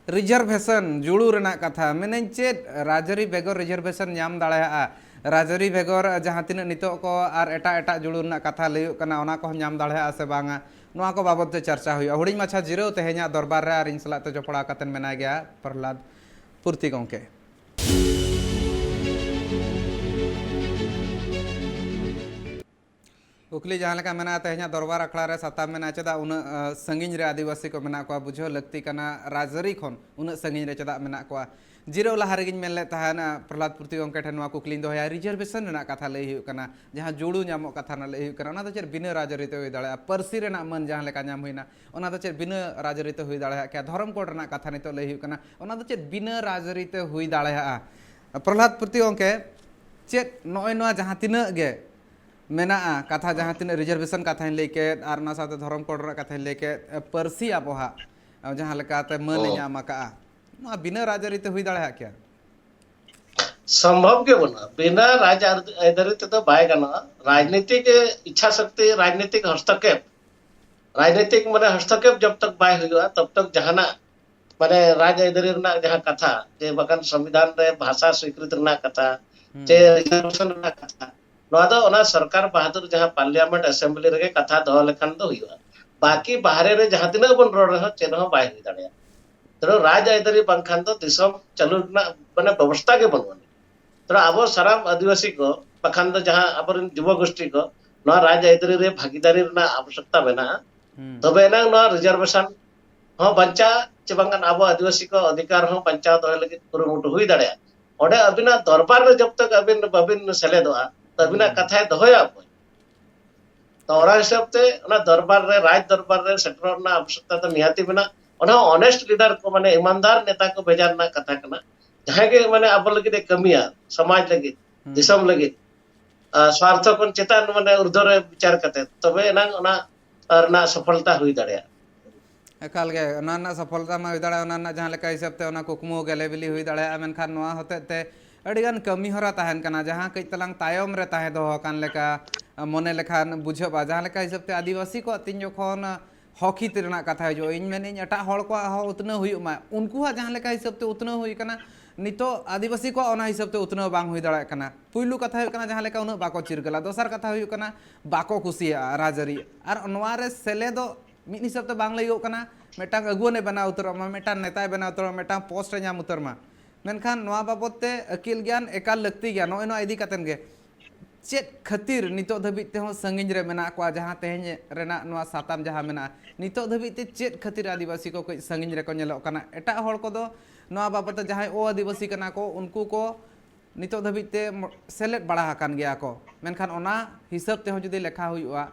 ᱨᱤᱡᱟᱨᱵᱷᱮᱥᱚᱱ ᱡᱩᱲᱩ ᱨᱮᱱᱟᱜ ᱠᱟᱛᱷᱟ ᱢᱮᱱᱟᱹᱧ, ᱪᱮᱫ ᱨᱟᱡᱽᱟᱹᱨᱤ ᱵᱮᱜᱚᱨ ᱨᱤᱡᱟᱨᱵᱷᱮᱥᱚᱱ ᱧᱟᱢ ᱫᱟᱲᱮᱭᱟᱜᱼᱟ? ᱨᱟᱡᱽᱟᱹᱨᱤ ᱵᱮᱜᱚᱨ ᱡᱟᱦᱟᱸ ᱛᱤᱱᱟᱹᱜ ᱱᱤᱛᱚᱜ ᱠᱚ ᱟᱨ ᱮᱴᱟᱜ ᱮᱴᱟᱜ ᱡᱩᱲᱩ ᱨᱮᱱᱟᱜ ᱠᱟᱛᱷᱟ ᱞᱟᱹᱭᱚᱜ ᱠᱟᱱᱟ, ᱚᱱᱟ ᱠᱚᱦᱚᱸ ᱧᱟᱢ ᱫᱟᱲᱮᱭᱟᱜᱼᱟ ᱥᱮ ᱵᱟᱝᱟ, ᱱᱚᱣᱟ ᱠᱚ ᱵᱟᱵᱚᱛ ᱛᱮ ᱪᱟᱨᱪᱟ ᱦᱩᱭᱩᱜᱼᱟ᱾ ᱦᱩᱰᱤᱧ ᱢᱟᱪᱷᱟ ᱡᱤᱨᱟᱹᱣ ᱛᱮᱦᱮᱧᱟᱜ ᱫᱚᱨᱵᱟᱨ ᱨᱮ, ᱟᱨ ᱤᱧ ᱥᱟᱞᱟᱜ ᱛᱮ ᱡᱚᱯᱲᱟᱣ ᱠᱟᱛᱮ ᱢᱮᱱᱟᱭ ᱜᱮᱭᱟ ᱯᱨᱚᱦᱞᱟᱫ ᱯᱩᱨᱛᱤ ᱜᱚᱝᱠᱮ᱾ ᱠᱩᱠᱞᱤ ᱡᱟᱦᱟᱸ ᱞᱮᱠᱟ ᱢᱮᱱᱟᱜᱼᱟ, ᱛᱮᱦᱮᱧᱟᱜ ᱫᱚᱨᱵᱟᱨ ᱟᱠᱷᱲᱟ ᱨᱮ ᱥᱟᱛᱟᱢ ᱢᱮᱱᱟᱜᱼᱟ, ᱪᱮᱫᱟᱜ ᱩᱱᱟᱹᱜ, ᱟ, ᱥᱟᱺᱜᱤᱧ ᱨᱮ ᱟᱹᱫᱤᱵᱟᱹᱥᱤ ᱠᱚ ᱢᱮᱱᱟᱜ ᱠᱚᱣᱟ? ᱵᱩᱡᱷᱟᱹᱣ ᱞᱟᱹᱠᱛᱤ ᱠᱟᱱᱟ, ᱨᱟᱡᱽᱟᱹᱨᱤ ᱠᱷᱚᱱ ᱩᱱᱟᱹᱜ ᱥᱟᱺᱜᱤᱧ ᱨᱮ ᱪᱮᱫᱟᱜ ᱢᱮᱱᱟᱜ ᱠᱚᱣᱟ? ᱡᱤᱨᱟᱹᱣ ᱞᱟᱦᱟ ᱨᱮᱜᱮᱧ ᱢᱮᱱ ᱞᱮᱫ ᱛᱟᱦᱮᱱᱟ, ᱯᱨᱚᱦᱞᱟᱫ ᱯᱩᱨᱛᱤ ᱜᱚᱢᱠᱮ ᱴᱷᱮᱱ ᱱᱚᱣᱟ ᱠᱩᱠᱞᱤᱧ ᱫᱚᱦᱚᱭᱟ, ᱨᱤᱡᱟᱨᱵᱷᱮᱥᱚᱱ ᱨᱮᱱᱟᱜ ᱠᱟᱛᱷᱟ ᱞᱟᱹᱭ ᱦᱩᱭᱩᱜ ᱠᱟᱱᱟ, ᱡᱟᱦᱟᱸ ᱡᱩᱲᱩ ᱧᱟᱢᱚᱜ ᱠᱟᱛᱷᱟ ᱨᱮᱱᱟᱜ ᱞᱟᱹᱭ ᱦᱩᱭᱩᱜ ᱠᱟᱱᱟ, ᱚᱱᱟ ᱫᱚ ᱪᱮᱫ ᱵᱤᱱᱟᱹ ᱨᱟᱡᱽᱟᱹᱨᱤ ᱛᱮ ᱦᱩᱭ ᱫᱟᱲᱮᱭᱟᱜᱼᱟ? ᱯᱟᱹᱨᱥᱤ ᱨᱮᱱᱟᱜ ᱢᱟᱹᱱ ᱡᱟᱦᱟᱸ ᱞᱮᱠᱟ ᱧᱟᱢ ᱦᱩᱭᱱᱟ, ᱚᱱᱟ ᱫᱚ ᱪᱮᱫ ᱵᱤᱱᱟᱹ ᱨᱟᱡᱽᱟᱹᱨᱤ ᱛᱮ ᱦᱩᱭ ᱫᱟᱲᱮᱭᱟᱜ ᱜᱮᱭᱟ? ᱫᱷᱚᱨᱚᱢ ᱠᱳᱰ ᱨᱮᱱᱟᱜ ᱠᱟᱛᱷᱟ ᱱᱤᱛᱚᱜ ᱞᱟᱹᱭ ᱦᱩᱭᱩᱜ ᱠᱟᱱᱟ, ᱚᱱᱟ ᱫᱚ ᱪᱮᱫ ᱵᱤᱱᱟᱹ ᱨᱟᱡᱽᱟᱹᱨᱤ ᱛᱮ ᱦᱩᱭ ᱫᱟᱲᱮᱭᱟᱜᱼᱟ? ᱯᱨᱚᱦᱞᱟᱫ ᱯᱩᱨᱛᱤ ᱜᱚᱢᱠᱮ, ᱪᱮᱫ ᱱᱚᱜᱼᱚᱭ ᱱᱚᱣᱟ ᱡᱟᱦᱟᱸ ᱛᱤᱱᱟᱹᱜ ᱜᱮ ᱢᱮᱱᱟᱜᱼᱟ ᱠᱟᱛᱷᱟ, ᱡᱟᱦᱟᱸ ᱛᱤᱱᱟᱹᱜ ᱨᱤᱡᱟᱨᱵᱷᱮᱥᱚᱱ ᱠᱟᱛᱷᱟᱧ ᱞᱟᱹᱭ ᱠᱮᱫ ᱟᱨ ᱚᱱᱟ ᱥᱟᱶᱛᱮ ᱫᱷᱚᱨᱚᱢ ᱠᱳᱰ ᱨᱮᱱᱟᱜ ᱠᱟᱛᱷᱟᱧ ᱞᱟᱹᱭ ᱠᱮᱫ, ᱯᱟᱹᱨᱥᱤ ᱟᱵᱚᱣᱟᱜ ᱡᱟᱦᱟᱸ ᱞᱮᱠᱟᱛᱮ ᱢᱟᱹᱱ ᱮ ᱦᱩᱸ᱾ ᱧᱟᱢ ᱟᱠᱟᱫᱼᱟ, ᱱᱚᱣᱟ ᱵᱤᱱᱟᱹ ᱨᱟᱡᱽᱟᱹᱨᱤ ᱛᱮ ᱦᱩᱭ ᱫᱟᱲᱮᱭᱟᱜ ᱠᱮᱭᱟ? ᱥᱚᱢᱵᱷᱚᱵ ᱜᱮ ᱵᱟᱹᱱᱩᱜᱼᱟ, ᱵᱤᱱᱟᱹ ᱨᱟᱡᱽ ᱟᱹᱨ-, ᱟᱹᱭᱫᱟᱹᱨᱤ ᱛᱮᱫᱚ ᱵᱟᱭ ᱜᱟᱱᱚᱜᱼᱟ᱾ ᱨᱟᱡᱽᱱᱤᱛᱤ ᱜᱮ ᱤᱪᱪᱷᱟ ᱥᱚᱠᱛᱤ, ᱨᱟᱡᱽᱱᱤᱛᱤᱠ ᱦᱚᱥᱛᱚᱠᱷᱮᱯ, ᱨᱟᱡᱽᱱᱤᱛᱤᱠ ᱢᱟᱱᱮ ᱦᱚᱥᱛᱚᱠᱷᱮᱯ ᱡᱚᱵ ᱛᱚᱠ ᱵᱟᱭ ᱦᱩᱭᱩᱜᱼᱟ, ᱛᱚᱵ ᱛᱚᱠ ᱡᱟᱦᱟᱱᱟᱜ ᱢᱟᱱᱮ ᱨᱟᱡᱽ ᱟᱹᱭᱫᱟᱹᱨᱤ ᱨᱮᱱᱟᱜ ᱡᱟᱦᱟᱸ ᱠᱟᱛᱷᱟ, ᱡᱮ ᱵᱟᱠᱷᱟᱱ ᱥᱚᱝᱵᱤᱫᱷᱟᱱ ᱨᱮ ᱵᱷᱟᱥᱟ ᱥᱤᱠᱨᱤᱛ ᱨᱮᱱᱟᱜ ᱠᱟᱛᱷᱟ, ᱦᱩᱸ᱾ ᱪᱮ ᱨᱤᱡᱟᱨᱵᱷᱮᱥᱚᱱ ᱨᱮᱱᱟᱜ ᱠᱟᱛᱷᱟ, ᱱᱚᱣᱟ ᱫᱚ ᱚᱱᱟ ᱥᱚᱨᱠᱟᱨ ᱵᱟᱦᱟᱫᱩᱨ ᱡᱟᱦᱟᱸ ᱯᱟᱨᱞᱤᱭᱟᱢᱮᱱᱴ ᱮᱥᱮᱢᱵᱞᱤ ᱨᱮᱜᱮ ᱠᱟᱛᱷᱟ ᱫᱚᱦᱚ ᱞᱮᱠᱷᱟᱱ ᱫᱚ ᱦᱩᱭᱩᱜᱼᱟ᱾ ᱵᱟᱹᱠᱤ ᱵᱟᱦᱨᱮ ᱨᱮ ᱡᱟᱦᱟᱸ ᱛᱤᱱᱟᱹᱜ ᱵᱚᱱ ᱨᱚᱲ ᱨᱮᱦᱚᱸ ᱪᱮᱫ ᱦᱚᱸ ᱵᱟᱭ ᱦᱩᱭ ᱫᱟᱲᱮᱭᱟᱜᱼᱟ᱾ ᱛᱮᱬᱩ ᱨᱟᱡᱽ ᱟᱹᱭᱫᱟᱹᱨᱤ ᱵᱟᱝᱠᱷᱟᱱ ᱫᱚ ᱫᱤᱥᱚᱢ ᱪᱟᱹᱞᱩ ᱨᱮᱱᱟᱜ ᱢᱟᱱᱮ ᱵᱮᱵᱚᱥᱛᱷᱟ ᱜᱮ ᱵᱟᱹᱱᱩᱜ ᱟᱹᱱᱤᱡ᱾ ᱛᱮᱬᱩ ᱟᱵᱚ ᱥᱟᱱᱟᱢ ᱟᱹᱫᱤᱵᱟᱹᱥᱤ ᱠᱚ, ᱵᱟᱠᱷᱟᱱ ᱫᱚ ᱡᱟᱦᱟᱸ ᱟᱵᱚᱨᱮᱱ ᱡᱩᱵᱚ ᱜᱳᱥᱴᱤ ᱠᱚ, ᱱᱚᱣᱟ ᱨᱟᱡᱽ ᱟᱹᱭᱫᱟᱹᱨᱤ ᱨᱮ ᱵᱷᱟᱹᱜᱤᱫᱟᱨᱤ ᱨᱮᱱᱟᱜ ᱟᱵᱚᱥᱭᱚᱠᱛᱟ ᱢᱮᱱᱟᱜᱼᱟ᱾ ᱦᱩᱸ᱾ ᱛᱚᱵᱮ ᱮᱱᱟᱝ ᱱᱚᱣᱟ ᱨᱤᱡᱟᱨᱵᱷᱮᱥᱚᱱ ᱦᱚᱸ ᱵᱟᱧᱪᱟᱜᱼᱟ, ᱪᱮ ᱵᱟᱝᱠᱷᱟᱱ ᱟᱵᱚ ᱟᱹᱫᱤᱵᱟᱹᱥᱤ ᱠᱚ ᱚᱫᱷᱤᱠᱟᱨ ᱦᱚᱸ ᱵᱟᱧᱪᱟᱣ ᱫᱚᱦᱚᱭ ᱞᱟᱹᱜᱤᱫ ᱠᱩᱨᱩᱢᱩᱴᱩ ᱦᱩᱭ ᱫᱟᱲᱮᱭᱟᱜᱼᱟ᱾ ᱚᱸᱰᱮ ᱟᱹᱵᱤᱱᱟᱜ ᱫᱚᱨᱵᱟᱨ ᱨᱮ ᱡᱚᱵ ᱛᱚᱠ ᱟᱹᱵᱤᱱ ᱵᱟᱹᱵᱤᱱ ᱥᱮᱞᱮᱫᱚᱜᱼᱟ, ᱛᱚ ᱟᱹᱵᱤᱱᱟᱜ ᱦᱩᱸ᱾ ᱠᱟᱛᱷᱟᱭ ᱫᱚᱦᱚᱭᱟ ᱚᱠᱚᱭ? ᱛᱚ ᱚᱱᱟ ᱦᱤᱥᱟᱹᱵ ᱛᱮ ᱚᱱᱟ ᱫᱚᱨᱵᱟᱨ ᱨᱮ, ᱨᱟᱡᱽ ᱫᱚᱨᱵᱟᱨ ᱨᱮ ᱥᱮᱴᱮᱨᱚᱜ ᱨᱮᱱᱟᱜ ᱟᱵᱚᱥᱭᱚᱠᱛᱟ ᱫᱚ ᱱᱤᱦᱟᱹᱛᱤ ᱢᱮᱱᱟᱜᱼᱟ᱾ ᱚᱱᱟ ᱦᱚᱸ ᱚᱱᱮᱥᱴ ᱞᱤᱰᱟᱨ ᱠᱚ, ᱢᱟᱱᱮ ᱤᱢᱟᱱᱫᱟᱨ ᱱᱮᱛᱟ ᱠᱚ ᱵᱷᱮᱡᱟ ᱨᱮᱱᱟᱜ ᱠᱟᱛᱷᱟ ᱠᱟᱱᱟ, ᱡᱟᱦᱟᱸᱭ ᱜᱮ ᱢᱟᱱᱮ ᱟᱵᱚ ᱞᱟᱹᱜᱤᱫ ᱮ ᱠᱟᱹᱢᱤᱭᱟ, ᱥᱚᱢᱟᱡᱽ ᱞᱟᱹᱜᱤᱫ, ᱦᱩᱸ᱾ ᱫᱤᱥᱚᱢ ᱞᱟᱹᱜᱤᱫ, ᱟᱨ ᱥᱣᱟᱨᱛᱷᱚ ᱠᱷᱚᱱ ᱪᱮᱛᱟᱱ ᱢᱟᱱᱮ ᱩᱨᱫᱷᱚ ᱨᱮ ᱵᱤᱪᱟᱨ ᱠᱟᱛᱮ, ᱛᱚᱵᱮ ᱮᱱᱟᱝ ᱚᱱᱟ ᱨᱮᱱᱟᱜ ᱥᱚᱯᱷᱚᱞᱛᱟ ᱦᱩᱭ ᱫᱟᱲᱮᱭᱟᱜᱼᱟ᱾ ᱮᱠᱟᱞ ᱜᱮ, ᱚᱱᱟ ᱨᱮᱱᱟᱜ ᱥᱚᱯᱷᱚᱞᱛᱟ ᱢᱟ ᱦᱩᱭ ᱫᱟᱲᱮᱭᱟᱜᱼᱟ, ᱚᱱᱟ ᱨᱮᱱᱟᱜ ᱡᱟᱦᱟᱸ ᱞᱮᱠᱟ ᱦᱤᱥᱟᱹᱵ ᱛᱮ ᱚᱱᱟ ᱠᱩᱠᱢᱩ ᱜᱮᱞᱮ ᱵᱤᱞᱤ ᱦᱩᱭ ᱫᱟᱲᱮᱭᱟᱜᱼᱟ, ᱢᱮᱱᱠᱷᱟᱱ ᱱᱚᱣᱟ ᱦᱚᱛᱮᱡ ᱛᱮ ᱟᱹᱰᱤ ᱜᱟᱱ ᱠᱟᱹᱢᱤ ᱦᱚᱨᱟ ᱛᱟᱦᱮᱱ ᱠᱟᱱᱟ, ᱡᱟᱦᱟᱸ ᱠᱟᱹᱡ ᱛᱟᱞᱟᱝ ᱛᱟᱭᱚᱢ ᱨᱮ ᱛᱟᱦᱮᱸ ᱫᱚᱦᱚ ᱟᱠᱟᱱ ᱞᱮᱠᱟ, ᱟ, ᱢᱚᱱᱮ ᱞᱮᱠᱷᱟᱱ ᱵᱩᱡᱷᱟᱹᱜᱼᱟ᱾ ᱡᱟᱦᱟᱸ ᱞᱮᱠᱟ ᱦᱤᱥᱟᱹᱵ ᱛᱮ ᱟᱹᱫᱤᱵᱟᱹᱥᱤ ᱠᱚᱣᱟᱜ ᱛᱤᱧ ᱡᱚᱠᱷᱚᱱ, ᱟ, ᱦᱚᱠ ᱦᱤᱛ ᱨᱮᱱᱟᱜ ᱠᱟᱛᱷᱟ ᱦᱤᱡᱩᱜᱼᱟ, ᱤᱧ ᱢᱮᱱᱟᱹᱧ ᱮᱴᱟᱜ ᱦᱚᱲ ᱠᱚᱣᱟᱜ ᱦᱚᱸ ᱩᱛᱱᱟᱹᱣ ᱦᱩᱭᱩᱜ ᱢᱟ, ᱩᱱᱠᱩᱣᱟᱜ ᱡᱟᱦᱟᱸ ᱞᱮᱠᱟ ᱦᱤᱥᱟᱹᱵ ᱛᱮ ᱩᱛᱱᱟᱹᱣ ᱦᱩᱭ ᱟᱠᱟᱱᱟ, ᱱᱤᱛᱚᱜ ᱟᱹᱫᱤᱵᱟᱹᱥᱤ ᱠᱚᱣᱟᱜ ᱚᱱᱟ ᱦᱤᱥᱟᱹᱵ ᱛᱮ ᱩᱛᱱᱟᱹᱣ ᱵᱟᱝ ᱦᱩᱭ ᱫᱟᱲᱮᱭᱟᱜ ᱠᱟᱱᱟ᱾ ᱯᱩᱭᱞᱩ ᱠᱟᱛᱷᱟ ᱦᱩᱭᱩᱜ ᱠᱟᱱᱟ, ᱡᱟᱦᱟᱸ ᱞᱮᱠᱟ ᱩᱱᱟᱹᱜ ᱵᱟᱠᱚ ᱪᱤᱨᱜᱟᱹᱞᱟ᱾ ᱫᱚᱥᱟᱨ ᱠᱟᱛᱷᱟ ᱦᱩᱭᱩᱜ ᱠᱟᱱᱟ, ᱵᱟᱠᱚ ᱠᱩᱥᱤᱭᱟᱜᱼᱟ ᱨᱟᱡᱽᱟᱹᱨᱤ᱾ ᱟᱨ ᱱᱚᱣᱟ ᱨᱮ ᱥᱮᱞᱮᱫᱚᱜ ᱢᱤᱫ ᱦᱤᱥᱟᱹᱵ ᱛᱮ ᱵᱟᱝ ᱞᱟᱹᱭᱚᱜ ᱠᱟᱱᱟ, ᱢᱤᱫᱴᱟᱝ ᱟᱹᱜᱩᱣᱟᱹᱱᱮ ᱵᱮᱱᱟᱣ ᱩᱛᱟᱹᱨᱚᱜ ᱢᱟ, ᱢᱤᱫᱴᱟᱝ ᱱᱮᱛᱟᱭ ᱵᱮᱱᱟᱣ ᱩᱛᱟᱹᱨᱚᱜ ᱢᱟ, ᱢᱤᱫᱴᱟᱝ ᱯᱳᱥᱴ ᱮ ᱧᱟᱢ ᱩᱛᱟᱹᱨ ᱢᱟ᱾ ᱢᱮᱱᱠᱷᱟᱱ ᱱᱚᱣᱟ ᱵᱟᱵᱚᱛ ᱛᱮ ᱟᱹᱠᱤᱞ ᱜᱮᱭᱟᱱ ᱮᱠᱟᱞ ᱞᱟᱹᱠᱛᱤ ᱜᱮᱭᱟ᱾ ᱱᱚᱜᱼᱚᱭ ᱱᱚᱣᱟ ᱤᱫᱤ ᱠᱟᱛᱮᱱ ᱜᱮ ᱪᱮᱫ ᱠᱷᱟᱹᱛᱤᱨ ᱱᱤᱛᱚᱜ ᱫᱷᱟᱹᱵᱤᱡ ᱛᱮᱦᱚᱸ ᱥᱟᱺᱜᱤᱧ ᱨᱮ ᱢᱮᱱᱟᱜ ᱠᱚᱣᱟ, ᱡᱟᱦᱟᱸ ᱛᱮᱦᱮᱧ ᱨᱮᱱᱟᱜ ᱱᱚᱣᱟ ᱥᱟᱛᱟᱢ ᱡᱟᱦᱟᱸ ᱢᱮᱱᱟᱜᱼᱟ, ᱱᱤᱛᱚᱜ ᱫᱷᱟᱹᱵᱤᱡ ᱛᱮ ᱪᱮᱫ ᱠᱷᱟᱹᱛᱤᱨ ᱟᱹᱫᱤᱵᱟᱹᱥᱤ ᱠᱚ ᱠᱟᱹᱡ ᱥᱟᱺᱜᱤᱧ ᱨᱮᱠᱚ ᱧᱮᱞᱚᱜ ᱠᱟᱱᱟ? ᱮᱴᱟᱜ ᱦᱚᱲ ᱠᱚᱫᱚ ᱱᱚᱣᱟ ᱵᱟᱵᱚᱛ ᱛᱮ ᱡᱟᱦᱟᱸᱭ ᱚ ᱟᱹᱫᱤᱵᱟᱹᱥᱤ ᱠᱟᱱᱟ ᱠᱚ, ᱩᱱᱠᱩ ᱠᱚ ᱱᱤᱛᱚᱜ ᱫᱷᱟᱹᱵᱤᱡ ᱛᱮ ᱢᱚ-, ᱥᱮᱞᱮᱫ ᱵᱟᱲᱟ ᱟᱠᱟᱱ ᱜᱮᱭᱟ ᱠᱚ, ᱢᱮᱱᱠᱷᱟᱱ ᱚᱱᱟ ᱦᱤᱥᱟᱹᱵ ᱛᱮᱦᱚᱸ ᱡᱩᱫᱤ ᱞᱮᱠᱷᱟ ᱦᱩᱭᱩᱜᱼᱟ,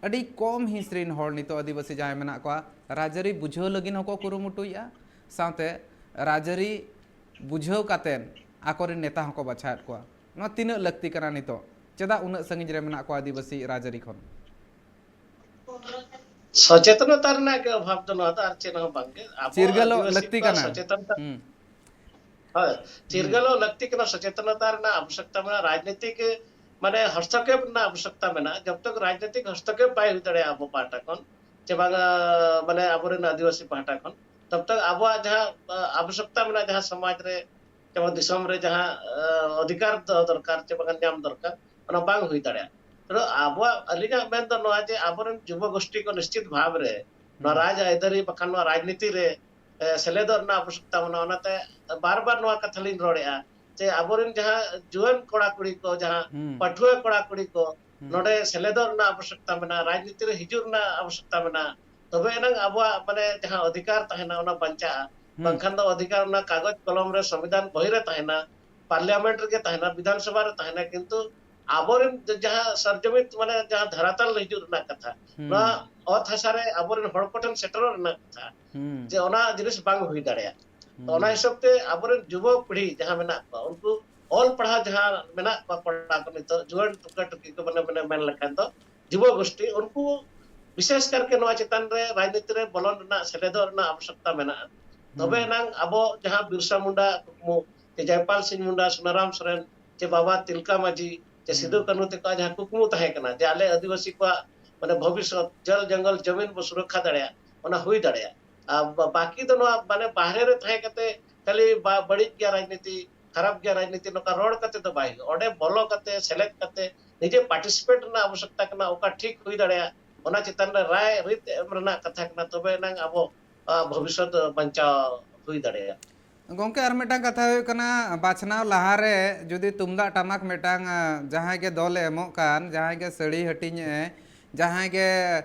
ᱟᱹᱰᱤ ᱠᱚᱢ ᱦᱤᱸᱥ ᱨᱤᱱ ᱦᱚᱲ ᱱᱤᱛᱚᱜ ᱟᱹᱫᱤᱵᱟᱹᱥᱤ ᱡᱟᱦᱟᱸᱭ ᱢᱮᱱᱟᱜ ᱠᱚᱣᱟ, ᱨᱟᱡᱽᱟᱹᱨᱤ ᱵᱩᱡᱷᱟᱹᱣ ᱞᱟᱹᱜᱤᱫ ᱦᱚᱸᱠᱚ ᱠᱩᱨᱩᱢᱩᱴᱩᱭᱮᱫᱼᱟ, ᱥᱟᱶᱛᱮ ᱨᱟᱡᱽᱟᱹᱨᱤ ᱵᱩᱡᱷᱟᱹᱣ ᱠᱟᱛᱮᱱ ᱟᱠᱚᱨᱮᱱ ᱱᱮᱛᱟ ᱦᱚᱸᱠᱚ ᱵᱟᱪᱷᱟᱣᱮᱫ ᱠᱚᱣᱟ᱾ ᱱᱚᱣᱟ ᱛᱤᱱᱟᱹᱜ ᱞᱟᱹᱠᱛᱤ ᱠᱟᱱᱟ ᱱᱤᱛᱚᱜ? ᱪᱮᱫᱟᱜ ᱩᱱᱟᱹᱜ ᱥᱟᱺᱜᱤᱧ ᱨᱮ ᱢᱮᱱᱟᱜ ᱠᱚᱣᱟ ᱟᱹᱫᱤᱵᱟᱹᱥᱤ ᱨᱟᱡᱽᱟᱹᱨᱤ ᱠᱷᱚᱱ? ᱥᱚᱪᱮᱛᱚᱱᱚᱛᱟ ᱨᱮᱱᱟᱜ ᱜᱮ ᱚᱵᱷᱟᱵ ᱫᱚ ᱱᱚᱣᱟ ᱫᱚ, ᱟᱨ ᱪᱮᱫ ᱦᱚᱸ ᱵᱟᱝᱜᱮ᱾ ᱟᱵᱚ ᱪᱤᱨᱜᱟᱹᱞᱚᱜ ᱟᱹᱫᱤᱵᱟᱹᱥᱤ ᱞᱟᱹᱠᱛᱤ ᱠᱚᱣᱟᱜ ᱠᱟᱱᱟ᱾ ᱥᱚᱪᱮᱛᱚᱱᱚᱛᱟ, ᱦᱩᱸ᱾ ᱦᱳᱭ, ᱦᱩᱸ᱾ ᱪᱤᱨᱜᱟᱹᱞᱚᱜ ᱞᱟᱹᱠᱛᱤ ᱠᱟᱱᱟ, ᱥᱚᱪᱮᱛᱚᱱᱚᱛᱟ ᱨᱮᱱᱟᱜ ᱟᱵᱚᱥᱭᱚᱠᱛᱟ ᱢᱮᱱᱟᱜᱼᱟ, ᱨᱟᱡᱽᱱᱤᱛᱤᱠ ᱢᱟᱱᱮ ᱦᱚᱥᱛᱚᱠᱷᱮᱯ ᱨᱮᱱᱟᱜ ᱟᱵᱚᱥᱭᱚᱠᱛᱟ ᱢᱮᱱᱟᱜᱼᱟ᱾ ᱡᱚᱵ ᱛᱚᱠ ᱨᱟᱡᱽᱱᱤᱛᱤᱠ ᱦᱚᱥᱛᱚᱠᱷᱮᱯ ᱵᱟᱭ ᱦᱩᱭ ᱫᱟᱲᱮᱭᱟᱜᱼᱟ ᱟᱵᱚ ᱯᱟᱦᱴᱟ ᱠᱷᱚᱱ, ᱪᱮ ᱵᱟᱝᱟ ᱢᱟᱱᱮ ᱟᱵᱚᱨᱮᱱ ᱟᱹᱫᱤᱵᱟᱹᱥᱤ ᱯᱟᱦᱴᱟ ᱠᱷᱚᱱ, ᱛᱚᱵ ᱛᱚᱠ ᱟᱵᱚᱣᱟᱜ ᱡᱟᱦᱟᱸ ᱟᱵᱚᱥᱚᱠᱛᱟ ᱢᱮᱱᱟᱜᱼᱟ, ᱡᱟᱦᱟᱸ ᱥᱚᱢᱟᱡᱽ ᱨᱮ ᱡᱮᱢᱚᱱ ᱫᱤᱥᱚᱢ ᱨᱮ ᱡᱟᱦᱟᱸ ᱚᱫᱷᱤᱠᱟᱨ ᱫᱚ ᱫᱚᱨᱠᱟᱨ ᱪᱮ ᱵᱟᱝ ᱧᱟᱢ ᱫᱚᱨᱠᱟᱨ, ᱚᱱᱟ ᱵᱟᱝ ᱦᱩᱭ ᱫᱟᱲᱮᱭᱟᱜᱼᱟ᱾ ᱛᱚ ᱟᱵᱚᱣᱟᱜ, ᱟᱹᱞᱤᱧᱟᱜ ᱢᱮᱱ ᱫᱚ ᱱᱚᱣᱟ ᱡᱮ ᱟᱵᱚᱨᱮᱱ ᱡᱩᱵᱚ ᱜᱳᱥᱴᱤ ᱠᱚ ᱱᱤᱥᱪᱤᱛ ᱵᱷᱟᱵᱽ ᱨᱮ ᱱᱚᱣᱟ ᱨᱟᱡᱽ ᱟᱹᱭᱫᱟᱹᱨᱤ ᱵᱟᱠᱷᱟᱱ ᱱᱚᱣᱟ ᱨᱟᱡᱽᱱᱤᱛᱤ ᱨᱮ ᱥᱮᱞᱮᱫᱚᱜ ᱨᱮᱱᱟᱜ ᱟᱵᱚᱥᱚᱠᱛᱟ ᱢᱮᱱᱟᱜᱼᱟ᱾ ᱚᱱᱟᱛᱮ ᱵᱟᱨ ᱵᱟᱨ ᱱᱚᱣᱟ ᱠᱟᱛᱷᱟ ᱞᱤᱧ ᱨᱚᱲᱮᱫᱼᱟ ᱡᱮ ᱟᱵᱚᱨᱮᱱ ᱡᱟᱦᱟᱸ ᱡᱩᱣᱟᱹᱱ ᱠᱚᱲᱟ ᱠᱩᱲᱤ ᱠᱚ, ᱡᱟᱦᱟᱸ ᱯᱟᱹᱴᱷᱩᱣᱟᱹ ᱠᱚᱲᱟ ᱠᱩᱲᱤ ᱠᱚ ᱱᱚᱰᱮ ᱥᱮᱞᱮᱫᱚᱜ ᱨᱮᱱᱟᱜ ᱟᱵᱚᱥᱚᱠᱛᱟ ᱢᱮᱱᱟᱜᱼᱟ, ᱨᱟᱡᱽᱱᱤᱛᱤ ᱨᱮ ᱦᱤᱡᱩᱜ ᱨᱮᱱᱟᱜ ᱟᱵᱚᱥᱚᱠᱛᱟ ᱢᱮᱱᱟᱜᱼᱟ᱾ ᱛᱚᱵᱮ ᱮᱱᱟᱝ ᱟᱵᱚᱣᱟᱜ ᱢᱟᱱᱮ ᱡᱟᱦᱟᱸ ᱚᱫᱷᱤᱠᱟᱨ ᱛᱟᱦᱮᱱᱟ ᱚᱱᱟ ᱵᱟᱧᱪᱟᱜᱼᱟ᱾ ᱵᱟᱝᱠᱷᱟᱱ ᱫᱚ ᱚᱫᱷᱤᱠᱟᱨ ᱚᱱᱟ ᱠᱟᱜᱚᱡᱽ ᱠᱚᱞᱚᱢ ᱨᱮ ᱥᱚᱝᱵᱤᱫᱷᱟᱱ ᱵᱚᱦᱤ ᱨᱮ ᱛᱟᱦᱮᱱᱟ, ᱯᱟᱨᱞᱤᱭᱟᱢᱮᱱᱴ ᱨᱮᱜᱮ ᱛᱟᱦᱮᱱᱟ, ᱵᱤᱫᱷᱟᱱ ᱥᱚᱵᱷᱟ ᱨᱮ ᱛᱟᱦᱮᱱᱟ, ᱠᱤᱱᱛᱩ ᱟᱵᱚᱨᱮᱱ ᱡᱟᱦᱟᱸ ᱥᱟᱨᱡᱚᱢᱤᱛ ᱢᱟᱱᱮ ᱡᱟᱦᱟᱸ ᱫᱷᱟᱨᱟᱛᱟᱞ ᱨᱮ ᱦᱤᱡᱩᱜ ᱨᱮᱱᱟᱜ ᱠᱟᱛᱷᱟ, ᱱᱚᱣᱟ ᱚᱛ ᱦᱟᱥᱟ ᱨᱮ ᱟᱵᱚᱨᱮᱱ ᱦᱚᱲ ᱠᱚᱴᱷᱮᱱ ᱥᱮᱴᱮᱨᱚᱜ ᱨᱮᱱᱟᱜ ᱠᱟᱛᱷᱟ, ᱡᱮ ᱚᱱᱟ ᱡᱤᱱᱤᱥ ᱵᱟᱝ ᱦᱩᱭ ᱫᱟᱲᱮᱭᱟᱜᱼᱟ᱾ ᱛᱚ ᱚᱱᱟ ᱦᱤᱥᱟᱹᱵ ᱛᱮ ᱟᱵᱚᱨᱮᱱ ᱡᱩᱵᱚ ᱯᱤᱲᱦᱤ ᱡᱟᱦᱟᱸ ᱢᱮᱱᱟᱜ ᱠᱚᱣᱟ, ᱩᱱᱠᱩ ᱚᱞ ᱯᱟᱲᱦᱟᱣ ᱡᱟᱦᱟᱸ ᱢᱮᱱᱟᱜ ᱠᱚᱣᱟ ᱠᱚᱲᱟ ᱠᱚ, ᱱᱤᱛᱚᱜ ᱡᱩᱣᱟᱹᱱ ᱴᱩᱠᱟᱹ ᱴᱩᱠᱤ ᱠᱚ, ᱢᱟᱱᱮ, ᱢᱟᱱᱮ ᱢᱮᱱ ᱞᱮᱠᱷᱟᱱ ᱫᱚ ᱡᱩᱵᱚ ᱜᱳᱥᱴᱤ, ᱩᱱᱠᱩ ᱵᱤᱥᱮᱥ ᱠᱟᱨᱠᱮ ᱱᱚᱣᱟ ᱪᱮᱛᱟᱱ ᱨᱮ ᱨᱟᱡᱽᱱᱤᱛᱤ ᱨᱮ ᱵᱚᱞᱚᱱ ᱨᱮᱱᱟᱜ, ᱥᱮᱞᱮᱫᱚᱜ ᱨᱮᱱᱟᱜ ᱟᱵᱚᱥᱚᱠᱛᱟ ᱢᱮᱱᱟᱜᱼᱟ᱾ ᱛᱚᱵᱮ ᱮᱱᱟᱝ ᱟᱵᱚ ᱡᱟᱦᱟᱸ ᱵᱤᱨᱥᱟ ᱢᱩᱱᱰᱟ ᱠᱩᱠᱢᱩ, ᱡᱮ ᱡᱚᱭᱯᱟᱞ ᱥᱤᱝ ᱢᱩᱱᱰᱟ, ᱥᱩᱱᱟᱨᱟᱢ ᱥᱚᱨᱮᱱ, ᱡᱮ ᱵᱟᱵᱟ ᱛᱤᱞᱠᱟ ᱢᱟᱹᱡᱷᱤ, ᱡᱮ ᱥᱤᱫᱩ ᱠᱟᱹᱱᱦᱩ ᱛᱟᱠᱚᱣᱟᱜ ᱡᱟᱦᱟᱸ ᱠᱩᱠᱢᱩ ᱛᱟᱦᱮᱸ ᱠᱟᱱᱟ ᱡᱮ ᱟᱞᱮ ᱟᱹᱫᱤᱵᱟᱹᱥᱤ ᱠᱚᱣᱟᱜ ᱢᱟᱱᱮ ᱵᱷᱚᱵᱤᱥᱥᱚᱛ, ᱡᱚᱞ ᱡᱚᱝᱜᱚᱞ ᱡᱚᱢᱤᱱ ᱵᱚ ᱥᱩᱨᱚᱠᱠᱷᱟ ᱫᱟᱲᱮᱭᱟᱜᱼᱟ, ᱚᱱᱟ ᱦᱩᱭ ᱫᱟᱲᱮᱭᱟᱜᱼᱟ᱾ ᱟᱨ ᱵᱟ-, ᱵᱟᱹᱠᱤ ᱫᱚ ᱱᱚᱣᱟ ᱢᱟᱱᱮ ᱵᱟᱦᱨᱮ ᱨᱮ ᱛᱟᱦᱮᱸ ᱠᱟᱛᱮ ᱠᱷᱟᱹᱞᱤ ᱵᱟ-, ᱵᱟᱹᱲᱤᱡ ᱜᱮᱭᱟ ᱨᱟᱡᱽᱱᱤᱛᱤ, ᱠᱷᱟᱨᱟᱯ ᱜᱮᱭᱟ ᱨᱟᱡᱽᱱᱤᱛᱤ, ᱱᱚᱝᱠᱟ ᱨᱚᱲ ᱠᱟᱛᱮ ᱫᱚ ᱵᱟᱭ ᱦᱩᱭᱩᱜᱼᱟ᱾ ᱚᱸᱰᱮ ᱵᱚᱞᱚ ᱠᱟᱛᱮ, ᱥᱮᱞᱮᱫ ᱠᱟᱛᱮ, ᱱᱤᱡᱮ ᱯᱟᱨᱴᱤᱥᱤᱯᱮᱴ ᱨᱮᱱᱟᱜ ᱟᱵᱚᱥᱭᱚᱠᱛᱟ ᱠᱟᱱᱟ, ᱚᱠᱟ ᱴᱷᱤᱠ ᱦᱩᱭ ᱫᱟᱲᱮᱭᱟᱜᱼᱟ, ᱚᱱᱟ ᱪᱮᱛᱟᱱ ᱨᱮ ᱨᱟᱭ ᱨᱤᱛ ᱮᱢ ᱨᱮᱱᱟᱜ ᱠᱟᱛᱷᱟ ᱠᱟᱱᱟ, ᱛᱚᱵᱮ ᱮᱱᱟᱝ ᱟᱵᱚ, ᱟ, ᱵᱷᱚᱵᱤᱥᱥᱚᱛ ᱵᱟᱧᱪᱟᱣ ᱦᱩᱭ ᱫᱟᱲᱮᱭᱟᱜᱼᱟ᱾ ᱜᱚᱢᱠᱮ, ᱟᱨ ᱢᱤᱫᱴᱟᱝ ᱠᱟᱛᱷᱟ ᱦᱩᱭᱩᱜ ᱠᱟᱱᱟ, ᱵᱟᱪᱷᱱᱟᱣ ᱞᱟᱦᱟᱨᱮ ᱡᱩᱫᱤ ᱛᱩᱢᱫᱟᱜ ᱴᱟᱢᱟᱠ ᱢᱤᱫᱴᱟᱝ, ᱟ, ᱡᱟᱦᱟᱸᱭ ᱜᱮ ᱫᱚᱞᱮ ᱮᱢᱚᱜ ᱠᱟᱱ, ᱡᱟᱦᱟᱸᱭ ᱜᱮ ᱥᱟᱹᱲᱤ ᱦᱟᱹᱴᱤᱧ ᱮ, ᱡᱟᱦᱟᱸᱭ ᱜᱮ,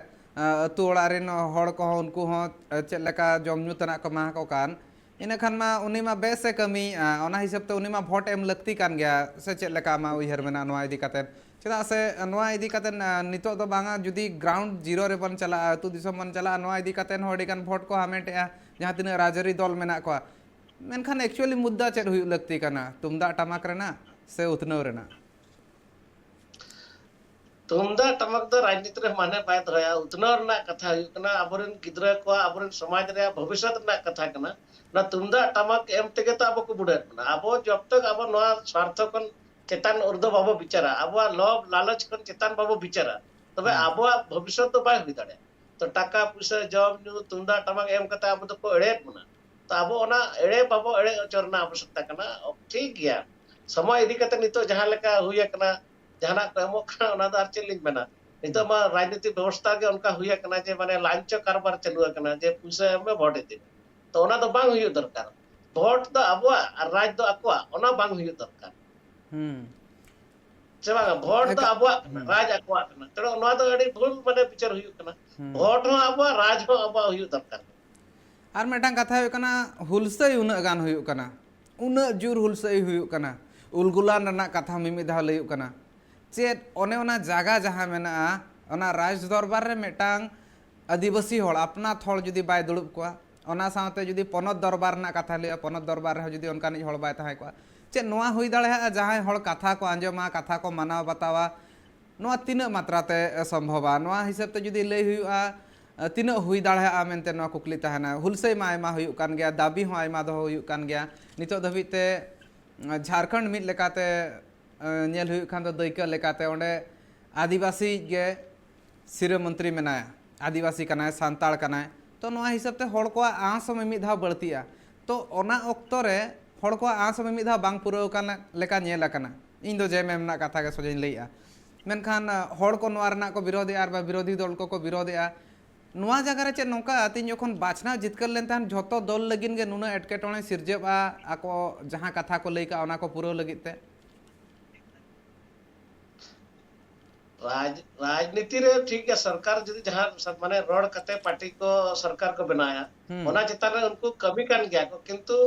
ᱟ, ᱟᱹᱛᱩ ᱚᱲᱟᱜ ᱨᱮᱱ ᱦᱚᱲ ᱠᱚᱦᱚᱸ, ᱩᱱᱠᱩ ᱦᱚᱸ, ᱟ, ᱪᱮᱫ ᱞᱮᱠᱟ ᱡᱚᱢ ᱧᱩ ᱛᱮᱱᱟᱜ ᱠᱚ ᱮᱢᱟ ᱠᱚ ᱠᱟᱱ, ᱤᱱᱟᱹ ᱠᱷᱟᱱ ᱢᱟ ᱩᱱᱤ ᱢᱟ ᱵᱮᱥ ᱮ ᱠᱟᱹᱢᱤᱭᱮᱫᱼᱟ, ᱚᱱᱟ ᱦᱤᱥᱟᱹᱵ ᱛᱮ ᱩᱱᱤ ᱢᱟ ᱵᱷᱳᱴ ᱮᱢ ᱞᱟᱹᱠᱛᱤ ᱠᱟᱱ ᱜᱮᱭᱟ, ᱥᱮ ᱪᱮᱫ ᱞᱮᱠᱟ ᱟᱢᱟᱜ ᱩᱭᱦᱟᱹᱨ ᱢᱮᱱᱟᱜᱼᱟ ᱱᱚᱣᱟ ᱤᱫᱤ ᱠᱟᱛᱮᱫ? ᱪᱮᱫᱟᱜ ᱥᱮ ᱱᱚᱣᱟ ᱤᱫᱤ ᱠᱟᱛᱮᱫ, ᱟ, ᱱᱤᱛᱚᱜ ᱫᱚ ᱵᱟᱝᱟ, ᱡᱩᱫᱤ ᱜᱨᱟᱣᱩᱱᱰ ᱡᱤᱨᱳ ᱨᱮᱵᱚᱱ ᱪᱟᱞᱟᱜᱼᱟ, ᱟᱹᱛᱩ ᱫᱤᱥᱚᱢ ᱵᱚᱱ ᱪᱟᱞᱟᱜᱼᱟ, ᱱᱚᱣᱟ ᱤᱫᱤ ᱠᱟᱛᱮᱫ ᱦᱚᱸ ᱟᱹᱰᱤᱜᱟᱱ ᱵᱷᱳᱴ ᱠᱚ ᱦᱟᱢᱮᱴᱮᱜᱼᱟ, ᱡᱟᱦᱟᱸ ᱛᱤᱱᱟᱹᱜ ᱨᱟᱡᱽᱟᱹᱨᱤ ᱫᱚᱞ ᱢᱮᱱᱟᱜ ᱠᱚᱣᱟ᱾ ᱢᱮᱱᱠᱷᱟᱱ actually ᱢᱩᱫᱽᱫᱟ ᱪᱮᱫ ᱦᱩᱭᱩᱜ ᱞᱟᱹᱠᱛᱤ ᱠᱟᱱᱟ, ᱛᱩᱢᱫᱟᱜ ᱴᱟᱢᱟᱠ ᱨᱮᱱᱟᱜ ᱥᱮ ᱩᱛᱱᱟᱹᱣ ᱨᱮᱱᱟᱜ? ᱛᱩᱢᱫᱟᱜ ᱴᱟᱢᱟᱠ ᱫᱚ ᱨᱟᱡᱽᱱᱤᱛᱤ ᱨᱮ ᱢᱟᱱᱮ ᱵᱟᱭ ᱫᱚᱦᱚᱭᱟ᱾ ᱩᱛᱱᱟᱹᱣ ᱨᱮᱱᱟᱜ ᱠᱟᱛᱷᱟ ᱦᱩᱭᱩᱜ ᱠᱟᱱᱟ, ᱟᱵᱚᱨᱮᱱ ᱜᱤᱫᱽᱨᱟᱹ ᱠᱚᱣᱟᱜ, ᱟᱵᱚᱨᱮᱱ ᱥᱚᱢᱟᱡᱽ ᱨᱮᱭᱟᱜ ᱵᱷᱚᱵᱤᱥᱥᱚᱛ ᱨᱮᱱᱟᱜ ᱠᱟᱛᱷᱟ ᱠᱟᱱᱟ᱾ ᱚᱱᱟ ᱛᱩᱢᱫᱟᱜ ᱴᱟᱢᱟᱠ ᱮᱢ ᱛᱮᱜᱮ ᱛᱚ ᱟᱵᱚ ᱠᱚ ᱵᱩᱰᱟᱹᱜ ᱠᱟᱱᱟ᱾ ᱟᱵᱚ ᱡᱚᱵ ᱛᱚᱠ ᱟᱵᱚ ᱱᱚᱣᱟ ᱥᱣᱟᱨᱛᱷᱚ ᱠᱷᱚᱱ ᱪᱮᱛᱟᱱ ᱩᱨᱫᱷᱚ ᱵᱟᱵᱚ ᱵᱤᱪᱟᱹᱨᱟ, ᱟᱵᱚᱣᱟᱜ ᱞᱚᱵᱷ ᱞᱟᱞᱚᱪ ᱠᱷᱚᱱ ᱪᱮᱛᱟᱱ ᱵᱟᱵᱚ ᱵᱤᱪᱟᱹᱨᱟ, ᱛᱚᱵᱮ ᱟᱵᱚᱣᱟᱜ ᱵᱷᱚᱵᱤᱥᱥᱚᱛ ᱫᱚ ᱵᱟᱭ ᱦᱩᱭ ᱫᱟᱲᱮᱭᱟᱜᱼᱟ᱾ ᱛᱚ ᱴᱟᱠᱟ ᱯᱩᱭᱥᱟᱹ, ᱡᱚᱢ ᱧᱩ, ᱛᱩᱢᱫᱟᱜ ᱴᱟᱢᱟᱠ ᱮᱢ ᱠᱟᱛᱮ ᱟᱵᱚ ᱫᱚᱠᱚ ᱮᱲᱮᱭᱮᱫ ᱵᱚᱱᱟ᱾ ᱛᱚ ᱟᱵᱚ ᱚᱱᱟ ᱮᱲᱮ ᱵᱟᱵᱚ ᱮᱲᱮ ᱦᱚᱪᱚ ᱨᱮᱱᱟᱜ ᱟᱵᱚᱥᱭᱚᱠᱛᱟ ᱠᱟᱱᱟ᱾ ᱚ, ᱴᱷᱤᱠ ᱜᱮᱭᱟ, ᱥᱚᱢᱚᱭ ᱤᱫᱤ ᱠᱟᱛᱮ ᱱᱤᱛᱚᱜ ᱡᱟᱦᱟᱸ ᱞᱮᱠᱟ ᱦᱩᱭ ᱟᱠᱟᱱᱟ, ᱡᱟᱦᱟᱱᱟᱜ ᱠᱚ ᱮᱢᱚᱜ ᱠᱟᱱᱟ, ᱚᱱᱟ ᱫᱚ ᱟᱨ ᱪᱮᱫ ᱞᱤᱧ ᱢᱮᱱᱟ, ᱱᱤᱛᱚᱜ ᱢᱟ ᱨᱟᱡᱽᱱᱤᱛᱤ ᱵᱮᱵᱚᱥᱛᱷᱟ ᱜᱮ ᱚᱱᱠᱟ ᱦᱩᱭ ᱟᱠᱟᱱᱟ ᱡᱮ ᱢᱟᱱᱮ ᱞᱟᱧᱪᱚ ᱠᱟᱨᱵᱟᱨ ᱪᱟᱹᱞᱩ ᱟᱠᱟᱱᱟ ᱡᱮ ᱯᱩᱭᱥᱟᱹ ᱮᱢ ᱢᱮ, ᱵᱷᱳᱴ ᱤᱫᱤ ᱢᱮ᱾ ᱛᱚ ᱚᱱᱟ ᱫᱚ ᱵᱟᱝ ᱦᱩᱭᱩᱜ ᱫᱚᱨᱠᱟᱨ᱾ ᱵᱷᱳᱴ ᱫᱚ ᱟᱵᱚᱣᱟᱜ ᱟᱨ ᱨᱟᱡᱽ ᱫᱚ ᱟᱠᱚᱣᱟᱜ, ᱚᱱᱟ ᱵᱟᱝ ᱦᱩᱭᱩᱜ ᱫᱚᱨᱠᱟᱨ᱾ ᱦᱩᱸ ᱥᱮ ᱵᱟᱝ? ᱵᱷᱳᱴ ᱫᱚ ᱮᱠᱟ- ᱟᱵᱚᱣᱟᱜ ᱠᱟᱱᱟ, ᱦᱩᱸ ᱨᱟᱡᱽ ᱟᱠᱚᱣᱟᱜ ᱠᱟᱱᱟ᱾ ᱛᱚ ᱱᱚᱣᱟ ᱫᱚ ᱟᱹᱰᱤ ᱵᱷᱩᱞ ᱢᱟᱱᱮ ᱵᱤᱪᱟᱹᱨ ᱦᱩᱭᱩᱜ ᱠᱟᱱᱟ᱾ ᱦᱩᱸ ᱵᱷᱳᱴ ᱦᱚᱸ ᱟᱵᱚᱣᱟᱜ, ᱨᱟᱡᱽ ᱦᱚᱸ ᱟᱵᱚᱣᱟᱜ ᱦᱩᱭᱩᱜ ᱫᱚᱨᱠᱟᱨ᱾ ᱟᱨ ᱢᱤᱫᱴᱟᱝ ᱠᱟᱛᱷᱟ ᱦᱩᱭᱩᱜ ᱠᱟᱱᱟ, ᱦᱩᱞᱥᱟᱹᱭ ᱩᱱᱟᱹᱜ ᱜᱟᱱ ᱦᱩᱭᱩᱜ ᱠᱟᱱᱟ, ᱩᱱᱟᱹᱜ ᱡᱳᱨ ᱦᱩᱞᱥᱟᱹᱭ ᱦᱩᱭᱩᱜ ᱠᱟᱱᱟ, ᱩᱞᱜᱩᱞᱟᱱ ᱨᱮᱱᱟᱜ ᱠᱟᱛᱷᱟ ᱢᱤᱢᱤᱫ ᱫᱷᱟᱣ ᱞᱟᱹᱭᱩᱜ ᱠᱟᱱᱟ᱾ ᱪᱮᱫ ᱚᱱᱮ ᱚᱱᱟ ᱡᱟᱭᱜᱟ ᱡᱟᱦᱟᱸ ᱢᱮᱱᱟᱜᱼᱟ, ᱚᱱᱟ ᱨᱟᱡᱽ ᱫᱚᱨᱵᱟᱨ ᱨᱮ ᱢᱤᱫᱴᱟᱝ ᱟᱹᱫᱤᱵᱟᱹᱥᱤ ᱦᱚᱲ, ᱟᱯᱱᱟᱛ ᱦᱚᱲ ᱡᱩᱫᱤ ᱵᱟᱭ ᱫᱩᱲᱩᱵ ᱠᱚᱣᱟ, ᱚᱱᱟ ᱥᱟᱶᱛᱮ ᱡᱩᱫᱤ ᱯᱚᱱᱚᱛ ᱫᱚᱨᱵᱟᱨ ᱨᱮᱱᱟᱜ ᱠᱟᱛᱷᱟ ᱞᱟᱹᱭᱟ, ᱯᱚᱱᱚᱛ ᱫᱚᱨᱵᱟᱨ ᱨᱮᱦᱚᱸ ᱡᱩᱫᱤ ᱚᱱᱠᱟᱱᱤᱡ ᱦᱚᱲ ᱵᱟᱭ ᱛᱟᱦᱮᱸ ᱠᱚᱜᱼᱟ, ᱪᱮᱫ ᱱᱚᱣᱟ ᱦᱩᱭ ᱫᱟᱲᱮᱭᱟᱜᱼᱟ ᱡᱟᱦᱟᱸᱭ ᱦᱚᱲ ᱠᱟᱛᱷᱟ ᱠᱚ ᱟᱸᱡᱚᱢᱟ, ᱠᱟᱛᱷᱟ ᱠᱚ ᱢᱟᱱᱟᱣ ᱵᱟᱛᱟᱣᱟ, ᱱᱚᱣᱟ ᱛᱤᱱᱟᱹᱜ ᱢᱟᱛᱨᱟ ᱛᱮ ᱥᱚᱢᱵᱷᱚᱵᱟ? ᱱᱚᱣᱟ ᱦᱤᱥᱟᱹᱵ ᱛᱮ ᱡᱩᱫᱤ ᱞᱟᱹᱭ ᱦᱩᱭᱩᱜᱼᱟ, ᱛᱤᱱᱟᱹᱜ ᱦᱩᱭ ᱫᱟᱲᱮᱭᱟᱜᱼᱟ ᱢᱮᱱᱛᱮ ᱱᱚᱣᱟ ᱠᱩᱠᱞᱤ ᱛᱟᱦᱮᱱᱟ᱾ ᱦᱩᱞᱥᱟᱹᱭ ᱢᱟ ᱟᱭᱢᱟ ᱦᱩᱭᱩᱜ ᱠᱟᱱ ᱜᱮᱭᱟ, ᱫᱟᱹᱵᱤ ᱦᱚᱸ ᱟᱭᱢᱟ ᱫᱚᱦᱚ ᱦᱩᱭᱩᱜ ᱠᱟᱱ ᱜᱮᱭᱟ᱾ ᱱᱤᱛᱚᱜ ᱫᱷᱟᱹᱵᱤᱡ ᱛᱮ ᱡᱷᱟᱲᱠᱷᱚᱸᱰ ᱢᱤᱫ ᱞᱮᱠᱟᱛᱮ ᱧᱮᱞ ᱦᱩᱭᱩᱜ ᱠᱷᱟᱱ ᱫᱚ ᱫᱟᱹᱭᱠᱟᱹ ᱞᱮᱠᱟᱛᱮ ᱚᱸᱰᱮ ᱟᱹᱫᱤᱵᱟᱹᱥᱤ ᱜᱮ ᱥᱤᱨᱟᱹ ᱢᱚᱱᱛᱨᱤ ᱢᱮᱱᱟᱭᱟ, ᱟᱹᱫᱤᱵᱟᱹᱥᱤ ᱠᱟᱱᱟᱭ, ᱥᱟᱱᱛᱟᱲ ᱠᱟᱱᱟᱭ᱾ ᱛᱚ ᱱᱚᱣᱟ ᱦᱤᱥᱟᱹᱵ ᱛᱮ ᱦᱚᱲ ᱠᱚᱣᱟᱜ ᱟᱸᱥ ᱦᱚᱸ ᱢᱤᱢᱤᱫ ᱫᱷᱟᱣ ᱵᱟᱹᱲᱛᱤᱜᱼᱟ᱾ ᱛᱚ ᱚᱱᱟ ᱚᱠᱛᱚ ᱨᱮ ᱦᱚᱲ ᱠᱚᱣᱟᱜ ᱟᱸᱥ ᱦᱚᱸ ᱢᱤᱢᱤᱫ ᱫᱷᱟᱣ ᱵᱟᱝ ᱯᱩᱨᱟᱹᱣ ᱟᱠᱟᱱ ᱞᱮᱠᱟ ᱧᱮᱞ ᱟᱠᱟᱱᱟ᱾ ᱤᱧ ᱫᱚ ᱡᱮ ᱮᱢ ᱮᱢ ᱨᱮᱱᱟᱜ ᱠᱟᱛᱷᱟ ᱜᱮ ᱥᱚᱡᱷᱮᱧ ᱞᱟᱹᱭᱮᱜᱼᱟ᱾ ᱢᱮᱱᱠᱷᱟᱱ ᱦᱚᱲ ᱠᱚ ᱱᱚᱣᱟ ᱨᱮᱱᱟᱜ ᱠᱚ ᱵᱤᱨᱳᱫᱷᱮᱜᱼᱟ, ᱟᱨ ᱵᱟ ᱵᱤᱨᱳᱫᱷᱤ ᱫᱚᱞ ᱠᱚᱠᱚ ᱵᱤᱨᱳᱫᱷᱮᱜᱼᱟ᱾ ᱱᱚᱣᱟ ᱡᱟᱭᱜᱟ ᱨᱮ ᱪᱮᱫ ᱱᱚᱝᱠᱟ, ᱛᱤᱧ ᱡᱚᱠᱷᱚᱱ ᱵᱟᱪᱷᱱᱟᱣ ᱡᱤᱛᱠᱟᱹᱨ ᱞᱮᱱ ᱛᱟᱦᱮᱸᱫ, ᱡᱷᱚᱛᱚ ᱫᱚᱞ ᱞᱟᱹᱜᱤᱫ ᱜᱮ ᱱᱩᱱᱟᱹᱜ ᱮᱴᱠᱮᱴᱚᱬᱮ ᱥᱤᱨᱡᱟᱹᱜᱼᱟ ᱟᱠᱚ ᱡᱟᱦᱟᱸ ᱠᱟᱛᱷᱟ ᱠᱚ ᱞᱟᱹᱭ ᱠᱟᱜᱼᱟ ᱚᱱᱟ ᱠᱚ ᱯᱩᱨᱟᱹᱣ ᱞᱟᱹᱜᱤᱫ ᱛᱮ? ᱨᱟᱡᱽ ᱨᱟᱡᱽᱱᱤᱛᱤ ᱨᱮ ᱴᱷᱤᱠ ᱜᱮᱭᱟ, ᱥᱚᱨᱠᱟᱨ ᱡᱩᱫᱤ ᱡᱟᱦᱟᱸ ᱥᱚ- ᱢᱟᱱᱮ ᱨᱚᱲ ᱠᱟᱛᱮ ᱯᱟᱨᱴᱤ ᱠᱚ ᱥᱚᱨᱠᱟᱨ ᱠᱚ ᱵᱮᱱᱟᱣᱟ, ᱦᱩᱸ ᱚᱱᱟ ᱪᱮᱛᱟᱱ ᱨᱮ ᱩᱱᱠᱩ ᱠᱟᱹᱢᱤ ᱠᱟᱱ ᱜᱮᱭᱟ ᱠᱚ, ᱠᱤᱱᱛᱩ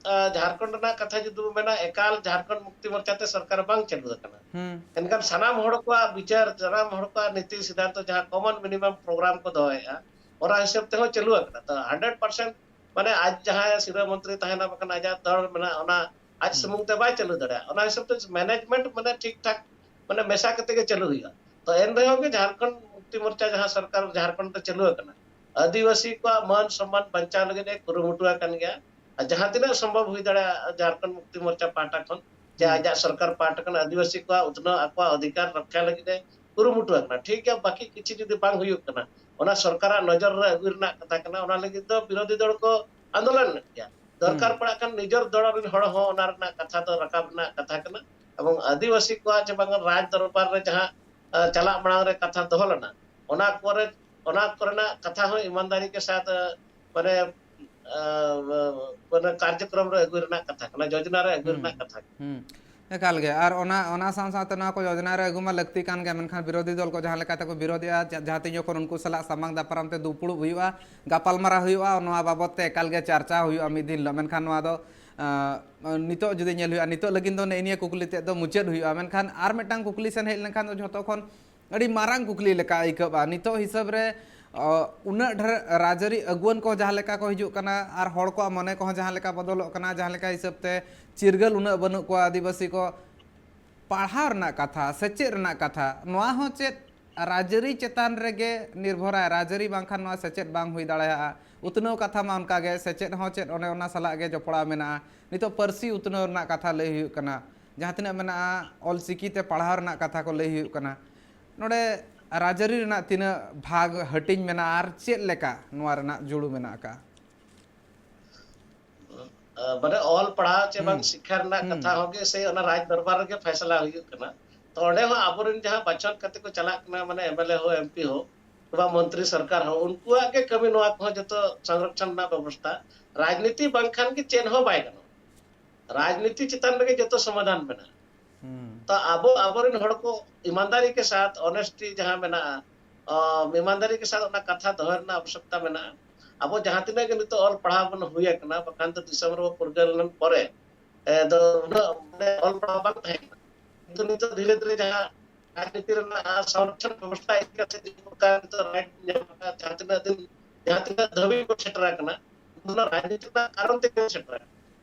ᱟᱸ, ᱡᱷᱟᱲᱠᱷᱚᱸᱰ ᱨᱮᱱᱟᱜ ᱠᱟᱛᱷᱟ ᱡᱩᱫᱤ ᱵᱚᱱ ᱢᱮᱱᱟ, ᱮᱠᱟᱞ ᱡᱷᱟᱲᱠᱷᱚᱸᱰ ᱢᱩᱠᱛᱤ ᱢᱳᱨᱪᱟ ᱛᱮ ᱥᱚᱨᱠᱟᱨ ᱵᱟᱝ ᱪᱟᱹᱞᱩ ᱟᱠᱟᱱᱟ᱾ ᱦᱩᱸ ᱮᱱᱠᱷᱟᱱ ᱥᱟᱱᱟᱢ ᱦᱚᱲ ᱠᱚᱣᱟᱜ ᱵᱤᱪᱟᱹᱨ, ᱥᱟᱱᱟᱢ ᱦᱚᱲ ᱠᱚᱣᱟᱜ ᱱᱤᱛᱤ ᱥᱤᱫᱷᱟᱱᱛᱚ, ᱡᱟᱦᱟᱸ ᱠᱚᱢᱚᱱ ᱢᱤᱱᱤᱢᱟᱢ ᱯᱨᱳᱜᱨᱟᱢ ᱠᱚ ᱫᱚᱦᱚᱭᱮᱫᱼᱟ, ᱚᱱᱟ ᱦᱤᱥᱟᱹᱵ ᱛᱮᱦᱚᱸ ᱪᱟᱹᱞᱩ ᱟᱠᱟᱱᱟ᱾ ᱛᱚ ᱦᱟᱱᱰᱨᱮᱰ ᱯᱟᱨᱥᱮᱱᱴ ᱢᱟᱱᱮ ᱟᱡ ᱡᱟᱦᱟᱸᱭ ᱥᱤᱨᱟᱹ ᱢᱚᱱᱛᱨᱤ ᱛᱟᱦᱮᱱᱟ, ᱵᱟᱠᱷᱟᱱ ᱟᱡᱟᱜ ᱫᱚᱞ ᱢᱮᱱᱟᱜᱼᱟ, ᱚᱱᱟ ᱟᱡ ᱦᱩᱸ ᱥᱩᱢᱩᱝ ᱛᱮ ᱵᱟᱭ ᱪᱟᱹᱞᱩ ᱫᱟᱲᱮᱭᱟᱜᱼᱟ᱾ ᱚᱱᱟ ᱦᱤᱥᱟᱹᱵ ᱛᱮ ᱢᱮᱱᱮᱡᱢᱮᱱᱴ ᱢᱟᱱᱮ ᱴᱷᱤᱠ ᱴᱷᱟᱠ ᱢᱟᱱᱮ ᱢᱮᱥᱟ ᱠᱟᱛᱮ ᱜᱮ ᱪᱟᱹᱞᱩ ᱦᱩᱭᱩᱜᱼᱟ᱾ ᱛᱚ ᱮᱱ ᱨᱮᱦᱚᱸ ᱜᱮ ᱡᱷᱟᱲᱠᱷᱚᱸᱰ ᱢᱩᱠᱛᱤ ᱢᱳᱨᱪᱟ ᱡᱟᱦᱟᱸ ᱥᱚᱨᱠᱟᱨ ᱡᱷᱟᱲᱠᱷᱚᱸᱰ ᱨᱮ ᱪᱟᱹᱞᱩ ᱟᱠᱟᱱᱟ, ᱟᱹᱫᱤᱵᱟᱹᱥᱤ ᱠᱚᱣᱟᱜ ᱢᱟᱹᱱ ᱥᱚᱢᱢᱟᱱ ᱵᱟᱧᱪᱟᱣ ᱞᱟᱹᱜᱤᱫ ᱮ ᱠᱩᱨᱩᱢᱩᱴᱩ ᱟᱠᱟᱱ ᱜᱮᱭᱟ᱾ ᱟᱨ ᱡᱟᱦᱟᱸ ᱛᱤᱱᱟᱹᱜ ᱥᱚᱢᱵᱷᱚᱵ ᱦᱩᱭ ᱫᱟᱲᱮᱭᱟᱜᱼᱟ ᱡᱷᱟᱲᱠᱷᱚᱸᱰ ᱢᱩᱠᱛᱤ ᱢᱳᱨᱪᱟ ᱯᱟᱦᱴᱟ ᱠᱷᱚᱱ, ᱡᱮ ᱦᱩᱸ ᱟᱡᱟᱜ ᱥᱚᱨᱠᱟᱨ ᱯᱟᱦᱴᱟ ᱠᱷᱚᱱ ᱟᱹᱫᱤᱵᱟᱹᱥᱤ ᱠᱚᱣᱟᱜ ᱩᱛᱱᱟᱹᱣ, ᱟᱠᱚᱣᱟᱜ ᱚᱫᱷᱤᱠᱟᱨ ᱨᱚᱠᱷᱟ ᱞᱟᱹᱜᱤᱫ ᱮ ᱠᱩᱨᱩᱢᱩᱴᱩ ᱟᱠᱟᱱᱟ᱾ ᱴᱷᱤᱠ ᱜᱮᱭᱟ, ᱵᱟᱹᱠᱤ ᱠᱤᱪᱷᱩ ᱡᱩᱫᱤ ᱵᱟᱝ ᱦᱩᱭᱩᱜ ᱠᱟᱱᱟ, ᱚᱱᱟ ᱥᱚᱨᱠᱟᱨᱟᱜ ᱱᱚᱡᱚᱨ ᱨᱮ ᱟᱹᱜᱩᱭ ᱨᱮᱱᱟᱜ ᱠᱟᱛᱷᱟ ᱠᱟᱱᱟ᱾ ᱚᱱᱟ ᱞᱟᱹᱜᱤᱫ ᱫᱚ ᱵᱤᱨᱳᱫᱷᱤ ᱫᱚᱞ ᱠᱚ ᱟᱱᱫᱳᱞᱚᱱ ᱞᱮᱫ ᱜᱮᱭᱟ᱾ ᱫᱚᱨᱠᱟᱨ ᱦᱩᱸ᱾ ᱯᱟᱲᱟᱜ ᱠᱷᱟᱱ ᱱᱤᱡᱮᱨ ᱫᱚᱞ ᱨᱮᱱ ᱦᱚᱲ ᱦᱚᱸ ᱚᱱᱟ ᱨᱮᱱᱟᱜ ᱠᱟᱛᱷᱟ ᱫᱚ ᱨᱟᱠᱟᱵ ᱨᱮᱱᱟᱜ ᱠᱟᱛᱷᱟ ᱠᱟᱱᱟ᱾ ᱮᱵᱚᱝ ᱟᱹᱫᱤᱵᱟᱹᱥᱤ ᱠᱚᱣᱟᱜ ᱡᱮ ᱵᱟᱝ ᱨᱟᱡᱽ ᱫᱚᱨᱵᱟᱨ ᱨᱮ ᱡᱟᱦᱟᱸ, ᱟ, ᱪᱟᱞᱟᱜ ᱢᱟᱲᱟᱝ ᱨᱮ ᱠᱟᱛᱷᱟ ᱫᱚᱦᱚ ᱞᱮᱱᱟ, ᱚᱱᱟ ᱠᱚᱨᱮ, ᱚᱱᱟ ᱠᱚᱨᱮᱱᱟᱜ ᱠᱟᱛᱷᱟ ᱦᱚᱸ ᱤᱢᱟᱱᱫᱟᱨᱤ ᱠᱮ ᱥᱟᱛᱷ, ᱟ, ᱢᱟᱱᱮ, ᱟ, ᱢᱟᱱᱮ ᱠᱟᱨᱡᱚᱠᱨᱚᱢ ᱨᱮ ᱟᱹᱜᱩ ᱨᱮᱱᱟᱜ ᱠᱟᱛᱷᱟ ᱠᱟᱱᱟ, ᱡᱳᱡᱚᱱᱟ ᱨᱮ ᱟᱹᱜᱩ ᱦᱩᱸ, ᱨᱮᱱᱟᱜ ᱠᱟᱛᱷᱟ ᱠᱟᱱᱟ᱾ ᱦᱩᱸ᱾ ᱮᱠᱟᱞ ᱜᱮ᱾ ᱟᱨ ᱚᱱᱟ, ᱚᱱᱟ ᱥᱟᱶ ᱥᱟᱶᱛᱮ ᱱᱚᱣᱟ ᱠᱚ ᱡᱳᱡᱚᱱᱟ ᱨᱮ ᱟᱹᱜᱩ ᱢᱟ ᱞᱟᱹᱠᱛᱤ ᱠᱟᱱ ᱜᱮ, ᱢᱮᱱᱠᱷᱟᱱ ᱵᱤᱨᱳᱫᱷᱤ ᱫᱚᱞ ᱠᱚ ᱡᱟᱦᱟᱸ ᱞᱮᱠᱟ ᱛᱮᱠᱚ ᱵᱤᱨᱳᱫᱷᱮᱜᱼᱟ, ᱡᱟ-, ᱡᱟᱦᱟᱸ ᱛᱤᱱ ᱡᱚᱠᱷᱚᱱ ᱩᱱᱠᱩ ᱥᱟᱞᱟᱜ ᱥᱟᱢᱟᱝ ᱫᱟᱯᱨᱟᱢ ᱛᱮ ᱫᱩᱯᱲᱩᱵ ᱦᱩᱭᱩᱜᱼᱟ, ᱜᱟᱯᱟᱞᱢᱟᱨᱟᱣ ᱦᱩᱭᱩᱜᱼᱟ, ᱱᱚᱣᱟ ᱵᱟᱵᱚᱫ ᱛᱮ ᱮᱠᱟᱞ ᱜᱮ ᱪᱟᱨᱪᱟ ᱦᱩᱭᱩᱜᱼᱟ ᱢᱤᱫ ᱫᱤᱱ ᱦᱤᱞᱳᱜ᱾ ᱢᱮᱱᱠᱷᱟᱱ ᱱᱚᱣᱟ ᱫᱚ, ᱟᱸ, ᱱᱤᱛᱚᱜ ᱡᱩᱫᱤ ᱧᱮᱞ ᱦᱩᱭᱩᱜᱼᱟ, ᱱᱤᱛᱚᱜ ᱞᱟᱹᱜᱤᱫ ᱫᱚ ᱱᱮᱜᱼᱮ ᱱᱤᱭᱟᱹ ᱠᱩᱠᱞᱤ ᱛᱮᱫ ᱫᱚ ᱢᱩᱪᱟᱹᱫ ᱦᱩᱭᱩᱜᱼᱟ᱾ ᱢᱮᱱᱠᱷᱟᱱ ᱟᱨ ᱢᱤᱫᱴᱟᱝ ᱠᱩᱠᱞᱤ ᱥᱮᱱ ᱦᱮᱡ ᱞᱮᱱᱠᱷᱟᱱ ᱫᱚ ᱡᱷᱚᱛᱚ ᱠᱷᱚᱱ ᱟᱹᱰᱤ ᱢᱟᱨᱟᱝ ᱠᱩᱠᱞᱤ ᱞᱮᱠᱟ ᱟᱹᱭᱠᱟᱹᱜᱼᱟ᱾ ᱱᱤᱛᱚᱜ ᱦᱤᱥᱟᱹᱵ ᱨᱮ, ᱚ, ᱩᱱᱟᱹᱜ ᱰᱷᱮᱨ ᱨᱟᱡᱽᱟᱹᱨᱤ ᱟᱹᱜᱩᱣᱟᱹᱱ ᱠᱚ ᱡᱟᱦᱟᱸ ᱞᱮᱠᱟ ᱠᱚ ᱦᱤᱡᱩᱜ ᱠᱟᱱᱟ ᱟᱨ ᱦᱚᱲ ᱠᱚᱣᱟᱜ ᱢᱚᱱᱮ ᱠᱚᱦᱚᱸ ᱡᱟᱦᱟᱸ ᱞᱮᱠᱟ ᱵᱚᱫᱚᱞᱚᱜ ᱠᱟᱱᱟ, ᱡᱟᱦᱟᱸ ᱞᱮᱠᱟ ᱦᱤᱥᱟᱹᱵ ᱛᱮ ᱪᱤᱨᱜᱟᱹᱞ ᱩᱱᱟᱹᱜ ᱵᱟᱹᱱᱩᱜ ᱠᱚᱣᱟ ᱟᱹᱫᱤᱵᱟᱹᱥᱤ ᱠᱚ, ᱯᱟᱲᱦᱟᱣ ᱨᱮᱱᱟᱜ ᱠᱟᱛᱷᱟ, ᱥᱮᱪᱮᱫ ᱨᱮᱱᱟᱜ ᱠᱟᱛᱷᱟ, ᱱᱚᱣᱟ ᱦᱚᱸ ᱪᱮᱫ ᱨᱟᱡᱽᱟᱹᱨᱤ ᱪᱮᱛᱟᱱ ᱨᱮᱜᱮ ᱱᱤᱨᱵᱷᱚᱨᱟᱭ? ᱨᱟᱡᱽᱟᱹᱨᱤ ᱵᱟᱝᱠᱷᱟᱱ ᱱᱚᱣᱟ ᱥᱮᱪᱮᱫ ᱵᱟᱝ ᱦᱩᱭ ᱫᱟᱲᱮᱭᱟᱜᱼᱟ᱾ ᱩᱛᱱᱟᱹᱣ ᱠᱟᱛᱷᱟ ᱢᱟ ᱚᱱᱠᱟ ᱜᱮ, ᱥᱮᱪᱮᱫ ᱦᱚᱸ ᱪᱮᱫ ᱚᱱᱮ ᱚᱱᱟ ᱥᱟᱞᱟᱜ ᱜᱮ ᱡᱚᱯᱲᱟᱣ ᱢᱮᱱᱟᱜᱼᱟ᱾ ᱱᱤᱛᱚᱜ ᱯᱟᱹᱨᱥᱤ ᱩᱛᱱᱟᱹᱣ ᱨᱮᱱᱟᱜ ᱠᱟᱛᱷᱟ ᱞᱟᱹᱭ ᱦᱩᱭᱩᱜ ᱠᱟᱱᱟ, ᱡᱟᱦᱟᱸ ᱛᱤᱱᱟᱹᱜ ᱢᱮᱱᱟᱜᱼᱟ ᱚᱞ ᱪᱤᱠᱤ ᱛᱮ ᱯᱟᱲᱦᱟᱣ ᱨᱮᱱᱟᱜ ᱠᱟᱛᱷᱟ ᱠᱚ ᱞᱟᱹᱭ ᱦᱩᱭᱩᱜ ᱠᱟᱱᱟ᱾ ᱱᱚᱰᱮ ᱨᱟᱡᱽᱟᱹᱨᱤ ᱨᱮᱱᱟᱜ ᱛᱤᱱᱟᱹᱜ ᱵᱷᱟᱜᱽ ᱦᱟᱹᱴᱤᱧ ᱢᱮᱱᱟᱜᱼᱟ ᱟᱨ ᱪᱮᱫ ᱞᱮᱠᱟ ᱱᱚᱣᱟ ᱨᱮᱱᱟᱜ ᱡᱩᱲᱩ ᱢᱮᱱᱟᱜ ᱟᱠᱟᱫᱼᱟ? ᱟ, ᱢᱟᱱᱮ ᱚᱞ ᱯᱟᱲᱦᱟᱣ ᱪᱮ ᱵᱟᱝ ᱦᱩᱸ, ᱥᱤᱠᱠᱷᱟ ᱨᱮᱱᱟᱜ ᱦᱩᱸ᱾ ᱠᱟᱛᱷᱟ ᱦᱚᱸ ᱜᱮ ᱥᱮ ᱚᱱᱟ ᱨᱟᱡᱽ ᱫᱚᱨᱵᱟᱨ ᱨᱮᱜᱮ ᱯᱷᱮᱥᱞᱟ ᱦᱩᱭᱩᱜ ᱠᱟᱱᱟ᱾ ᱛᱚ ᱚᱸᱰᱮ ᱦᱚᱸ ᱟᱵᱚᱨᱮᱱ ᱡᱟᱦᱟᱸ ᱵᱟᱪᱷᱚᱱ ᱠᱟᱛᱮ ᱠᱚ ᱪᱟᱞᱟᱜ ᱠᱟᱱᱟ, ᱢᱟᱱᱮ ᱮᱢ ᱮᱞ ᱮ ᱦᱳ, ᱮᱢ ᱯᱤ ᱦᱳ, ᱵᱟ ᱢᱚᱱᱛᱨᱤ ᱥᱚᱨᱠᱟᱨ ᱦᱚᱸ, ᱩᱱᱠᱩᱣᱟᱜ ᱜᱮ ᱠᱟᱹᱢᱤ ᱱᱚᱣᱟ ᱠᱚᱦᱚᱸ ᱡᱚᱛᱚ ᱥᱚᱝᱨᱚᱠᱷᱚᱱ ᱨᱮᱱᱟᱜ ᱵᱮᱵᱚᱥᱛᱷᱟ᱾ ᱨᱟᱡᱽᱱᱤᱛᱤ ᱵᱟᱝᱠᱷᱟᱱ ᱜᱮ ᱪᱮᱫ ᱦᱚᱸ ᱵᱟᱭ ᱜᱟᱱᱚᱜᱼᱟ᱾ ᱨᱟᱡᱽᱱᱤᱛᱤ ᱪᱮᱛᱟᱱ ᱨᱮᱜᱮ ᱡᱚᱛᱚ ᱥᱚᱢᱟᱫᱷᱟᱱ ᱢᱮᱱᱟᱜᱼᱟ᱾ ᱦᱩᱸ᱾ ᱛᱚ ᱟᱵᱚ, ᱟᱵᱚᱨᱮᱱ ᱦᱚᱲ ᱠᱚ ᱤᱢᱟᱱᱫᱟᱨᱤ ᱠᱮ ᱥᱟᱛᱷ, ᱚᱱᱮᱥᱴᱤ ᱡᱟᱦᱟᱸ ᱢᱮᱱᱟᱜᱼᱟ, ᱚ, ᱤᱢᱟᱱᱫᱟᱨᱤ ᱠᱮ ᱥᱟᱛᱷ ᱚᱱᱟ ᱠᱟᱛᱷᱟ ᱫᱚᱦᱚ ᱨᱮᱱᱟᱜ ᱟᱵᱚᱥᱭᱚᱠᱛᱟ ᱢᱮᱱᱟᱜᱼᱟ᱾ ᱟᱵᱚ ᱡᱟᱦᱟᱸ ᱛᱤᱱᱟᱹᱜ ᱜᱮ ᱱᱤᱛᱚᱜ ᱚᱞ ᱯᱟᱲᱦᱟᱣ ᱵᱚᱱ ᱦᱩᱭ ᱟᱠᱟᱱᱟ, ᱵᱟᱠᱷᱟᱱ ᱫᱚ ᱫᱤᱥᱚᱢ ᱨᱮᱵᱚ ᱯᱷᱩᱨᱜᱟᱹᱞ ᱞᱮᱱ ᱯᱚᱨᱮ, ᱮ, ᱫᱚ ᱩᱱᱟᱹᱜ ᱢᱟᱱᱮ ᱚᱞ ᱯᱟᱲᱦᱟᱣ ᱵᱟᱝ ᱛᱟᱦᱮᱸ ᱠᱟᱱᱟ᱾ ᱠᱤᱱᱛᱩ ᱱᱤᱛᱚᱜ ᱫᱷᱤᱨᱮ ᱫᱷᱤᱨᱮ ᱡᱟᱦᱟᱸ ᱨᱟᱡᱽᱱᱤᱛᱤ ᱨᱮᱱᱟᱜ ᱥᱚᱝᱨᱚᱠᱷᱚᱱ ᱵᱮᱵᱚᱥᱛᱷᱟ ᱤᱫᱤ ᱠᱟᱛᱮ ᱡᱮ ᱯᱨᱚᱠᱟᱨ ᱱᱤᱛᱚᱜ ᱨᱟᱭᱤᱴ ᱧᱟᱢ ᱟᱠᱟᱫ, ᱡᱟᱦᱟᱸ ᱛᱤᱱᱟᱹᱜ ᱫᱤᱱ, ᱡᱟᱦᱟᱸ ᱛᱤᱱᱟᱹᱜ ᱫᱷᱟᱹᱵᱤᱡ ᱠᱚ ᱥᱮᱴᱮᱨ ᱟᱠᱟᱱᱟ, ᱚᱱᱟ ᱨᱟᱡᱽᱱᱤᱛᱤ ᱨᱮᱱᱟᱜ ᱠᱟᱨᱚᱱ ᱛᱮᱜᱮ ᱥᱮᱴᱮᱨ ᱟᱠᱟᱱᱟ᱾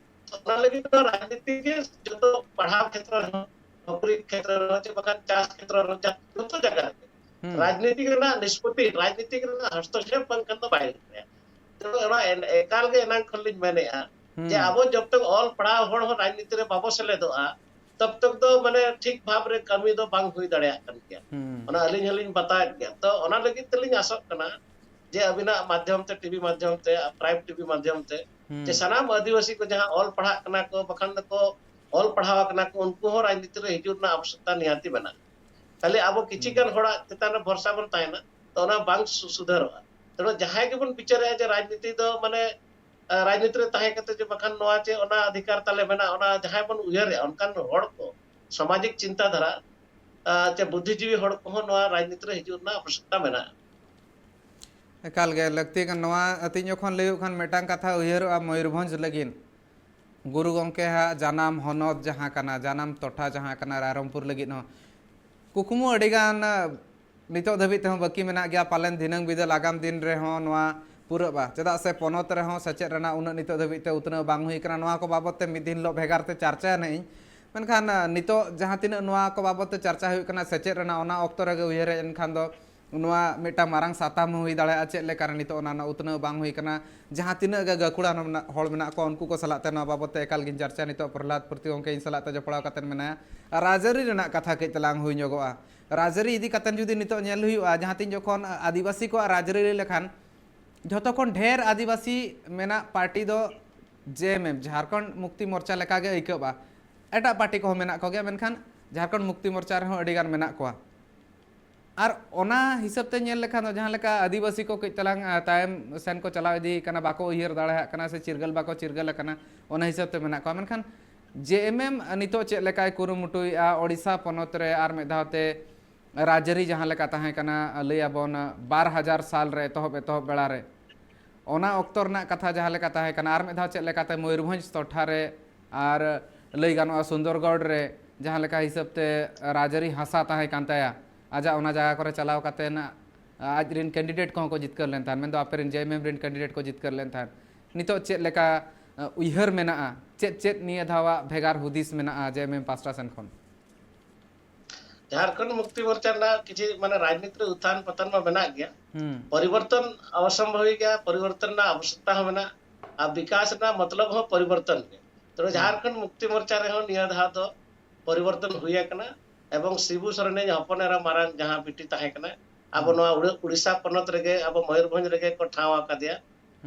ᱛᱚ ᱚᱱᱟ ᱞᱟᱹᱜᱤᱫ ᱫᱚ ᱨᱟᱡᱽᱱᱤᱛᱤ ᱜᱮ ᱡᱚᱛᱚ ᱯᱟᱲᱦᱟᱣ ᱠᱷᱮᱛᱨᱚ ᱨᱮᱦᱚᱸ, ᱱᱚᱠᱨᱤ ᱠᱷᱮᱛᱨᱚ ᱨᱮᱦᱚᱸ, ᱪᱮ ᱵᱟᱠᱷᱟᱱ ᱪᱟᱥ ᱠᱷᱮᱛᱨᱚ ᱨᱮᱦᱚᱸ, ᱡᱟ-, ᱡᱚᱛᱚ ᱡᱟᱭᱜᱟ ᱨᱮᱜᱮ ᱦᱩᱸ᱾ ᱨᱟᱡᱽᱱᱤᱛᱤ ᱨᱮᱱᱟᱜ ᱱᱤᱥᱯᱚᱛᱤ, ᱨᱟᱡᱽᱱᱤᱛᱤ ᱨᱮᱱᱟᱜ ᱦᱚᱥᱛᱚᱠᱷᱮᱯ ᱵᱟᱝᱠᱷᱟᱱ ᱫᱚ ᱵᱟᱭ ᱦᱩᱭ ᱫᱟᱲᱮᱭᱟᱜᱼᱟ᱾ ᱛᱚ ᱚᱱᱟ ᱮᱱ-, ᱮᱠᱟᱞ ᱜᱮ ᱮᱱᱟᱝ ᱠᱷᱚᱱ ᱞᱤᱧ ᱢᱮᱱᱮᱫᱼᱟ ᱡᱮ ᱦᱩᱸ᱾ ᱟᱵᱚ ᱡᱚᱵ ᱛᱚᱠ ᱚᱞ ᱯᱟᱲᱦᱟᱣ ᱦᱚᱲ ᱦᱚᱸ ᱨᱟᱡᱽᱱᱤᱛᱤ ᱨᱮ ᱵᱟᱵᱚ ᱥᱮᱞᱮᱫᱚᱜᱼᱟ, ᱛᱚᱵ ᱛᱚᱠ ᱫᱚ ᱢᱟᱱᱮ ᱴᱷᱤᱠ ᱵᱷᱟᱵᱽ ᱨᱮ ᱠᱟᱹᱢᱤ ᱫᱚ ᱵᱟᱝ ᱦᱩᱭ ᱫᱟᱲᱮᱭᱟᱜ ᱠᱟᱱ ᱜᱮᱭᱟ᱾ ᱚᱱᱟ ᱟᱹᱞᱤᱧ ᱦᱚᱸᱞᱤᱧ ᱵᱟᱛᱟᱣᱮᱫ ᱜᱮᱭᱟ᱾ ᱛᱚ ᱚᱱᱟ ᱞᱟᱹᱜᱤᱫ ᱛᱮᱞᱤᱧ ᱟᱥᱚᱜ ᱠᱟᱱᱟ ᱡᱮ ᱟᱹᱵᱤᱱᱟᱜ ᱢᱟᱫᱽᱫᱷᱚᱢ ᱛᱮ, ᱴᱤᱵᱷᱤ ᱢᱟᱫᱽᱫᱷᱚᱢ ᱛᱮ, ᱯᱨᱟᱭᱤᱢ ᱴᱤᱵᱷᱤ ᱢᱟᱫᱽᱫᱷᱚᱢ ᱛᱮ, ᱡᱮ ᱥᱟᱱᱟᱢ ᱟᱹᱫᱤᱵᱟᱹᱥᱤ ᱠᱚ ᱡᱟᱦᱟᱸ ᱚᱞ ᱯᱟᱲᱦᱟᱜ ᱠᱟᱱᱟ ᱠᱚ, ᱵᱟᱠᱷᱟᱱ ᱫᱚᱠᱚ ᱚᱞ ᱯᱟᱲᱦᱟᱣ ᱟᱠᱟᱱᱟ ᱠᱚ, ᱩᱱᱠᱩ ᱦᱚᱸ ᱨᱟᱡᱽᱱᱤᱛᱤ ᱨᱮ ᱦᱤᱡᱩᱜ ᱨᱮᱱᱟᱜ ᱟᱵᱚᱥᱭᱚᱠᱛᱟ ᱱᱤᱦᱟᱹᱛᱤ ᱢᱮᱱᱟᱜᱼᱟ᱾ ᱠᱷᱟᱹᱞᱤ ᱟᱵᱚ ᱠᱤᱪᱷᱤ ᱜᱟᱱ ᱦᱚᱲᱟᱜ ᱪᱮᱛᱟᱱ ᱨᱮ ᱵᱷᱚᱨᱥᱟ ᱵᱚᱱ ᱛᱟᱦᱮᱱᱟ, ᱛᱚ ᱚᱱᱟ ᱵᱟᱝ ᱥᱩ-, ᱥᱩᱫᱷᱟᱹᱨᱚᱜᱼᱟ᱾ ᱛᱮᱬᱩ ᱡᱟᱦᱟᱸᱭ ᱜᱮᱵᱚᱱ ᱵᱤᱪᱟᱹᱨᱮᱜᱼᱟ ᱡᱮ ᱨᱟᱡᱽᱱᱤᱛᱤ ᱫᱚ ᱢᱟᱱᱮ, ᱟ, ᱨᱟᱡᱽᱱᱤᱛᱤ ᱨᱮ ᱛᱟᱦᱮᱸ ᱠᱟᱛᱮ ᱡᱮ ᱵᱟᱠᱷᱟᱱ ᱱᱚᱣᱟ ᱪᱮ ᱚᱱᱟ ᱚᱫᱷᱤᱠᱟᱨ ᱛᱟᱞᱮ ᱢᱮᱱᱟᱜᱼᱟ, ᱚᱱᱟ ᱡᱟᱦᱟᱸᱭ ᱵᱚᱱ ᱩᱭᱦᱟᱹᱨᱮᱜᱼᱟ, ᱚᱱᱠᱟᱱ ᱦᱚᱲ ᱠᱚ, ᱥᱟᱢᱟᱡᱤᱠ ᱪᱤᱱᱛᱟᱹ ᱫᱷᱟᱨᱟ, ᱟ, ᱪᱮ ᱵᱩᱫᱽᱫᱷᱤᱡᱤᱵᱤ ᱦᱚᱲ ᱠᱚᱦᱚᱸ ᱱᱚᱣᱟ ᱨᱟᱡᱽᱱᱤᱛᱤ ᱨᱮ ᱦᱤᱡᱩᱜ ᱨᱮᱱᱟᱜ ᱟᱵᱚᱥᱭᱚᱠᱛᱟ ᱢᱮᱱᱟᱜᱼᱟ᱾ ᱮᱠᱟᱞ ᱜᱮ ᱞᱟᱹᱠᱛᱤ ᱠᱟᱱᱟ᱾ ᱱᱚᱣᱟ ᱟᱹᱛᱤᱧ ᱡᱚᱠᱷᱚᱱ ᱞᱟᱹᱭᱚᱜ ᱠᱷᱟᱱ ᱢᱤᱫᱴᱟᱝ ᱠᱟᱛᱷᱟ ᱩᱭᱦᱟᱹᱨᱚᱜᱼᱟ ᱢᱚᱭᱩᱨᱵᱷᱚᱸᱡᱽ ᱞᱟᱹᱜᱤᱫ᱾ ᱜᱩᱨᱩ ᱜᱚᱢᱠᱮ ᱦᱟᱜ ᱡᱟᱱᱟᱢ ᱦᱚᱱᱚᱛ ᱡᱟᱦᱟᱸ ᱠᱟᱱᱟ, ᱡᱟᱱᱟᱢ ᱴᱚᱴᱷᱟ ᱡᱟᱦᱟᱸ ᱠᱟᱱᱟ ᱨᱟᱭᱨᱚᱝᱯᱩᱨ ᱞᱟᱹᱜᱤᱫ ᱦᱚᱸ ᱠᱩᱠᱢᱩ ᱟᱹᱰᱤᱜᱟᱱ, ᱟ, ᱱᱤᱛᱚᱜ ᱫᱷᱟᱹᱵᱤᱡ ᱛᱮᱦᱚᱸ ᱵᱟᱹᱠᱤ ᱢᱮᱱᱟᱜ ᱜᱮᱭᱟ᱾ ᱯᱟᱞᱮᱱ ᱫᱷᱤᱱᱟᱹᱝ ᱵᱤᱫᱟᱹᱞ ᱟᱜᱟᱢ ᱫᱤᱱ ᱨᱮᱦᱚᱸ ᱱᱚᱣᱟ ᱯᱩᱨᱟᱹᱜᱼᱟ᱾ ᱪᱮᱫᱟᱜ ᱥᱮ ᱯᱚᱱᱚᱛ ᱨᱮᱦᱚᱸ ᱥᱮᱪᱮᱫ ᱨᱮᱱᱟᱜ ᱩᱱᱟᱹᱜ ᱱᱤᱛᱚᱜ ᱫᱷᱟᱹᱵᱤᱡ ᱛᱮ ᱩᱛᱱᱟᱹᱣ ᱵᱟᱝ ᱦᱩᱭ ᱠᱟᱱᱟ᱾ ᱱᱚᱣᱟ ᱠᱚ ᱵᱟᱵᱚᱛ ᱛᱮ ᱢᱤᱫ ᱫᱤᱱ ᱦᱤᱞᱳᱜ ᱵᱷᱮᱜᱟᱨ ᱛᱮ ᱪᱟᱨᱪᱟᱭᱟ ᱱᱟᱜ ᱤᱧ᱾ ᱢᱮᱱᱠᱷᱟᱱ, ᱟ, ᱱᱤᱛᱚᱜ ᱡᱟᱦᱟᱸ ᱛᱤᱱᱟᱹᱜ ᱱᱚᱣᱟ ᱠᱚ ᱵᱟᱵᱚᱛ ᱛᱮ ᱪᱟᱨᱪᱟ ᱦᱩᱭᱩᱜ ᱠᱟᱱᱟ ᱥᱮᱪᱮᱫ ᱨᱮᱱᱟᱜ, ᱚᱱᱟ ᱚᱠᱛᱚ ᱨᱮᱜᱮ ᱩᱭᱦᱟᱹᱨ ᱦᱮᱡ ᱮᱱᱠᱷᱟᱱ ᱫᱚ ᱱᱚᱣᱟ ᱢᱤᱫᱴᱟᱝ ᱢᱟᱨᱟᱝ ᱥᱟᱛᱟᱢ ᱦᱚᱸ ᱦᱩᱭ ᱫᱟᱲᱮᱭᱟᱜᱼᱟ, ᱪᱮᱫ ᱞᱮᱠᱟᱨᱮ ᱱᱤᱛᱚᱜ ᱚᱱᱟ ᱨᱮᱱᱟᱜ ᱩᱛᱱᱟᱹᱣ ᱵᱟᱝ ᱦᱩᱭ ᱠᱟᱱᱟ᱾ ᱡᱟᱦᱟᱸ ᱛᱤᱱᱟᱹᱜ ᱜᱮ ᱜᱟᱹᱠᱷᱩᱲᱟᱱ ᱢᱮᱱᱟᱜ, ᱦᱚᱲ ᱢᱮᱱᱟᱜ ᱠᱚᱣᱟ, ᱩᱱᱠᱩ ᱠᱚ ᱥᱟᱞᱟᱜ ᱛᱮ ᱱᱚᱣᱟ ᱵᱟᱵᱚᱛ ᱛᱮ ᱮᱠᱟᱞ ᱜᱤᱧ ᱪᱟᱨᱪᱟᱭᱟ᱾ ᱱᱤᱛᱚᱜ ᱯᱨᱚᱦᱞᱟᱫ ᱯᱩᱨᱛᱤ ᱜᱚᱢᱠᱮ ᱤᱧ ᱥᱟᱞᱟᱜ ᱛᱮ ᱡᱚᱯᱲᱟᱣ ᱠᱟᱛᱮ ᱢᱮᱱᱟᱭᱟ᱾ ᱟᱨ ᱨᱟᱡᱽᱟᱹᱨᱤ ᱨᱮᱱᱟᱜ ᱠᱟᱛᱷᱟ ᱠᱟᱹᱡ ᱛᱟᱞᱟᱝ ᱦᱩᱭ ᱧᱚᱜᱚᱜᱼᱟ᱾ ᱨᱟᱡᱽᱟᱹᱨᱤ ᱤᱫᱤ ᱠᱟᱛᱮ ᱡᱩᱫᱤ ᱱᱤᱛᱚᱜ ᱧᱮᱞ ᱦᱩᱭᱩᱜᱼᱟ, ᱡᱟᱦᱟᱸ ᱛᱤᱱ ᱡᱚᱠᱷᱚᱱ ᱟᱹᱫᱤᱵᱟᱹᱥᱤ ᱠᱚᱣᱟᱜ ᱨᱟᱡᱽᱟᱹᱨᱤ ᱞᱟᱹᱭ ᱞᱮᱠᱷᱟᱱ ᱡᱷᱚᱛᱚ ᱠᱷᱚᱱ ᱰᱷᱮᱨ ᱟᱹᱫᱤᱵᱟᱹᱥᱤ ᱢᱮᱱᱟᱜ ᱯᱟᱨᱴᱤ ᱫᱚ ᱡᱮ ᱮᱢ ᱮᱢ, ᱡᱷᱟᱲᱠᱷᱚᱸᱰ ᱢᱩᱠᱛᱤ ᱢᱳᱨᱪᱟ ᱞᱮᱠᱟᱜᱮ ᱟᱹᱭᱠᱟᱹᱜᱼᱟ᱾ ᱮᱴᱟᱜ ᱯᱟᱨᱴᱤ ᱠᱚᱦᱚᱸ ᱢᱮᱱᱟᱜ ᱠᱚᱜᱮᱭᱟ, ᱢᱮᱱᱠᱷᱟᱱ ᱡᱷᱟᱲᱠᱷᱚᱸᱰ ᱢᱩᱠᱛᱤ ᱢᱳᱨᱪᱟ ᱨᱮᱦᱚᱸ ᱟᱹᱰᱤᱜᱟᱱ ᱢᱮᱱᱟᱜ ᱠᱚᱣᱟ᱾ ᱟᱨ ᱚᱱᱟ ᱦᱤᱥᱟᱹᱵ ᱛᱮ ᱧᱮᱞ ᱞᱮᱠᱷᱟᱱ ᱫᱚ ᱡᱟᱦᱟᱸ ᱞᱮᱠᱟ ᱟᱹᱫᱤᱵᱟᱹᱥᱤ ᱠᱚ ᱠᱟᱹᱡ ᱛᱟᱞᱟᱝ, ᱟ, ᱛᱟᱭᱚᱢ ᱥᱮᱱ ᱠᱚ ᱪᱟᱞᱟᱣ ᱤᱫᱤ ᱠᱟᱱᱟ, ᱵᱟᱠᱚ ᱩᱭᱦᱟᱹᱨ ᱫᱟᱲᱮᱭᱟᱜ ᱠᱟᱱᱟ ᱥᱮ ᱪᱤᱨᱜᱟᱹᱞ ᱵᱟᱠᱚ ᱪᱤᱨᱜᱟᱹᱞ ᱟᱠᱟᱱᱟ, ᱚᱱᱟ ᱦᱤᱥᱟᱹᱵ ᱛᱮ ᱢᱮᱱᱟᱜ ᱠᱚᱣᱟ᱾ ᱢᱮᱱᱠᱷᱟᱱ ᱡᱮ ᱮᱢ ᱮᱢ ᱱᱤᱛᱚᱜ ᱪᱮᱫ ᱞᱮᱠᱟᱭ ᱠᱩᱨᱩᱢᱩᱴᱩᱭᱮᱫᱼᱟ ᱳᱰᱤᱥᱟ ᱯᱚᱱᱚᱛ ᱨᱮ ᱟᱨ ᱢᱤᱫ ᱫᱷᱟᱣ ᱛᱮ ᱨᱟᱡᱽᱟᱹᱨᱤ ᱡᱟᱦᱟᱸ ᱞᱮᱠᱟ ᱛᱟᱦᱮᱸ ᱠᱟᱱᱟ, ᱞᱟᱹᱭ ᱟᱵᱚᱱ ᱵᱟᱨ ᱦᱟᱡᱟᱨ ᱥᱟᱞ ᱨᱮ ᱮᱛᱚᱦᱚᱵ, ᱮᱛᱚᱦᱚᱵ ᱵᱮᱲᱟ ᱨᱮ, ᱚᱱᱟ ᱚᱠᱛᱚ ᱨᱮᱱᱟᱜ ᱠᱟᱛᱷᱟ ᱡᱟᱦᱟᱸ ᱞᱮᱠᱟ ᱛᱟᱦᱮᱸ ᱠᱟᱱᱟ, ᱟᱨ ᱢᱤᱫ ᱫᱷᱟᱣ ᱪᱮᱫ ᱞᱮᱠᱟᱛᱮ ᱢᱚᱭᱩᱨᱵᱷᱚᱸᱡᱽ ᱴᱚᱴᱷᱟ ᱨᱮ ᱟᱨ ᱞᱟᱹᱭ ᱜᱟᱱᱚᱜᱼᱟ ᱥᱩᱱᱫᱚᱨᱜᱚᱲ ᱨᱮ ᱡᱟᱦᱟᱸ ᱞᱮᱠᱟ ᱦᱤᱥᱟᱹᱵ ᱛᱮ ᱨᱟᱡᱽᱟᱹᱨᱤ ᱦᱟᱥᱟ ᱛᱟᱦᱮᱸ ᱠᱟᱱ ᱛᱟᱭᱟ, ᱟᱡᱟᱜ ᱚᱱᱟ ᱡᱟᱭᱜᱟ ᱠᱚᱨᱮ ᱪᱟᱞᱟᱣ ᱠᱟᱛᱮ ᱱᱟᱜ ᱟᱡ ᱨᱮᱱ ᱠᱮᱱᱰᱤᱰᱮᱴ ᱠᱚᱦᱚᱸ ᱠᱚ ᱡᱤᱛᱠᱟᱹᱨ ᱞᱮᱱ ᱛᱟᱦᱮᱸᱫ, ᱢᱮᱱᱫᱚ ᱟᱯᱮ ᱨᱮᱱ ᱡᱮ ᱮᱢ ᱮᱢ ᱨᱮᱱ ᱠᱮᱱᱰᱤᱰᱮᱴ ᱠᱚ ᱡᱤᱛᱠᱟᱹᱨ ᱞᱮᱱ ᱛᱟᱦᱮᱸᱫ᱾ ᱱᱤᱛᱚᱜ ᱪᱮᱫ ᱞᱮᱠᱟ, ᱟ, ᱩᱭᱦᱟᱹᱨ ᱢᱮᱱᱟᱜᱼᱟ, ᱪᱮᱫ ᱪᱮᱫ ᱱᱤᱭᱟᱹ ᱫᱷᱟᱣᱟᱜ ᱵᱷᱮᱜᱟᱨ ᱦᱩᱫᱤᱥ ᱢᱮᱱᱟᱜᱼᱟ ᱡᱮ ᱮᱢ ᱮᱢ ᱯᱟᱥᱴᱟ ᱥᱮᱱ ᱠᱷᱚᱱ? ᱡᱷᱟᱲᱠᱷᱚᱸᱰ ᱢᱩᱠᱛᱤ ᱢᱳᱨᱪᱟ ᱨᱮᱱᱟᱜ ᱠᱤᱪᱷᱩ ᱢᱟᱱᱮ ᱨᱟᱡᱽᱱᱤᱛᱤ ᱨᱮ ᱩᱛᱛᱷᱟᱱ ᱯᱚᱛᱚᱱ ᱢᱟ ᱢᱮᱱᱟᱜ ᱜᱮᱭᱟ᱾ ᱦᱩᱸ᱾ ᱯᱚᱨᱤᱵᱚᱨᱛᱚᱱ ᱚᱵᱚᱥᱥᱚᱢᱵᱷᱚᱵᱤ ᱜᱮᱭᱟ, ᱯᱚᱨᱤᱵᱚᱨᱛᱚᱱ ᱨᱮᱱᱟᱜ ᱟᱵᱚᱥᱭᱚᱠᱛᱟ ᱦᱚᱸ ᱢᱮᱱᱟᱜᱼᱟ, ᱟᱨ ᱵᱤᱠᱟᱥ ᱨᱮᱱᱟᱜ ᱢᱚᱛᱞᱚᱵ ᱦᱚᱸ ᱯᱚᱨᱤᱵᱚᱨᱛᱚᱱ ᱜᱮ᱾ ᱛᱚᱵᱮ ᱦᱩᱸ᱾ ᱡᱷᱟᱲᱠᱷᱚᱸᱰ ᱢᱩᱠᱛᱤ ᱢᱳᱨᱪᱟ ᱨᱮᱦᱚᱸ ᱱᱤᱭᱟᱹ ᱫᱷᱟᱣ ᱫᱚ ᱯᱚᱨᱤᱵᱚᱨᱛᱚᱱ ᱦᱩᱭ ᱟᱠᱟᱱᱟ᱾ ᱮᱵᱚᱝ ᱥᱤᱵᱩ ᱥᱚᱨᱮᱱᱤᱡ ᱦᱚᱯᱚᱱ ᱮᱨᱟ ᱢᱟᱨᱟᱝ ᱡᱟᱦᱟᱸ ᱵᱤᱴᱤ ᱛᱟᱦᱮᱸ ᱠᱟᱱᱟ, ᱟᱵᱚ ᱱᱚᱣᱟ ᱩᱲᱤ-, ᱩᱲᱤᱥᱥᱟ ᱯᱚᱱᱚᱛ ᱨᱮᱜᱮ, ᱟᱵᱚ ᱢᱚᱭᱩᱨᱵᱷᱚᱸᱡᱽ ᱨᱮᱜᱮ ᱠᱚ ᱴᱷᱟᱶ ᱟᱠᱟᱫᱮᱭᱟ᱾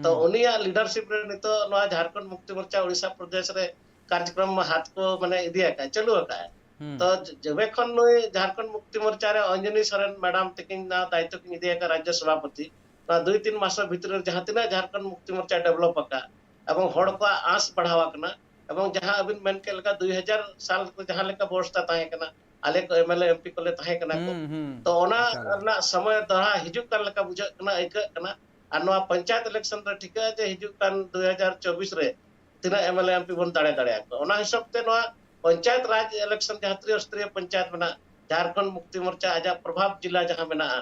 ᱛᱚ ᱩᱱᱤᱭᱟᱜ ᱞᱤᱰᱟᱨᱥᱤᱯ ᱨᱮ ᱱᱤᱛᱚᱜ ᱱᱚᱣᱟ ᱡᱷᱟᱲᱠᱷᱚᱸᱰ ᱢᱩᱠᱛᱤ ᱢᱳᱨᱪᱟ ᱩᱲᱤᱥᱥᱟ ᱯᱨᱚᱫᱮᱥ ᱨᱮ ᱠᱟᱨᱡᱚᱠᱨᱚᱢ ᱦᱟᱛ ᱠᱚ, ᱢᱟᱱᱮ, ᱤᱫᱤ ᱟᱠᱟᱫ, ᱪᱟᱹᱞᱩ ᱟᱠᱟᱫ᱾ ᱛᱚ ᱡᱚᱵᱮ ᱠᱷᱚᱱ ᱱᱩᱭ ᱡᱷᱟᱲᱠᱷᱚᱸᱰ ᱢᱩᱠᱛᱤ ᱢᱳᱨᱪᱟ ᱨᱮ ᱚᱧᱡᱚᱱᱤ ᱥᱚᱨᱮᱱ ᱢᱮᱰᱟᱢ ᱛᱤᱠᱤᱱ ᱱᱚᱣᱟ ᱫᱟᱭᱤᱛᱛᱚ ᱠᱤᱱ ᱤᱫᱤ ᱟᱠᱟᱫ ᱨᱟᱡᱽᱡᱚ ᱥᱚᱵᱷᱟᱯᱚᱛᱤ, ᱱᱚᱣᱟ ᱫᱩᱭ ᱛᱤᱱ ᱢᱟᱥ ᱵᱷᱤᱛᱨᱤ ᱨᱮ ᱡᱟᱦᱟᱸ ᱛᱤᱱᱟᱹᱜ ᱡᱷᱟᱲᱠᱷᱚᱸᱰ ᱢᱩᱠᱛᱤ ᱢᱳᱨᱪᱟ ᱰᱮᱵᱷᱞᱚᱯ ᱟᱠᱟᱫ ᱮᱵᱚᱝ ᱦᱚᱲ ᱠᱚᱣᱟᱜ ᱟᱸᱥ ᱵᱟᱲᱦᱟᱣ ᱟᱠᱟᱱᱟ, ᱮᱵᱚᱝ ᱡᱟᱦᱟᱸ ᱟᱹᱵᱤᱱ ᱢᱮᱱ ᱠᱮᱫ ᱞᱮᱠᱟ ᱫᱩᱭ ᱦᱟᱡᱟᱨ ᱥᱟᱞ ᱨᱮ ᱡᱟᱦᱟᱸ ᱞᱮᱠᱟ ᱵᱮᱵᱚᱥᱛᱟ ᱛᱟᱦᱮᱸ ᱠᱟᱱᱟ, ᱟᱞᱮ ᱠᱚ M L A, M P ᱠᱚᱞᱮ ᱛᱟᱦᱮᱸ ᱠᱟᱱᱟ ᱠᱚ, ᱛᱚ ᱚᱱᱟ ᱨᱮᱱᱟᱜ ᱥᱚᱢᱚᱭ ᱫᱚᱲᱦᱟ ᱦᱤᱡᱩᱜ ᱠᱟᱱ ᱞᱮᱠᱟ ᱵᱩᱡᱷᱟᱹᱜ ᱠᱟᱱᱟ, ᱟᱹᱭᱠᱟᱹᱜ ᱠᱟᱱᱟ᱾ ᱟᱨ ᱱᱚᱣᱟ ᱯᱚᱧᱪᱟᱭᱮᱛ ᱤᱞᱮᱠᱥᱚᱱ ᱨᱮ ᱴᱷᱤᱠᱟᱹᱜᱼᱟ ᱡᱮ ᱦᱤᱡᱩᱜ ᱠᱟᱱ ᱫᱩᱭ ᱦᱟᱡᱟᱨ ᱪᱚᱵᱵᱤᱥ ᱨᱮ ᱛᱤᱱᱟᱹᱜ M L A, M P ᱵᱚᱱ ᱫᱟᱲᱮ ᱫᱟᱲᱮᱭᱟᱠᱚᱣᱟ᱾ ᱚᱱᱟ ᱦᱤᱥᱟᱹᱵ ᱛᱮ ᱱᱚᱣᱟ ᱯᱚᱧᱪᱟᱭᱮᱛ ᱨᱟᱡᱽ ᱤᱞᱮᱠᱥᱚᱱ ᱡᱟᱦᱟᱸ ᱛᱨᱤᱭᱚ ᱥᱛᱚᱨᱤᱭᱚ ᱯᱚᱧᱪᱟᱭᱮᱛ ᱢᱮᱱᱟᱜᱼᱟ, ᱡᱷᱟᱲᱠᱷᱚᱸᱰ ᱢᱩᱠᱛᱤ ᱢᱳᱨᱪᱟ ᱟᱡᱟᱜ ᱯᱨᱚᱵᱷᱟᱵᱽ ᱡᱤᱞᱟ ᱡᱟᱦᱟᱸ ᱢᱮᱱᱟᱜᱼᱟ,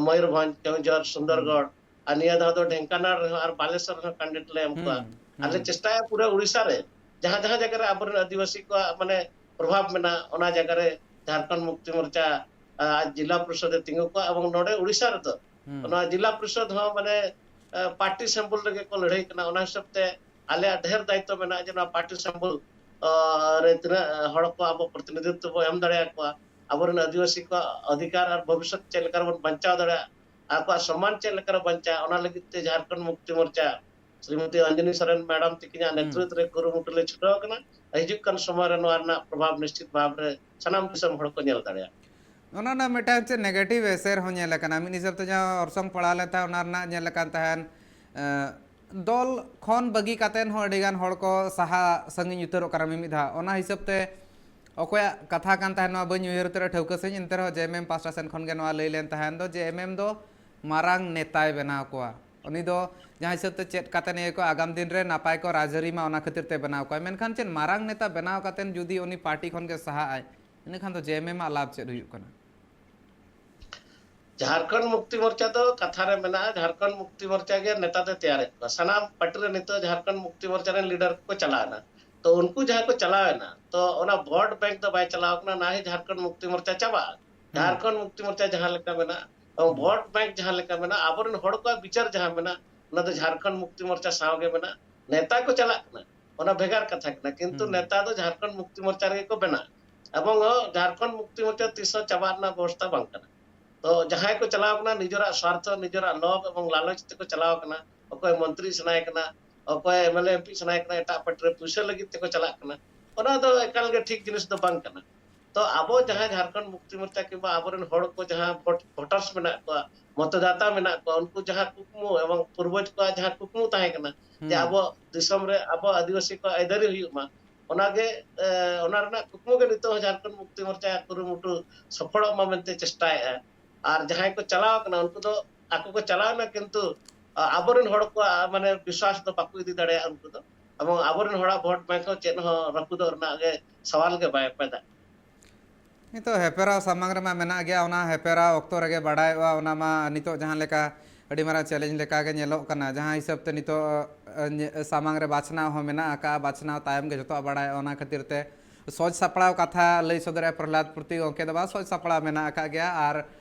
ᱢᱚᱭᱩᱨᱵᱷᱚᱸᱡᱽ, ᱠᱮᱣᱚᱱᱡᱷᱚᱨ, ᱥᱩᱱᱫᱚᱨᱜᱚᱲ, ᱟᱨ ᱱᱤᱭᱟᱹ ᱫᱷᱟᱣ ᱫᱚ ᱰᱷᱮᱝᱠᱟᱱᱟᱞ ᱨᱮᱦᱚᱸ ᱟᱨ ᱵᱟᱞᱮᱥᱚᱨ ᱨᱮᱦᱚᱸ ᱠᱮᱱᱰᱤᱰᱮᱴ ᱞᱮ ᱮᱢ ᱠᱚᱣᱟ᱾ ᱟᱨ ᱞᱮ ᱪᱮᱥᱴᱟᱭᱟ ᱯᱩᱨᱟᱹ ᱩᱲᱤᱥᱥᱟ ᱨᱮ ᱡᱟᱦᱟᱸ ᱡᱟᱦᱟᱸ ᱡᱟᱭᱜᱟ ᱨᱮ ᱟᱵᱚᱨᱮᱱ ᱟᱹᱫᱤᱵᱟᱹᱥᱤ ᱠᱚᱣᱟᱜ, ᱢᱟᱱᱮ, ᱯᱨᱚᱵᱷᱟᱵᱽ ᱢᱮᱱᱟᱜᱼᱟ, ᱚᱱᱟ ᱡᱟᱭᱜᱟ ᱨᱮ ᱡᱷᱟᱲᱠᱷᱚᱸᱰ ᱢᱩᱠᱛᱤ ᱢᱳᱨᱪᱟ, ᱟ, ᱟᱡ ᱡᱤᱞᱟ ᱯᱚᱨᱤᱥᱚᱫ ᱮ ᱛᱤᱸᱜᱩ ᱠᱚᱣᱟ᱾ ᱮᱵᱚᱝ ᱱᱚᱰᱮ ᱩᱲᱤᱥᱥᱟ ᱨᱮᱫᱚ ᱚᱱᱟ ᱡᱤᱞᱟ ᱯᱚᱨᱤᱥᱚᱫ ᱦᱚᱸ, ᱢᱟᱱᱮ, ᱟ, ᱯᱟᱨᱴᱤ ᱥᱤᱢᱵᱚᱞ ᱨᱮᱜᱮ ᱠᱚ ᱞᱟᱹᱲᱦᱟᱹᱭ ᱠᱟᱱᱟ᱾ ᱚᱱᱟ ᱦᱤᱥᱟᱹᱵ ᱛᱮ ᱟᱞᱮᱭᱟᱜ ᱰᱷᱮᱨ ᱫᱟᱭᱤᱛᱛᱚ ᱢᱮᱱᱟᱜᱼᱟ ᱡᱮ ᱱᱚᱣᱟ ᱯᱟᱨᱴᱤ ᱥᱤᱢᱵᱚᱞ, ᱟ, ᱨᱮ ᱛᱤᱱᱟᱹᱜ, ᱟ, ᱦᱚᱲ ᱠᱚ ᱟᱵᱚ ᱯᱨᱚᱛᱤᱱᱤᱫᱷᱤᱛᱵᱚ ᱵᱚ ᱮᱢ ᱫᱟᱲᱮᱭᱟᱠᱚᱣᱟ, ᱟᱵᱚᱨᱮᱱ ᱟᱹᱫᱤᱵᱟᱹᱥᱤ ᱠᱚᱣᱟᱜ ᱚᱫᱷᱤᱠᱟᱨ ᱟᱨ ᱵᱷᱚᱵᱤᱥᱥᱚᱛ ᱪᱮᱫ ᱞᱮᱠᱟ ᱨᱮᱵᱚᱱ ᱵᱟᱧᱪᱟᱣ ᱫᱟᱲᱮᱭᱟᱜᱼᱟ, ᱟᱠᱚᱣᱟᱜ ᱥᱚᱢᱢᱟᱱ ᱪᱮᱫ ᱞᱮᱠᱟ ᱨᱮ ᱵᱟᱧᱪᱟᱜᱼᱟ, ᱚᱱᱟ ᱞᱟᱹᱜᱤᱫ ᱛᱮ ᱡᱷᱟᱲᱠᱷᱚᱸᱰ ᱢᱩᱠᱛᱤ ᱢᱳᱨᱪᱟ ᱥᱨᱤᱢᱚᱛᱤ ᱚᱧᱡᱚᱱᱤ ᱥᱚᱨᱮᱱ ᱢᱮᱰᱟᱢ ᱛᱤᱠᱤᱱᱟᱜ ᱱᱮᱛᱨᱤᱛᱵ ᱨᱮ ᱠᱩᱨᱩᱢᱩᱴᱩ ᱞᱮ ᱪᱷᱩᱴᱟᱹᱣ ᱟᱠᱟᱱᱟ᱾ ᱦᱤᱡᱩᱜ ᱠᱟᱱ ᱥᱚᱢᱚᱭ ᱨᱮ ᱱᱚᱣᱟ ᱨᱮᱱᱟᱜ ᱯᱨᱚᱵᱷᱟᱵᱽ ᱱᱤᱥᱪᱤᱛ ᱵᱷᱟᱵᱽ ᱨᱮ ᱥᱟᱱᱟᱢ ᱫᱤᱥᱚᱢ ᱦᱚᱲ ᱠᱚ ᱧᱮᱞ ᱫᱟᱲᱮᱭᱟᱜᱼᱟ᱾ ᱚᱱᱟ ᱨᱮᱱᱟᱜ ᱢᱤᱫᱴᱟᱝ ᱪᱮᱫ negative ᱮᱥᱮᱨ ᱦᱚᱸ ᱧᱮᱞ ᱟᱠᱟᱱᱟ᱾ ᱢᱤᱫ ᱦᱤᱥᱟᱹᱵ ᱛᱮ ᱡᱟᱦᱟᱸ ᱚᱨᱥᱚᱝ ᱯᱟᱲᱟᱣ ᱞᱮᱱ ᱛᱟᱦᱮᱸᱫ, ᱚᱱᱟ ᱨᱮᱱᱟᱜ ᱧᱮᱞ ᱟᱠᱟᱱ ᱛᱟᱦᱮᱸᱫ, ᱮᱸ, ᱫᱚᱞ ᱠᱷᱚᱱ ᱵᱟᱹᱜᱤ ᱠᱟᱛᱮᱫ ᱦᱚᱸ ᱟᱹᱰᱤ ᱜᱟᱱ ᱦᱚᱲ ᱠᱚ ᱥᱟᱦᱟ ᱥᱟᱺᱜᱤᱧ ᱩᱛᱟᱹᱨᱚᱜ ᱠᱟᱱᱟ ᱢᱤᱢᱤᱫ ᱫᱷᱟᱣ᱾ ᱚᱱᱟ ᱦᱤᱥᱟᱹᱵ ᱛᱮ ᱚᱠᱚᱭᱟᱜ ᱠᱟᱛᱷᱟ ᱠᱟᱱ ᱛᱟᱦᱮᱸᱫ, ᱱᱚᱣᱟ ᱵᱟᱹᱧ ᱩᱭᱦᱟᱹᱨ ᱩᱛᱟᱹᱨᱟ ᱴᱷᱟᱹᱣᱠᱟᱹ ᱥᱟᱺᱦᱤᱡ, ᱮᱱᱛᱮ ᱨᱮᱦᱚᱸ ᱡᱮ ᱮᱢ ᱮᱢ ᱯᱟᱥᱴᱟ ᱥᱮᱱ ᱠᱷᱚᱱ ᱜᱮ ᱱᱚᱣᱟ ᱞᱟᱹᱭ ᱞᱮᱱ ᱛᱟᱦᱮᱸᱫ ᱫᱚ, ᱡᱮ ᱮᱢ ᱮᱢ ᱫᱚ ᱢᱟᱨᱟᱝ ᱱᱮᱛᱟᱭ ᱵᱮᱱᱟᱣ ᱠᱚᱣᱟ᱾ ᱩᱱᱤ ᱫᱚ ᱡᱟᱦᱟᱸ ᱦᱤᱥᱟᱹᱵ ᱛᱮ ᱪᱮᱫ ᱠᱟᱛᱮ ᱱᱤᱭᱟᱹ ᱠᱚ ᱟᱜᱟᱢ ᱫᱤᱱ ᱨᱮ ᱱᱟᱯᱟᱭ ᱠᱚ ᱨᱟᱡᱽᱟᱹᱨᱤ ᱢᱟ, ᱚᱱᱟ ᱠᱷᱟᱹᱛᱤᱨ ᱛᱮ ᱵᱮᱱᱟᱣ ᱠᱚᱣᱟᱭ᱾ ᱢᱮᱱᱠᱷᱟᱱ ᱪᱮᱫ ᱢᱟᱨᱟᱝ ᱱᱮᱛᱟ ᱵᱮᱱᱟᱣ ᱠᱟᱛᱮ ᱡᱩᱫᱤ ᱩᱱᱤ ᱯᱟᱨᱴᱤ ᱠᱷᱚᱱ ᱜᱮ ᱥᱟᱦᱟᱜ ᱟᱭ, ᱤᱱᱟᱹ ᱠᱷᱟᱱ ᱫᱚ ᱡᱮ ᱮᱢ ᱮᱢ ᱟᱜ ᱞᱟᱵᱷ ᱪᱮᱫ ᱦᱩᱭᱩᱜ ᱠᱟᱱᱟ? ᱡᱷᱟᱲᱠᱷᱚᱸᱰ ᱢᱩᱠᱛᱤ ᱢᱳᱨᱪᱟ ᱫᱚ ᱠᱟᱛᱷᱟ ᱨᱮ ᱢᱮᱱᱟᱜᱼᱟ, ᱡᱷᱟᱲᱠᱷᱚᱸᱰ ᱢᱩᱠᱛᱤ ᱢᱳᱨᱪᱟ ᱜᱮ ᱱᱮᱛᱟ ᱫᱚᱭ ᱛᱮᱭᱟᱨᱮᱫ ᱠᱚᱣᱟ᱾ ᱥᱟᱱᱟᱢ ᱯᱟᱨᱴᱤ ᱨᱮ ᱱᱤᱛᱚᱜ ᱡᱷᱟᱲᱠᱷᱚᱸᱰ ᱢᱩᱠᱛᱤ ᱢᱳᱨᱪᱟ ᱨᱮᱱ ᱞᱤᱰᱟᱨ ᱠᱚᱠᱚ ᱪᱟᱞᱟᱣ ᱮᱱᱟ᱾ ᱛᱚ ᱩᱱᱠᱩ ᱡᱟᱦᱟᱸᱭ ᱠᱚ ᱪᱟᱞᱟᱣ ᱮᱱᱟ, ᱛᱚ ᱚᱱᱟ ᱵᱷᱳᱴ ᱵᱮᱝᱠ ᱫᱚ ᱵᱟᱭ ᱪᱟᱞᱟᱣ ᱠᱟᱱᱟ, ᱱᱟ ᱦᱤ ᱡᱷᱟᱲᱠᱷᱚᱸᱰ ᱢᱩᱠᱛᱤ ᱢᱳᱨᱪᱟ ᱪᱟᱵᱟᱜᱼᱟ᱾ ᱡᱷᱟᱲᱠᱷᱚᱸᱰ ᱢᱩᱠᱛᱤ ᱢᱳᱨᱪᱟ ᱡᱟᱦᱟᱸ ᱞᱮᱠᱟ ᱢᱮᱱᱟᱜᱼᱟ, ᱮᱵᱚᱝ ᱵᱷᱳᱴ ᱵᱮᱝᱠ ᱡᱟᱦᱟᱸ ᱞᱮᱠᱟ ᱢᱮᱱᱟᱜᱼᱟ, ᱟᱵᱚᱨᱮᱱ ᱦᱚᱲ ᱠᱚᱣᱟᱜ ᱵᱤᱪᱟᱹᱨ ᱡᱟᱦᱟᱸ ᱢᱮᱱᱟᱜᱼᱟ, ᱚᱱᱟ ᱫᱚ ᱡᱷᱟᱲᱠᱷᱚᱸᱰ ᱢᱩᱠᱛᱤ ᱢᱳᱨᱪᱟ ᱥᱟᱶ ᱜᱮ ᱢᱮᱱᱟᱜᱼᱟ᱾ ᱱᱮᱛᱟ ᱠᱚ ᱪᱟᱞᱟᱜ ᱠᱟᱱᱟ, ᱚᱱᱟ ᱵᱷᱮᱜᱟᱨ ᱠᱟᱛᱷᱟ ᱠᱟᱱᱟ, ᱠᱤᱱᱛᱩ ᱱᱮᱛᱟ ᱫᱚ ᱡᱷᱟᱲᱠᱷᱚᱸᱰ ᱢᱩᱠᱛᱤ ᱢᱳᱨᱪᱟ ᱨᱮᱜᱮ ᱠᱚ ᱵᱮᱱᱟᱜᱼᱟ᱾ ᱮᱵᱚᱝ ᱡᱷᱟᱲᱠᱷᱚᱸᱰ ᱢᱩᱠᱛᱤ ᱢᱳᱨᱪᱟ ᱛᱤᱥ ᱦᱚᱸ ᱪᱟᱵᱟ ᱨᱮᱱᱟᱜ ᱵᱮᱵᱚᱥᱛᱷᱟ ᱵᱟᱝ ᱠᱟᱱᱟ᱾ ᱛᱚ ᱡᱟᱦᱟᱸᱭ ᱠᱚ ᱪᱟᱞᱟᱣ ᱠᱟᱱᱟ ᱱᱤᱡᱮᱨᱟᱜ ᱥᱣᱟᱨᱛᱷᱚ, ᱱᱤᱡᱮᱨᱟᱜ ᱞᱚᱵᱷ ᱮᱵᱚᱝ ᱞᱟᱞᱚᱪ ᱛᱮᱠᱚ ᱪᱟᱞᱟᱣ ᱠᱟᱱᱟ, ᱚᱠᱚᱭ ᱢᱚᱱᱛᱨᱤ ᱥᱟᱱᱟᱭᱮ ᱠᱟᱱᱟ, ᱚᱠᱚᱭ M L A M P ᱥᱟᱱᱟᱭᱮ ᱠᱟᱱᱟ, ᱮᱴᱟᱜ ᱯᱟᱨᱴᱤ ᱨᱮ ᱯᱩᱭᱥᱟᱹ ᱞᱟᱹᱜᱤᱫ ᱛᱮᱠᱚ ᱪᱟᱞᱟᱜ ᱠᱟᱱᱟ, ᱚᱱᱟ ᱫᱚ ᱮᱠᱟᱞ ᱜᱮ ᱴᱷᱤᱠ ᱡᱤᱱᱤᱥ ᱫᱚ ᱵᱟᱝ ᱠᱟᱱᱟ᱾ ᱛᱚ ᱟᱵᱚ ᱡᱟᱦᱟᱸᱭ ᱡᱷᱟᱲᱠᱷᱚᱸᱰ ᱢᱩᱠᱛᱤ ᱢᱳᱨᱪᱟ ᱠᱤᱝᱵᱟ ᱟᱵᱚᱨᱮᱱ ᱦᱚᱲ ᱠᱚ ᱡᱟᱦᱟᱸ ᱵᱷᱳᱴ-, ᱵᱷᱳᱴᱟᱨᱥ ᱢᱮᱱᱟᱜ ᱠᱚᱣᱟ, ᱢᱚᱛᱚᱫᱟᱛᱟ ᱢᱮᱱᱟᱜ ᱠᱚᱣᱟ, ᱩᱱᱠᱩ ᱡᱟᱦᱟᱸ ᱠᱩᱠᱢᱩ ᱮᱵᱚᱝ ᱯᱩᱨᱵᱚᱡᱽ ᱠᱚᱣᱟᱜ ᱡᱟᱦᱟᱸ ᱠᱩᱠᱢᱩ ᱛᱟᱦᱮᱸ ᱠᱟᱱᱟ ᱡᱮ ᱦᱩᱸ᱾ ᱟᱵᱚ ᱫᱤᱥᱚᱢ ᱨᱮ ᱟᱵᱚ ᱟᱹᱫᱤᱵᱟᱹᱥᱤ ᱠᱚᱣᱟᱜ ᱟᱹᱭᱫᱟᱹᱨᱤ ᱦᱩᱭᱩᱜ ᱢᱟ, ᱚᱱᱟᱜᱮ, ᱮ, ᱚᱱᱟ ᱨᱮᱱᱟᱜ ᱠᱩᱠᱢᱩ ᱜᱮ ᱱᱤᱛᱚᱜ ᱦᱚᱸ ᱡᱷᱟᱲᱠᱷᱚᱸᱰ ᱢᱩᱠᱛᱤ ᱢᱳᱨᱪᱟ ᱠᱩᱨᱩᱢᱩᱴᱩ ᱥᱚᱯᱷᱚᱞᱚᱜ ᱢᱟ ᱢᱮᱱᱛᱮ ᱪᱮᱥᱴᱟᱭᱮᱫᱼᱟ᱾ ᱟᱨ ᱡᱟᱦᱟᱸᱭ ᱠᱚ ᱪᱟᱞᱟᱣ ᱠᱟᱱᱟ ᱩᱱᱠᱩ ᱫᱚ ᱟᱠᱚ ᱠᱚ ᱪᱟᱞᱟᱣ ᱮᱱᱟ, ᱠᱤᱱᱛᱩ, ᱟ, ᱟᱵᱚᱨᱮᱱ ᱦᱚᱲ ᱠᱚᱣᱟᱜ ᱢᱟᱱᱮ ᱵᱤᱥᱣᱟᱥ ᱫᱚ ᱵᱟᱠᱚ ᱤᱫᱤ ᱫᱟᱲᱮᱭᱟᱜᱼᱟ ᱩᱱᱠᱩ ᱫᱚ᱾ ᱮᱵᱚᱝ ᱟᱵᱚᱨᱮᱱ ᱦᱚᱲᱟᱜ ᱵᱷᱳᱴ ᱵᱮᱝᱠ ᱦᱚᱸ ᱪᱮᱫ ᱦᱚᱸ ᱨᱟᱹᱯᱩᱫᱚᱜ ᱨᱮᱱᱟᱜ ᱜᱮ ᱥᱟᱣᱟᱞ ᱜᱮ ᱵᱟᱭ ᱯᱮᱫᱟ᱾ ᱱᱤᱛᱚᱜ ᱦᱮᱯᱮᱨᱟᱣ ᱥᱟᱢᱟᱝ ᱨᱮᱢᱟ ᱢᱮᱱᱟᱜ ᱜᱮᱭᱟ, ᱚᱱᱟ ᱦᱮᱯᱮᱨᱟᱣ ᱚᱠᱛᱚ ᱨᱮᱜᱮ ᱵᱟᱰᱟᱭᱚᱜᱼᱟ, ᱚᱱᱟ ᱢᱟ ᱱᱤᱛᱚᱜ ᱡᱟᱦᱟᱸ ᱞᱮᱠᱟ ᱟᱹᱰᱤ ᱢᱟᱨᱟᱝ ᱪᱮᱞᱮᱧᱡᱽ ᱞᱮᱠᱟ ᱜᱮ ᱧᱮᱞᱚᱜ ᱠᱟᱱᱟ, ᱡᱟᱦᱟᱸ ᱦᱤᱥᱟᱹᱵ ᱛᱮ ᱱᱤᱛᱚᱜ, ᱮ, ᱧᱮ-, ᱥᱟᱢᱟᱝ ᱨᱮ ᱵᱟᱪᱷᱱᱟᱣ ᱦᱚᱸ ᱢᱮᱱᱟᱜ ᱟᱠᱟᱫᱼᱟ, ᱵᱟᱪᱷᱱᱟᱣ ᱛᱟᱭᱚᱢ ᱜᱮ ᱡᱚᱛᱚᱣᱟᱜ ᱵᱟᱰᱟᱭᱚᱜᱼᱟ᱾ ᱚᱱᱟ ᱠᱷᱟᱹᱛᱤᱨ ᱛᱮ ᱥᱚᱡᱽ ᱥᱟᱯᱲᱟᱣ ᱠᱟᱛᱷᱟ ᱞᱟᱹᱭ ᱥᱚᱫᱚᱨᱮᱫᱼᱟ ᱯᱨᱚᱦᱞᱟᱫ ᱯᱩᱨᱛᱤ ᱜᱚᱢᱠᱮ ᱫᱚ ᱵᱟᱝ, ᱥᱚᱡᱽ ᱥᱟᱯᱲᱟᱣ ᱢᱮᱱᱟᱜ ᱟᱠᱟᱫ ᱜᱮᱭᱟ᱾ ᱟᱨ,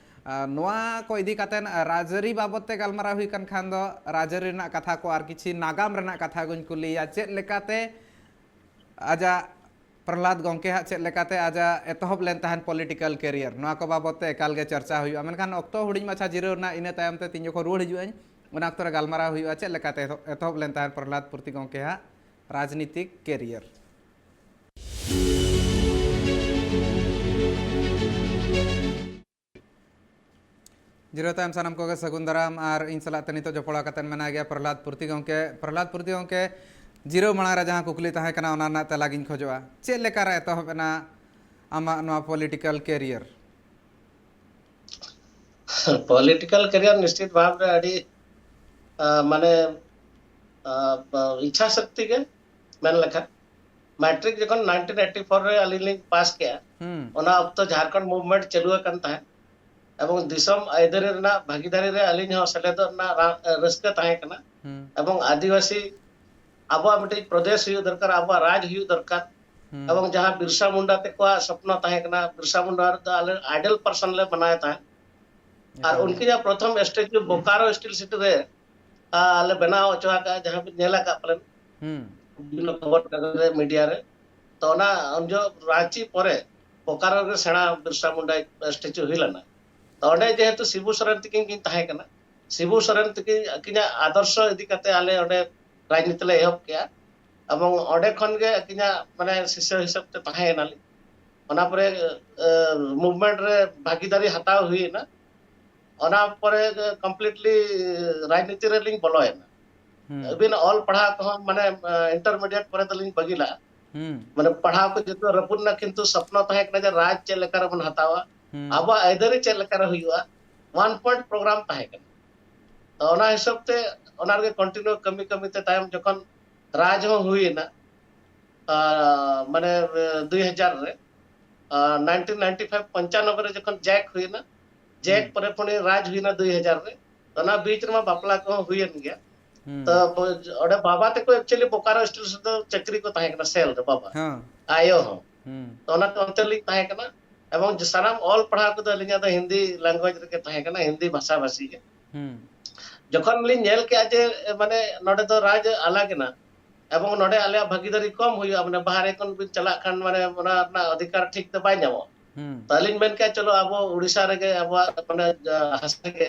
ᱟ, ᱱᱚᱣᱟ ᱠᱚ ᱤᱫᱤ ᱠᱟᱛᱮᱫ ᱨᱟᱡᱽᱟᱹᱨᱤ ᱵᱟᱵᱚᱫ ᱛᱮ ᱜᱟᱞᱢᱟᱨᱟᱣ ᱦᱩᱭ ᱠᱟᱱ ᱠᱷᱟᱱ ᱫᱚ ᱨᱟᱡᱽᱟᱹᱨᱤ ᱨᱮᱱᱟᱜ ᱠᱟᱛᱷᱟ ᱠᱚ ᱟᱨ ᱠᱤᱪᱷᱤ ᱱᱟᱜᱟᱢ ᱨᱮᱱᱟᱜ ᱠᱟᱛᱷᱟ ᱠᱚᱧ ᱠᱩᱞᱤᱭᱟ, ᱪᱮᱫ ᱞᱮᱠᱟᱛᱮ ᱟᱡᱟᱜ ᱯᱨᱚᱦᱞᱟᱫ ᱜᱚᱢᱠᱮ ᱦᱟᱸᱜ ᱪᱮᱫ ᱞᱮᱠᱟᱛᱮ ᱟᱡᱟᱜ ᱮᱛᱚᱦᱚᱵ ᱞᱮᱱ ᱛᱟᱦᱮᱸᱱ ᱯᱚᱞᱤᱴᱤᱠᱟᱞ ᱠᱮᱨᱤᱭᱟᱨ, ᱱᱚᱣᱟ ᱠᱚ ᱵᱟᱵᱚᱫ ᱛᱮ ᱮᱠᱟᱞ ᱜᱮ ᱪᱟᱨᱪᱟ ᱦᱩᱭᱩᱜᱼᱟ᱾ ᱢᱮᱱᱠᱷᱟᱱ ᱚᱠᱛᱚ ᱦᱩᱰᱤᱧ ᱢᱟᱪᱷᱟ ᱡᱤᱨᱟᱹᱣ ᱨᱮᱱᱟᱜ, ᱤᱱᱟᱹ ᱛᱟᱭᱚᱢ ᱛᱮ ᱛᱤᱧ ᱡᱚᱠᱷᱚᱱ ᱨᱩᱣᱟᱹᱲ ᱦᱤᱡᱩᱜ ᱟᱹᱧ, ᱚᱱᱟ ᱚᱠᱛᱚ ᱨᱮ ᱜᱟᱞᱢᱟᱨᱟᱣ ᱦᱩᱭᱩᱜᱼᱟ ᱪᱮᱫ ᱞᱮᱠᱟᱛᱮ ᱮᱛᱚᱦᱚᱵ, ᱮᱛᱚᱦᱚᱵ ᱞᱮᱱ ᱛᱟᱦᱮᱸᱱ ᱯᱨᱚᱦᱞᱟᱫ ᱯᱩᱨᱛᱤ ᱜᱚᱢᱠᱮ ᱦᱟᱸᱜ ᱨᱟᱡᱽᱱᱤᱛᱤᱠ ᱠᱮᱨᱤᱭᱟᱨ᱾ ᱡᱤᱨᱟᱹᱣ ᱛᱟᱭᱚᱢ ᱥᱟᱱᱟᱢ ᱠᱚᱜᱮ ᱥᱟᱹᱜᱩᱱ ᱫᱟᱨᱟᱢ, ᱟᱨ ᱤᱧ ᱥᱟᱞᱟᱜ ᱛᱮ ᱱᱤᱛᱚᱜ ᱡᱚᱯᱲᱟᱣ ᱠᱟᱛᱮ ᱢᱮᱱᱟᱭ ᱜᱮᱭᱟ ᱯᱨᱚᱦᱞᱟᱫ ᱯᱩᱨᱛᱤ ᱜᱚᱢᱠᱮ᱾ ᱯᱨᱚᱦᱞᱟᱫ ᱯᱩᱨᱛᱤ ᱜᱚᱢᱠᱮ, ᱡᱤᱨᱟᱹᱣ ᱢᱟᱲᱟᱝ ᱨᱮ ᱡᱟᱦᱟᱸ ᱠᱩᱠᱞᱤ ᱛᱟᱦᱮᱸ ᱠᱟᱱᱟ, ᱚᱱᱟ ᱨᱮᱱᱟᱜ ᱛᱮᱞᱟ ᱜᱤᱧ ᱠᱷᱚᱡᱚᱜᱼᱟ᱾ ᱪᱮᱫ ᱞᱮᱠᱟ ᱨᱮ ᱮᱛᱚᱦᱚᱵ ᱮᱱᱟ ᱟᱢᱟᱜ ᱱᱚᱣᱟ ᱯᱚᱞᱤᱴᱤᱠᱟᱞ ᱠᱮᱨᱤᱭᱟᱨ? ᱯᱚᱞᱤᱴᱤᱠᱟᱞ ᱠᱮᱨᱤᱭᱟᱨ ᱱᱤᱥᱪᱤᱛ ᱵᱷᱟᱵ ᱨᱮ ᱟᱹᱰᱤ, ᱟ, ᱢᱟᱱᱮ, ᱟ, ᱤᱪᱪᱷᱟ ᱥᱚᱠᱛᱤ ᱜᱮ ᱢᱮᱱ ᱞᱮᱠᱷᱟᱱ᱾ ᱢᱮᱴᱨᱤᱠ ᱡᱚᱠᱷᱚᱱ ᱱᱟᱭᱤᱱᱴᱤᱱ ᱮᱭᱤᱴᱤ ᱯᱷᱳᱨ ᱨᱮ ᱟᱹᱞᱤᱧ ᱞᱤᱧ ᱯᱟᱥ ᱠᱮᱜᱼᱟ, ᱦᱩᱸ᱾ ᱚᱱᱟ ᱚᱠᱛᱚ ᱡᱷᱟᱲᱠᱷᱚᱸᱰ ᱢᱩᱵᱷᱢᱮᱱᱴ ᱪᱟᱹᱞᱩ ᱟᱠᱟᱱ ᱛᱟᱦᱮᱸᱫ ᱮᱵᱚᱝ ᱫᱤᱥᱚᱢ ᱟᱹᱭᱫᱟᱹᱨᱤ ᱨᱮᱱᱟᱜ ᱵᱷᱟᱹᱜᱤᱫᱟᱨᱤ ᱨᱮ ᱟᱹᱞᱤᱧ ᱦᱚᱸ ᱥᱮᱞᱮᱫᱚᱜ ᱨᱮᱱᱟᱜ ᱨᱟ-, ᱨᱟᱹᱥᱠᱟᱹ ᱛᱟᱦᱮᱸ ᱠᱟᱱᱟ᱾ ᱦᱩᱸ᱾ ᱮᱵᱚᱝ ᱟᱹᱫᱤᱵᱟᱹᱥᱤ ᱟᱵᱚᱣᱟᱜ ᱢᱤᱫᱴᱤᱡ ᱯᱨᱚᱫᱮᱥ ᱦᱩᱭᱩᱜ ᱫᱚᱨᱠᱟᱨ, ᱟᱵᱚᱣᱟᱜ ᱨᱟᱡᱽ ᱦᱩᱭᱩᱜ ᱫᱚᱨᱠᱟᱨ᱾ ᱦᱩᱸ᱾ ᱮᱵᱚᱝ ᱡᱟᱦᱟᱸ ᱵᱤᱨᱥᱟ ᱢᱩᱱᱰᱟ ᱛᱮᱠᱚᱣᱟᱜ ᱥᱚᱯᱱᱚ ᱛᱟᱦᱮᱸ ᱠᱟᱱᱟ, ᱵᱤᱨᱥᱟ ᱢᱩᱱᱰᱟ ᱫᱚ ᱟᱞᱮ ᱟᱭᱰᱚᱞ ᱯᱟᱨᱥᱚᱱ ᱞᱮ ᱢᱟᱱᱟᱣᱮ ᱛᱟᱦᱮᱸᱫ᱾ ᱟᱨ ᱮᱠᱟᱞ᱾ ᱩᱱᱠᱤᱱᱟᱜ ᱯᱨᱚᱛᱷᱚᱢ ᱥᱴᱮᱪᱩ ᱵᱳᱠᱟᱨᱳ ᱥᱴᱤᱞ ᱥᱤᱴᱤ ᱨᱮ, ᱟ, ᱞᱮ ᱵᱮᱱᱟᱣ ᱦᱚᱪᱚ ᱟᱠᱟᱫᱼᱟ, ᱡᱟᱦᱟᱸ ᱵᱤᱱ ᱧᱮᱞ ᱟᱠᱟᱫ ᱯᱟᱞᱮᱱ᱾ ᱦᱩᱸ᱾ ᱵᱤᱵᱷᱤᱱᱱᱚ ᱠᱷᱚᱵᱚᱨ ᱠᱟᱜᱚᱡᱽ ᱨᱮ, ᱢᱤᱰᱤᱭᱟ ᱨᱮ᱾ ᱛᱚ ᱚᱱᱟ ᱩᱱ ᱡᱚᱦᱚᱜ ᱨᱟᱸᱪᱤ ᱯᱚᱨᱮ ᱵᱳᱠᱟᱨᱳ ᱨᱮ ᱥᱮᱬᱟ ᱵᱤᱨᱥᱟ ᱢᱩᱱᱰᱟ ᱥᱴᱮᱪᱩ ᱦᱩᱭ ᱞᱮᱱᱟ᱾ ᱛᱚ ᱚᱸᱰᱮ ᱡᱮᱦᱮᱛᱩ ᱥᱤᱵᱩ ᱥᱚᱨᱮᱱ ᱛᱤᱠᱤᱱ ᱠᱤᱱ ᱛᱟᱦᱮᱸ ᱠᱟᱱᱟ, ᱥᱤᱵᱩ ᱥᱚᱨᱮᱱ ᱛᱤᱠᱤᱱ ᱟᱹᱠᱤᱱᱟᱜ ᱟᱫᱚᱨᱥᱚ ᱤᱫᱤ ᱠᱟᱛᱮ ᱟᱞᱮ ᱚᱸᱰᱮ ᱨᱟᱡᱽᱱᱤᱛᱤ ᱞᱮ ᱮᱦᱚᱵ ᱠᱮᱜᱼᱟ᱾ ᱮᱵᱚᱝ ᱚᱸᱰᱮ ᱠᱷᱚᱱ ᱜᱮ ᱟᱹᱠᱤᱱᱟᱜ ᱢᱟᱱᱮ ᱥᱤᱥᱥᱚ ᱦᱤᱥᱟᱹᱵ ᱛᱮ ᱛᱟᱦᱮᱸ ᱮᱱᱟᱞᱤᱧ᱾ ᱚᱱᱟ ᱯᱚᱨᱮ ᱢᱩᱵᱷᱢᱮᱱᱴ ᱨᱮ ᱵᱷᱟᱜᱤᱫᱟᱨᱤ ᱦᱟᱛᱟᱣ ᱦᱩᱭ ᱮᱱᱟ᱾ ᱚᱱᱟ ᱯᱚᱨᱮ ᱠᱚᱢᱯᱞᱤᱴᱞᱤ ᱨᱟᱡᱽᱱᱤᱛᱤ ᱨᱮᱞᱤᱧ ᱵᱚᱞᱚᱭᱮᱱᱟ᱾ ᱦᱩᱸ ᱟᱹᱵᱤᱱ ᱚᱞ ᱯᱟᱲᱦᱟᱣ ᱠᱚᱦᱚᱸ ᱢᱟᱱᱮ ᱤᱱᱴᱟᱨᱢᱤᱰᱤᱭᱮᱴ ᱯᱚᱨᱮ ᱫᱚᱞᱤᱧ ᱵᱟᱹᱜᱤ ᱞᱟᱜᱼᱟ᱾ ᱦᱩᱸ ᱢᱟᱱᱮ ᱯᱟᱲᱦᱟᱣ ᱠᱚ ᱡᱚᱛᱚ ᱨᱟᱹᱯᱩᱫ ᱮᱱᱟ, ᱠᱤᱱᱛᱩ ᱥᱚᱯᱱᱚ ᱛᱟᱦᱮᱸ ᱠᱟᱱᱟ ᱡᱮ ᱨᱟᱡᱽ ᱪᱮᱫ ᱞᱮᱠᱟ ᱨᱮᱵᱚᱱ ᱦᱟᱛᱟᱣᱟ, ᱦᱩᱸ ᱟᱵᱚᱣᱟᱜ ᱟᱹᱭᱫᱟᱹᱨᱤ ᱪᱮᱫ ᱞᱮᱠᱟ ᱨᱮ ᱦᱩᱭᱩᱜᱼᱟ, ᱚᱣᱟᱱ ᱯᱚᱭᱮᱱᱴ ᱯᱨᱳᱜᱨᱟᱢ ᱛᱟᱦᱮᱸ ᱠᱟᱱᱟ᱾ ᱛᱚ ᱚᱱᱟ ᱦᱤᱥᱟᱹᱵ ᱛᱮ ᱚᱱᱟ ᱨᱮᱜᱮ ᱠᱚᱱᱴᱤᱱᱤᱭᱩ ᱠᱟᱹᱢᱤ ᱠᱟᱹᱢᱤ ᱛᱮ ᱛᱟᱭᱚᱢ ᱡᱚᱠᱷᱚᱱ ᱨᱟᱡᱽ ᱦᱚᱸ ᱦᱩᱭᱮᱱᱟ, ᱟᱨ ᱢᱟᱱᱮ ᱫᱩᱭ ᱦᱟᱡᱟᱨ ᱨᱮ, ᱟᱨ ᱱᱟᱭᱤᱱᱴᱤᱱ ᱱᱟᱭᱤᱱᱴᱤ ᱯᱷᱟᱭᱤᱵᱷ ᱯᱚᱧᱪᱟᱱᱚᱵᱵᱳᱭ ᱨᱮ ᱡᱚᱠᱷᱚᱱ ᱡᱮᱠ ᱦᱩᱭᱮᱱᱟ, ᱡᱮᱠ ᱦᱩᱸ ᱯᱚᱨᱮ ᱯᱚᱨᱮ ᱨᱟᱡᱽ ᱦᱩᱭᱮᱱᱟ ᱫᱩᱭ ᱦᱟᱡᱟᱨ ᱨᱮ᱾ ᱛᱚ ᱚᱱᱟ ᱵᱤᱪ ᱨᱮᱢᱟ ᱵᱟᱯᱞᱟ ᱠᱚᱦᱚᱸ ᱦᱩᱭᱮᱱ ᱜᱮᱭᱟ᱾ ᱦᱩᱸ ᱛᱚ ᱚᱸᱰᱮ ᱵᱟᱵᱟ ᱛᱟᱠᱚ ᱮᱠᱪᱩᱭᱮᱞᱤ ᱵᱳᱠᱟᱨᱳ ᱥᱴᱤᱞ ᱨᱮᱫᱚ ᱪᱟᱹᱠᱨᱤ ᱠᱚ ᱛᱟᱦᱮᱸ ᱠᱟᱱᱟ, ᱥᱮᱞ ᱨᱮ ᱵᱟᱵᱟ, ᱦᱮᱸ ᱟᱭᱳ ᱦᱚᱸ᱾ ᱦᱩᱸ ᱛᱚ ᱚᱱᱟᱛᱮ ᱚᱱᱛᱮ ᱞᱤᱧ ᱛᱟᱦᱮᱸ ᱠᱟᱱᱟ᱾ ᱮᱵᱚᱝ ᱥᱟᱱᱟᱢ ᱚᱞ ᱯᱟᱲᱦᱟᱣ ᱠᱚᱫᱚ ᱟᱹᱞᱤᱧᱟᱜ ᱫᱚ ᱦᱤᱱᱫᱤ ᱞᱮᱝᱜᱩᱭᱮᱡᱽ ᱨᱮᱜᱮ ᱛᱟᱦᱮᱸ ᱠᱟᱱᱟ, ᱦᱤᱱᱫᱤ ᱵᱷᱟᱥᱟ ᱵᱷᱟᱥᱤ ᱜᱮ᱾ ᱦᱩᱸ ᱡᱚᱠᱷᱚᱱ ᱞᱤᱧ ᱧᱮᱞ ᱠᱮᱜᱼᱟ ᱡᱮ ᱢᱟᱱᱮ ᱱᱚᱰᱮ ᱫᱚ ᱨᱟᱡᱽ ᱟᱞᱟᱜᱽ ᱮᱱᱟ ᱮᱵᱚᱝ ᱱᱚᱰᱮ ᱟᱞᱮᱭᱟᱜ ᱵᱷᱟᱹᱜᱤᱫᱟᱨᱤ ᱠᱚᱢ ᱦᱩᱭᱩᱜᱼᱟ, ᱢᱟᱱᱮ ᱵᱟᱦᱨᱮ ᱠᱷᱚᱱ ᱵᱤᱱ ᱪᱟᱞᱟᱜ ᱠᱷᱟᱱ ᱢᱟᱱᱮ ᱚᱱᱟ ᱨᱮᱱᱟᱜ ᱚᱫᱷᱤᱠᱟᱨ ᱴᱷᱤᱠ ᱛᱮ ᱵᱟᱭ ᱧᱟᱢᱚᱜᱼᱟ᱾ ᱦᱩᱸ ᱛᱚ ᱟᱹᱞᱤᱧ ᱢᱮᱱ ᱠᱮᱜᱼᱟ, ᱪᱚᱞᱚ ᱟᱵᱚ ᱩᱲᱤᱥᱥᱟ ᱨᱮᱜᱮ ᱟᱵᱚᱣᱟᱜ ᱢᱟᱱᱮ ᱦᱟᱥᱟ ᱜᱮ,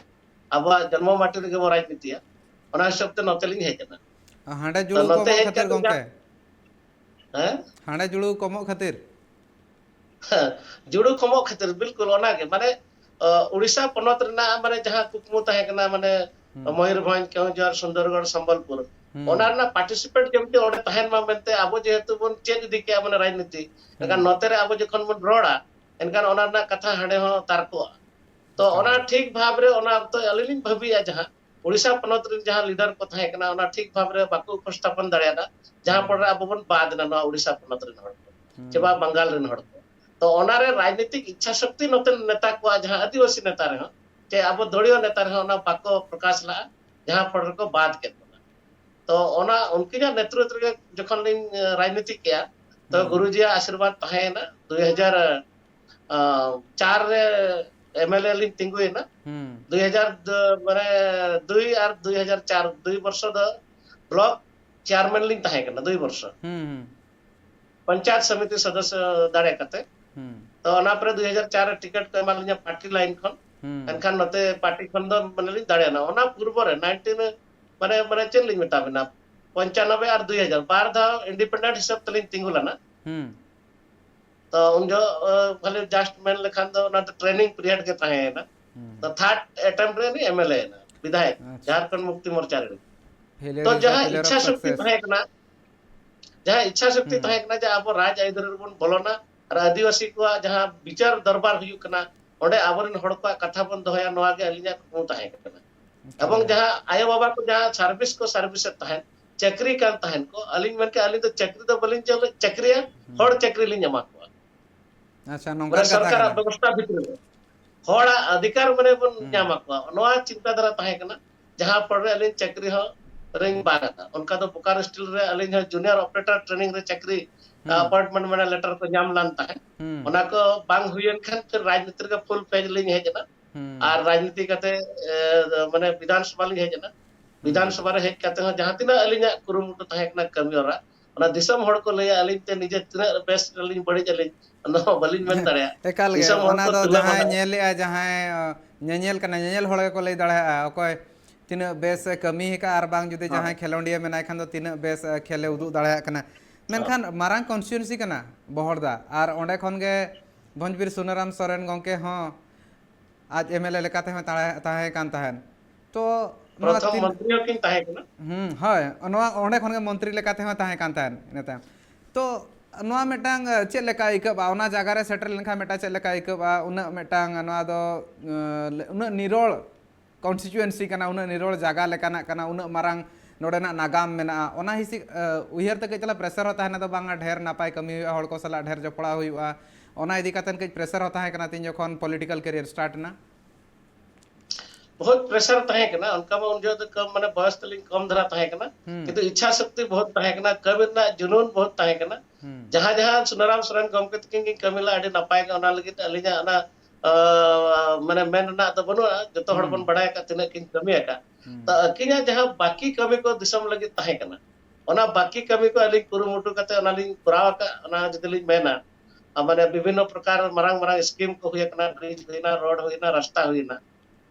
ᱟᱵᱚᱣᱟᱜ ᱡᱚᱱᱢᱚ ᱢᱟᱴᱤ ᱨᱮᱜᱮ ᱵᱚ ᱨᱟᱡᱽᱱᱤᱛᱤᱭᱟ᱾ ᱚᱱᱟ ᱦᱤᱥᱟᱹᱵ ᱛᱮ ᱱᱚᱛᱮ ᱞᱤᱧ ᱦᱮᱡ ᱮᱱᱟ᱾ ᱦᱟᱸᱰᱮ ᱛᱚ ᱡᱩᱲᱩ ᱱᱚᱛᱮ ᱠᱚᱢᱚᱜ ᱦᱮᱡ ᱠᱷᱟᱹᱛᱤᱨ ᱠᱟᱛᱮ ᱜᱚᱝᱠᱮ? ᱦᱮᱸ? ᱦᱟᱸᱰᱮ ᱡᱩᱲᱩ ᱠᱚᱢᱚᱜ ᱠᱷᱟᱹᱛᱤᱨ? ᱡᱩᱲᱩ ᱠᱚᱢᱚᱜ ᱠᱷᱟᱹᱛᱤᱨ, ᱵᱤᱞᱠᱩᱞ ᱚᱱᱟᱜᱮ᱾ ᱢᱟᱱᱮ ᱩᱲᱤᱥᱥᱟ ᱯᱚᱱᱚᱛ ᱨᱮᱱᱟᱜ ᱢᱟᱱᱮ ᱡᱟᱦᱟᱸ ᱠᱩᱠᱢᱩ ᱛᱟᱦᱮᱸ ᱠᱟᱱᱟ, ᱢᱟᱱᱮ ᱢᱚᱭᱩᱨᱵᱷᱚᱸᱡᱽ, ᱠᱮᱣᱚᱱᱡᱷᱚᱨ, ᱥᱩᱱᱫᱚᱨᱜᱚᱲ, ᱥᱚᱢᱵᱚᱞᱯᱩᱨ, ᱚᱱᱟ ᱨᱮᱱᱟᱜ ᱯᱟᱨᱴᱤᱥᱤᱯᱮᱴ ᱡᱮᱢᱛᱤ ᱚᱸᱰᱮ ᱛᱟᱦᱮᱱ ᱢᱟ ᱢᱮᱱᱛᱮ ᱟᱵᱚ ᱡᱮᱦᱮᱛᱩ ᱵᱚᱱ ᱪᱮᱫ ᱤᱫᱤ ᱠᱮᱜᱼᱟ ᱢᱟᱱᱮ ᱨᱟᱡᱽᱱᱤᱛᱤ, ᱮᱱᱠᱷᱟᱱ ᱱᱚᱛᱮ ᱨᱮ ᱟᱵᱚ ᱡᱚᱠᱷᱚᱱ ᱵᱚᱱ ᱨᱚᱲᱟ, ᱮᱱᱠᱷᱟᱱ ᱚᱱᱟ ᱨᱮᱱᱟᱜ ᱠᱟᱛᱷᱟ ᱦᱟᱸᱰᱮ ᱦᱚᱸ ᱛᱟᱨᱠᱚᱜᱼᱟ᱾ ᱛᱚ ᱚᱱᱟ ᱴᱷᱤᱠ ᱵᱷᱟᱵᱽ ᱨᱮ ᱚᱱᱟ ᱚᱠᱛᱚ ᱟᱹᱞᱤᱧ ᱞᱤᱧ ᱵᱷᱟᱹᱵᱤᱭᱟ ᱡᱟᱦᱟᱸ ᱩᱲᱤᱥᱥᱟ ᱯᱚᱱᱚᱛ ᱨᱮᱱ ᱡᱟᱦᱟᱸ ᱞᱤᱰᱟᱨ ᱠᱚ ᱛᱟᱦᱮᱸ ᱠᱟᱱᱟ, ᱚᱱᱟ ᱴᱷᱤᱠ ᱵᱷᱟᱵᱽ ᱨᱮ ᱵᱟᱠᱚ ᱩᱯᱚᱥᱛᱷᱟᱯᱚᱱ ᱫᱟᱲᱮᱭᱟᱫᱟ, ᱡᱟᱦᱟᱸ ᱯᱚᱨᱮ ᱟᱵᱚ ᱵᱚᱱ ᱵᱟᱫ ᱮᱱᱟ ᱱᱚᱣᱟ ᱩᱲᱤᱥᱥᱟ ᱯᱚᱱᱚᱛ ᱨᱮᱱ ᱦᱚᱲ ᱠᱚ, ᱪᱮ ᱵᱟ ᱵᱟᱝᱜᱟᱞ ᱨᱮᱱ ᱦᱚᱲ ᱠᱚ᱾ ᱛᱚ ᱚᱱᱟᱨᱮ ᱨᱟᱡᱽᱱᱤᱛᱤᱠ ᱤᱪᱪᱷᱟ ᱥᱚᱠᱛᱤ ᱱᱚᱛᱮ ᱱᱮᱛᱟ ᱠᱚᱣᱟᱜ, ᱡᱟᱦᱟᱸ ᱟᱹᱫᱤᱵᱟᱹᱥᱤ ᱱᱮᱛᱟ ᱨᱮᱦᱚᱸ ᱪᱮ ᱟᱵᱚ ᱫᱚᱲᱤᱭᱚ ᱱᱮᱛᱟ ᱨᱮᱦᱚᱸ ᱚᱱᱟ ᱵᱟᱠᱚ ᱯᱨᱚᱠᱟᱥ ᱞᱟᱜᱼᱟ, ᱡᱟᱦᱟᱸ ᱯᱚᱨᱮ ᱨᱮᱠᱚ ᱵᱟᱫ ᱠᱮᱫ ᱵᱚᱱᱟ᱾ ᱛᱚ ᱚᱱᱟ ᱩᱱᱠᱤᱱᱟᱜ ᱱᱮᱛᱨᱤᱛ ᱨᱮᱜᱮ ᱡᱚᱠᱷᱚᱱ ᱞᱤᱧ ᱨᱟᱡᱽᱱᱤᱛᱤ ᱠᱮᱜᱼᱟ, ᱛᱚ ᱜᱩᱨᱩᱡᱤᱭᱟᱜ ᱟᱥᱤᱨᱵᱟᱫᱽ ᱛᱟᱦᱮᱸᱭᱮᱱᱟ᱾ ᱫᱩᱭ ᱦᱟᱡᱟᱨ ᱪᱟᱨ ᱨᱮ ᱮᱢᱮᱞᱮ ᱞᱤᱧ ᱛᱤᱸᱜᱩᱭᱮᱱᱟ᱾ ᱫᱩᱭ ᱦᱟᱡᱟᱨ ᱢᱟᱱᱮ ᱫᱩᱭ ᱟᱨ ᱫᱩᱭ ᱦᱟᱡᱟᱨ ᱪᱟᱨ ᱫᱩᱭ ᱵᱚᱨᱥᱚ ᱫᱚ ᱵᱞᱚᱠ ᱪᱮᱭᱟᱨᱢᱮᱱ ᱞᱤᱧ ᱛᱟᱦᱮᱸ ᱠᱟᱱᱟ ᱫᱩᱭ ᱵᱚᱨᱥᱚ᱾ ᱦᱩᱸ ᱦᱩᱸ ᱯᱚᱧᱪᱟᱭᱮᱛ ᱥᱚᱢᱤᱛᱤ ᱥᱚᱫᱚᱥᱥᱚ ᱫᱟᱲᱮ ᱠᱟᱛᱮ᱾ ᱦᱩᱸ ᱛᱚ ᱚᱱᱟ ᱯᱚᱨᱮ ᱫᱩᱭ ᱦᱟᱡᱟᱨ ᱪᱟᱨ ᱨᱮ ᱴᱤᱠᱤᱴ ᱠᱚ ᱮᱢᱟ ᱞᱤᱧᱟ ᱯᱟᱨᱴᱤ ᱞᱟᱭᱤᱱ ᱠᱷᱚᱱ᱾ ᱦᱩᱸ᱾ ᱮᱱᱠᱷᱟᱱ ᱱᱚᱛᱮ ᱯᱟᱨᱴᱤ ᱠᱷᱚᱱ ᱫᱚ ᱢᱟᱱᱮ ᱞᱤᱧ ᱫᱟᱲᱮᱭᱮᱱᱟ᱾ ᱚᱱᱟ ᱯᱩᱨᱵᱚ ᱨᱮ ᱱᱟᱭᱤᱱᱴᱤᱱ, ᱢᱟᱱᱮ, ᱢᱟᱱᱮ ᱪᱮᱫ ᱞᱤᱧ ᱢᱮᱛᱟ ᱵᱤᱱᱟ, ᱯᱚᱧᱪᱟᱱᱚᱵᱵᱳᱭ ᱟᱨ ᱫᱩᱭ ᱦᱟᱡᱟᱨ, ᱵᱟᱨ ᱫᱷᱟᱣ ᱤᱱᱰᱤᱯᱮᱱᱰᱮᱱᱴ ᱦᱤᱥᱟᱹᱵ ᱛᱮᱞᱤᱧ ᱛᱤᱸᱜᱩ ᱞᱮᱱᱟ᱾ ᱦᱩᱸ᱾ ᱛᱚ ᱩᱱ ᱡᱚᱦᱚᱜ, ᱟ, ᱠᱷᱟᱹᱞᱤ just ᱢᱮᱱ ᱞᱮᱠᱷᱟᱱ ᱫᱚ ᱚᱱᱟ ᱫᱚ ᱴᱨᱮᱱᱤᱝ ᱯᱤᱨᱤᱭᱚᱰ ᱜᱮ ᱛᱟᱦᱮᱸᱭᱮᱱᱟ᱾ ᱦᱩᱸ᱾ ᱛᱚ ᱛᱷᱟᱨᱰ ᱮᱴᱮᱢᱯᱴ ᱨᱮ ᱩᱱᱤ ᱮᱢ ᱮᱞ ᱮ ᱮᱱᱟ, ᱵᱤᱫᱷᱟᱭᱚᱠ, ᱟᱪᱪᱷᱟ᱾ ᱡᱷᱟᱨᱠᱷᱚᱸᱰ ᱢᱩᱠᱛᱤ ᱢᱳᱨᱪᱟ ᱨᱮᱱ᱾ Failure ᱛᱚ is the ᱡᱟᱦᱟᱸ pillar of ᱤᱪᱪᱷᱟ ᱥᱚᱠᱛᱤ success. ᱛᱟᱦᱮᱸ ᱠᱟᱱᱟ, ᱡᱟᱦᱟᱸ ᱤᱪᱪᱷᱟ ᱥᱚᱠᱛᱤ ᱦᱩᱸ᱾ ᱛᱟᱦᱮᱸ ᱠᱟᱱᱟ ᱡᱮ ᱟᱵᱚ ᱨᱟᱡᱽ ᱟᱹᱭᱫᱟᱹᱨᱤ ᱨᱮᱵᱚᱱ ᱵᱚᱞᱚᱱᱟ ᱟᱨ ᱟᱹᱫᱤᱵᱟᱹᱥᱤ ᱠᱚᱣᱟᱜ ᱡᱟᱦᱟᱸ ᱵᱤᱪᱟᱹᱨ ᱫᱚᱨᱵᱟᱨ ᱦᱩᱭᱩᱜ ᱠᱟᱱᱟ, ᱚᱸᱰᱮ ᱟᱵᱚᱨᱮᱱ ᱦᱚᱲ ᱠᱚᱣᱟᱜ ᱠᱟᱛᱷᱟ ᱵᱚᱱ ᱫᱚᱦᱚᱭᱟ, ᱱᱚᱣᱟ ᱜᱮ ᱟᱹᱞᱤᱧᱟᱜ ᱠᱩᱠᱢᱩ ᱛᱟᱦᱮᱸ ᱠᱟᱱᱟ᱾ ᱮᱠᱟᱞ ᱮᱵᱚᱝ ᱜᱮ᱾ ᱡᱟᱦᱟᱸ ᱟᱭᱳ ᱵᱟᱵᱟ ᱠᱚ ᱡᱟᱦᱟᱸ ᱥᱟᱨᱵᱷᱤᱥ ᱠᱚ ᱥᱟᱨᱵᱷᱤᱥ ᱮᱫ ᱛᱟᱦᱮᱸᱫ, ᱪᱟᱹᱠᱨᱤ ᱠᱟᱱ ᱛᱟᱦᱮᱸᱫ ᱠᱚ, ᱟᱹᱞᱤᱧ ᱢᱮᱱ ᱠᱮᱫ, ᱟᱹᱞᱤᱧ ᱫᱚ ᱪᱟᱹᱠᱨᱤ ᱫᱚ ᱵᱟᱹᱞᱤᱧ ᱪᱟᱹᱞ-, ᱪᱟᱹᱠᱨᱤᱭᱟ, ᱦᱩᱸ᱾ ᱦᱚᱲ ᱪᱟᱹᱠᱨᱤ ᱞᱤᱧ ᱮᱢᱟ ᱠᱚᱣᱟ᱾ ᱟᱪᱪᱷᱟ, ᱱᱚᱝᱠᱟᱱ ᱢᱟᱱᱮ ᱠᱟᱛᱷᱟ ᱥᱚᱨᱠᱟᱨᱟᱜ ᱠᱟᱱᱟ᱾ ᱵᱮᱵᱚᱥᱛᱷᱟ ᱵᱷᱤᱛᱨᱤ ᱨᱮ ᱦᱚᱲᱟᱜ ᱚᱫᱷᱤᱠᱟᱨ ᱢᱟᱱᱮ ᱵᱚᱱ ᱦᱩᱸ᱾ ᱧᱟᱢ ᱟᱠᱚᱣᱟ, ᱱᱚᱣᱟ ᱪᱤᱱᱛᱟᱹ ᱫᱷᱟᱨᱟ ᱛᱟᱦᱮᱸ ᱠᱟᱱᱟ᱾ ᱡᱟᱦᱟᱸ ᱯᱚᱨᱮ ᱟᱹᱞᱤᱧ ᱪᱟᱹᱠᱨᱤ ᱦᱚᱸ ᱨᱮᱧ ᱵᱟᱝ ᱟᱠᱟᱫ, ᱚᱱᱠᱟ ᱫᱚ ᱵᱳᱠᱟᱨᱳ ᱥᱴᱤᱞ ᱨᱮ ᱟᱹᱞᱤᱧ ᱦᱚᱸ ᱡᱩᱱᱤᱭᱟᱨ ᱚᱯᱟᱨᱮᱴᱚᱨ ᱴᱨᱮᱱᱤᱝ ᱨᱮ ᱪᱟᱹᱠᱨᱤ, ᱦᱩᱸ᱾ ᱟᱯᱚᱭᱮᱱᱴᱢᱮᱱᱴ ᱢᱟᱱᱮ ᱞᱮᱴᱟᱨ ᱠᱚ ᱧᱟᱢ ᱞᱮᱱ ᱛᱟᱦᱮᱸᱫ, ᱦᱩᱸ᱾ ᱚᱱᱟ ᱠᱚ ᱵᱟᱝ ᱦᱩᱭᱮᱱ ᱠᱷᱟᱱ ᱯᱷᱤᱨ ᱨᱟᱡᱽᱱᱤᱛᱤ ᱨᱮᱜᱮ ᱯᱷᱩᱞ ᱯᱷᱮᱡᱽ ᱞᱤᱧ ᱦᱮᱡ ᱮᱱᱟ᱾ ᱦᱩᱸ᱾ ᱟᱨ ᱨᱟᱡᱽᱱᱤᱛᱤ ᱠᱟᱛᱮ, ᱮ, ᱢᱟᱱᱮ ᱵᱤᱫᱷᱟᱱ ᱥᱚᱵᱷᱟ ᱞᱤᱧ ᱦᱮᱡ ᱮᱱᱟ᱾ ᱦᱩᱸ᱾ ᱵᱤᱫᱷᱟᱱ ᱥᱚᱵᱷᱟ ᱨᱮ ᱦᱮᱡ ᱠᱟᱛᱮ ᱦᱚᱸ ᱡᱟᱦᱟᱸ ᱛᱤᱱᱟᱹᱜ ᱟᱹᱞᱤᱧᱟᱜ ᱠᱩᱨᱩᱢᱩᱴᱩ ᱛᱟᱦᱮᱸ ᱠᱟᱱᱟ ᱠᱟᱹᱢᱤ ᱦᱚᱨᱟ, ᱚᱱᱟ ᱫᱤᱥᱚᱢ ᱦᱚᱲ ᱠᱚ ᱞᱟᱹᱭᱟ ᱟᱹᱞᱤᱧ ᱛᱮ ᱱᱤᱡᱮ ᱛᱤᱱᱟᱹᱜ ᱵᱮᱥ ᱟᱹᱞᱤᱧ ᱵᱟᱹᱲᱤᱡ ᱟᱹᱞᱤᱧ, ᱚᱱᱟ ᱦᱚᱸ ᱵᱟᱹᱞᱤᱧ ᱢᱮᱱ ᱫᱟᱲᱮᱭᱟᱜᱼᱟ᱾ ᱮᱠᱟᱞ ᱜᱮ, ᱫᱤᱥᱚᱢ ᱦᱚᱲ ᱚᱱᱟ ᱠᱚ ᱫᱚ ᱛᱩᱞᱟᱹ ᱡᱟᱦᱟᱸᱭ ᱢᱟᱞᱟ ᱧᱮᱞᱮᱜᱼᱟ, ᱡᱟᱦᱟᱸᱭ, ᱚ, ᱧᱮᱧᱮᱞ ᱠᱟᱱᱟ, ᱧᱮᱧᱮᱞ ᱦᱚᱲ ᱜᱮᱠᱚ ᱞᱟᱹᱭ ᱫᱟᱲᱮᱭᱟᱜᱼᱟ, ᱚᱠᱚᱭ ᱛᱤᱱᱟᱹᱜ ᱵᱮᱥ ᱮ ᱠᱟᱹᱢᱤ ᱟᱠᱟᱫᱼᱟ, ᱟᱨ ᱵᱟᱝ ᱡᱩᱫᱤ ᱦᱚᱸ᱾ ᱡᱟᱦᱟᱸᱭ ᱠᱷᱮᱞᱳᱰᱤᱭᱟᱹ ᱢᱮᱱᱟᱭ ᱠᱷᱟᱱ ᱫᱚ ᱛᱤᱱᱟᱹᱜ ᱵᱮᱥ, ᱮ, ᱠᱷᱮᱞ ᱮ ᱩᱫᱩᱜ ᱫᱟᱲᱮᱭᱟᱜ ᱠᱟᱱᱟ᱾ ᱦᱚᱸ᱾ ᱢᱮᱱᱠᱷᱟᱱ ᱢᱟᱨᱟᱝ ᱠᱚᱱᱥᱴᱤᱴᱩᱭᱮᱱᱥᱤ ᱠᱟᱱᱟ ᱵᱚᱦᱚᱲᱫᱟ, ᱟᱨ ᱚᱸᱰᱮ ᱠᱷᱚᱱ ᱜᱮ ᱵᱷᱚᱸᱡᱽᱵᱤᱨ ᱥᱩᱱᱟᱹᱨᱟᱢ ᱥᱚᱨᱮᱱ ᱜᱚᱢᱠᱮ ᱦᱚᱸ ᱟᱡ ᱮᱢ ᱮᱞ ᱮ ᱞᱮᱠᱟ ᱛᱮᱦᱚᱸ ᱛᱟᱦᱮᱸ, ᱛᱟᱦᱮᱸ ᱠᱟᱱ ᱛᱟᱦᱮᱸᱫ᱾ ᱛᱚ ᱱᱚᱣᱟ ᱯᱨᱚᱛᱷᱚᱢ ᱛᱤᱱ-, ᱢᱚᱱᱛᱨᱤ ᱦᱚᱸᱠᱤᱱ ᱛᱟᱦᱮᱸ ᱠᱟᱱᱟ᱾ ᱦᱩᱸ, ᱦᱳᱭ, ᱱᱚᱣᱟ ᱚᱸᱰᱮ ᱠᱷᱚᱱ ᱜᱮ ᱢᱚᱱᱛᱨᱤ ᱞᱮᱠᱟ ᱛᱮᱦᱚᱸ ᱛᱟᱦᱮᱸ ᱠᱟᱱ ᱛᱟᱦᱮᱸᱫ ᱤᱱᱟᱹ ᱛᱟᱭᱚᱢ᱾ ᱛᱚ ᱱᱚᱣᱟ ᱢᱤᱫᱴᱟᱝ, ᱮ, ᱪᱮᱫ ᱞᱮᱠᱟ ᱟᱹᱭᱠᱟᱹᱜᱼᱟ? ᱚᱱᱟ ᱡᱟᱭᱜᱟ ᱨᱮ ᱥᱮᱴᱮᱨ ᱞᱮᱱᱠᱷᱟᱱ ᱢᱤᱫᱴᱟᱝ ᱪᱮᱫ ᱞᱮᱠᱟ ᱟᱹᱭᱠᱟᱹᱜᱼᱟ? ᱩᱱᱟᱹᱜ ᱢᱤᱫᱴᱟᱝ ᱱᱚᱣᱟ ᱫᱚ, ᱮ, ᱩᱱᱟᱹᱜ ᱱᱤᱨᱚᱲ ᱠᱚᱱᱥᱴᱤᱴᱩᱭᱮᱱᱥᱤ ᱠᱟᱱᱟ, ᱩᱱᱟᱹᱜ ᱱᱤᱨᱚᱲ ᱡᱟᱭᱜᱟ ᱞᱮᱠᱟᱱᱟᱜ ᱠᱟᱱᱟ, ᱩᱱᱟᱹᱜ ᱢᱟᱨᱟᱝ ᱱᱚᱰᱮᱱᱟᱜ ᱱᱟᱜᱟᱢ ᱢᱮᱱᱟᱜᱼᱟ, ᱚᱱᱟ ᱦᱤᱥᱤᱫ, ᱮ, ᱩᱭᱦᱟᱹᱨ ᱛᱮ ᱠᱟᱹᱡ ᱪᱟᱞᱟᱜ ᱯᱨᱮᱥᱟᱨ ᱦᱚᱸ ᱛᱟᱦᱮᱱᱟ, ᱫᱚ ᱵᱟᱝᱟ ᱰᱷᱮᱨ ᱱᱟᱯᱟᱭ ᱠᱟᱹᱢᱤ ᱦᱩᱭᱩᱜᱼᱟ, ᱦᱚᱲ ᱠᱚ ᱥᱟᱞᱟᱜ ᱰᱷᱮᱨ ᱡᱚᱯᱲᱟᱣ ᱦᱩᱭᱩᱜᱼᱟ, ᱚᱱᱟ ᱤᱫᱤ ᱠᱟᱛᱮ ᱠᱟᱹᱡ ᱯᱨᱮᱥᱟᱨ ᱦᱚᱸ ᱛᱟᱦᱮᱸ ᱠᱟᱱᱟ ᱛᱤᱧ ᱡᱚᱠᱷᱚᱱ ᱯᱚᱞᱤᱴᱤᱠᱟᱞ ᱠᱮᱨᱤᱭᱟᱨ ᱥᱴᱟᱨᱴ ᱮᱱᱟ? ᱵᱚᱦᱩᱛ ᱯᱨᱮᱥᱟᱨ ᱛᱟᱦᱮᱸ ᱠᱟᱱᱟ, ᱚᱱᱠᱟ ᱢᱟ ᱩᱱ ᱡᱚᱦᱚᱜ ᱫᱚ ᱠᱚᱢ, ᱢᱟᱱᱮ ᱵᱚᱭᱚᱥ ᱛᱟᱹᱞᱤᱧ ᱠᱚᱢ ᱫᱷᱟᱨᱟ ᱛᱟᱦᱮᱸ ᱠᱟᱱᱟ, ᱦᱩᱸ᱾ ᱠᱤᱱᱛᱩ ᱤᱪᱪᱷᱟ ᱥᱚᱠᱛᱤ ᱵᱚᱦᱩᱛ ᱛᱟᱦᱮᱸ ᱠᱟᱱᱟ, ᱠᱟᱹᱢᱤ ᱨᱮᱱᱟᱜ ᱡᱩᱱᱩᱱ ᱵᱚᱦᱩᱛ ᱛᱟᱦᱮᱸ ᱠᱟᱱᱟ᱾ ᱦᱩᱸ᱾ ᱡᱟᱦᱟᱸ ᱡᱟᱦᱟᱸ ᱥᱩᱱᱟᱨᱟᱢ ᱥᱚᱨᱮᱱ ᱜᱚᱢᱠᱮ ᱛᱟᱹᱠᱤᱱ ᱠᱤᱱ ᱠᱟᱹᱢᱤ ᱞᱮᱫᱟ, ᱟᱹᱰᱤ ᱱᱟᱯᱟᱭ ᱜᱮ, ᱚᱱᱟ ᱞᱟᱹᱜᱤᱫ ᱟᱹᱞᱤᱧᱟᱜ ᱚᱱᱟ, ᱟ, ᱢᱟᱱᱮ ᱢᱮᱱ ᱨᱮᱱᱟᱜ ᱫᱚ ᱵᱟᱹᱱᱩᱜᱼᱟ, ᱡᱚᱛᱚ ᱦᱚᱲ ᱦᱩᱸ᱾ ᱵᱚᱱ ᱵᱟᱲᱟᱭ ᱟᱠᱟᱫ ᱛᱤᱱᱟᱹᱜ ᱠᱤᱱ ᱠᱟᱹᱢᱤ ᱟᱠᱟᱫ᱾ ᱦᱩᱸ᱾ ᱛᱚ ᱟᱹᱠᱤᱱᱟᱜ ᱡᱟᱦᱟᱸ ᱵᱟᱹᱠᱤ ᱠᱟᱹᱢᱤ ᱠᱚ ᱫᱤᱥᱚᱢ ᱞᱟᱹᱜᱤᱫ ᱛᱟᱦᱮᱸ ᱠᱟᱱᱟ, ᱚᱱᱟ ᱵᱟᱹᱠᱤ ᱠᱟᱹᱢᱤ ᱠᱚ ᱟᱹᱞᱤᱧ ᱠᱩᱨᱩᱢᱩᱴᱩ ᱠᱟᱛᱮ ᱚᱱᱟ ᱞᱤᱧ ᱠᱚᱨᱟᱣ ᱟᱠᱟᱫ, ᱚᱱᱟ ᱡᱩᱫᱤ ᱞᱤᱧ ᱢᱮᱱᱟ, ᱟᱨ ᱢᱟᱱᱮ ᱵᱤᱵᱷᱤᱱᱱᱚ ᱯᱨᱚᱠᱟᱨ ᱢᱟᱨᱟᱝ ᱢᱟᱨᱟᱝ ᱥᱠᱤᱢ ᱠᱚ ᱦᱩᱭ ᱟᱠᱟᱱᱟ, ᱵᱨᱤᱡᱽ ᱦᱩᱭᱱᱟ, ᱨᱳᱰ ᱦᱩᱭᱱᱟ, ᱨᱟᱥᱛᱟ ᱦᱩᱭᱱᱟ᱾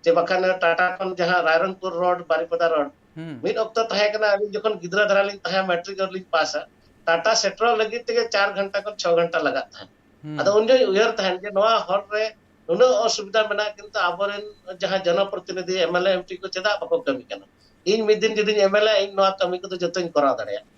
ᱡᱮ ᱵᱟᱠᱷᱟᱱ ᱴᱟᱴᱟ ᱠᱷᱚᱱ ᱡᱟᱦᱟᱸ ᱨᱟᱭᱨᱚᱝᱯᱩᱨ ᱨᱳᱰ, ᱵᱟᱨᱤᱯᱟᱫᱟ ᱨᱳᱰ, ᱦᱩᱸ ᱢᱤᱫ ᱚᱠᱛᱚ ᱛᱟᱦᱮᱸ ᱠᱟᱱᱟ, ᱟᱹᱞᱤᱧ ᱡᱚᱠᱷᱚᱱ ᱜᱤᱫᱽᱨᱟᱹ ᱫᱷᱟᱨᱟ ᱞᱤᱧ ᱛᱟᱦᱮᱸ, ᱢᱮᱴᱨᱤᱠ ᱨᱮᱞᱤᱧ ᱯᱟᱥᱟ, ᱴᱟᱴᱟ ᱥᱮᱴᱮᱨᱚᱜ ᱞᱟᱹᱜᱤᱫ ᱛᱮᱜᱮ ᱪᱟᱨ ᱜᱷᱚᱱᱴᱟ ᱠᱷᱚᱱ ᱪᱷᱚ ᱜᱷᱚᱱᱴᱟ ᱞᱟᱜᱟᱜ ᱛᱟᱦᱮᱸᱫ᱾ ᱦᱩᱸ ᱟᱫᱚ ᱩᱱ ᱡᱚᱠᱷᱚᱱ ᱩᱭᱦᱟᱹᱨ ᱛᱟᱦᱮᱸᱱ ᱡᱮ ᱱᱚᱣᱟ ᱦᱚᱨ ᱨᱮ ᱱᱩᱱᱟᱹᱜ ᱚᱥᱩᱵᱤᱫᱷᱟ ᱢᱮᱱᱟᱜᱼᱟ, ᱠᱤᱱᱛᱩ ᱟᱵᱚᱨᱮᱱ ᱡᱟᱦᱟᱸ ᱡᱚᱱᱚᱯᱨᱚᱛᱤᱱᱤᱫᱷᱤ, M L A, M P ᱠᱚ ᱪᱮᱫᱟᱜ ᱵᱟᱠᱚ ᱠᱟᱹᱢᱤ ᱠᱟᱱᱟ? ᱤᱧ ᱢᱤᱫ ᱫᱤᱱ ᱡᱩᱫᱤᱧ ᱮᱢ ᱮᱞ ᱮ, ᱤᱧ ᱱᱚᱣᱟ ᱠᱟᱹᱢᱤ ᱠᱚᱫᱚ ᱡᱚᱛᱚᱧ ᱠᱚᱨᱟᱣ ᱫᱟᱲᱮᱭᱟᱜᱼᱟ᱾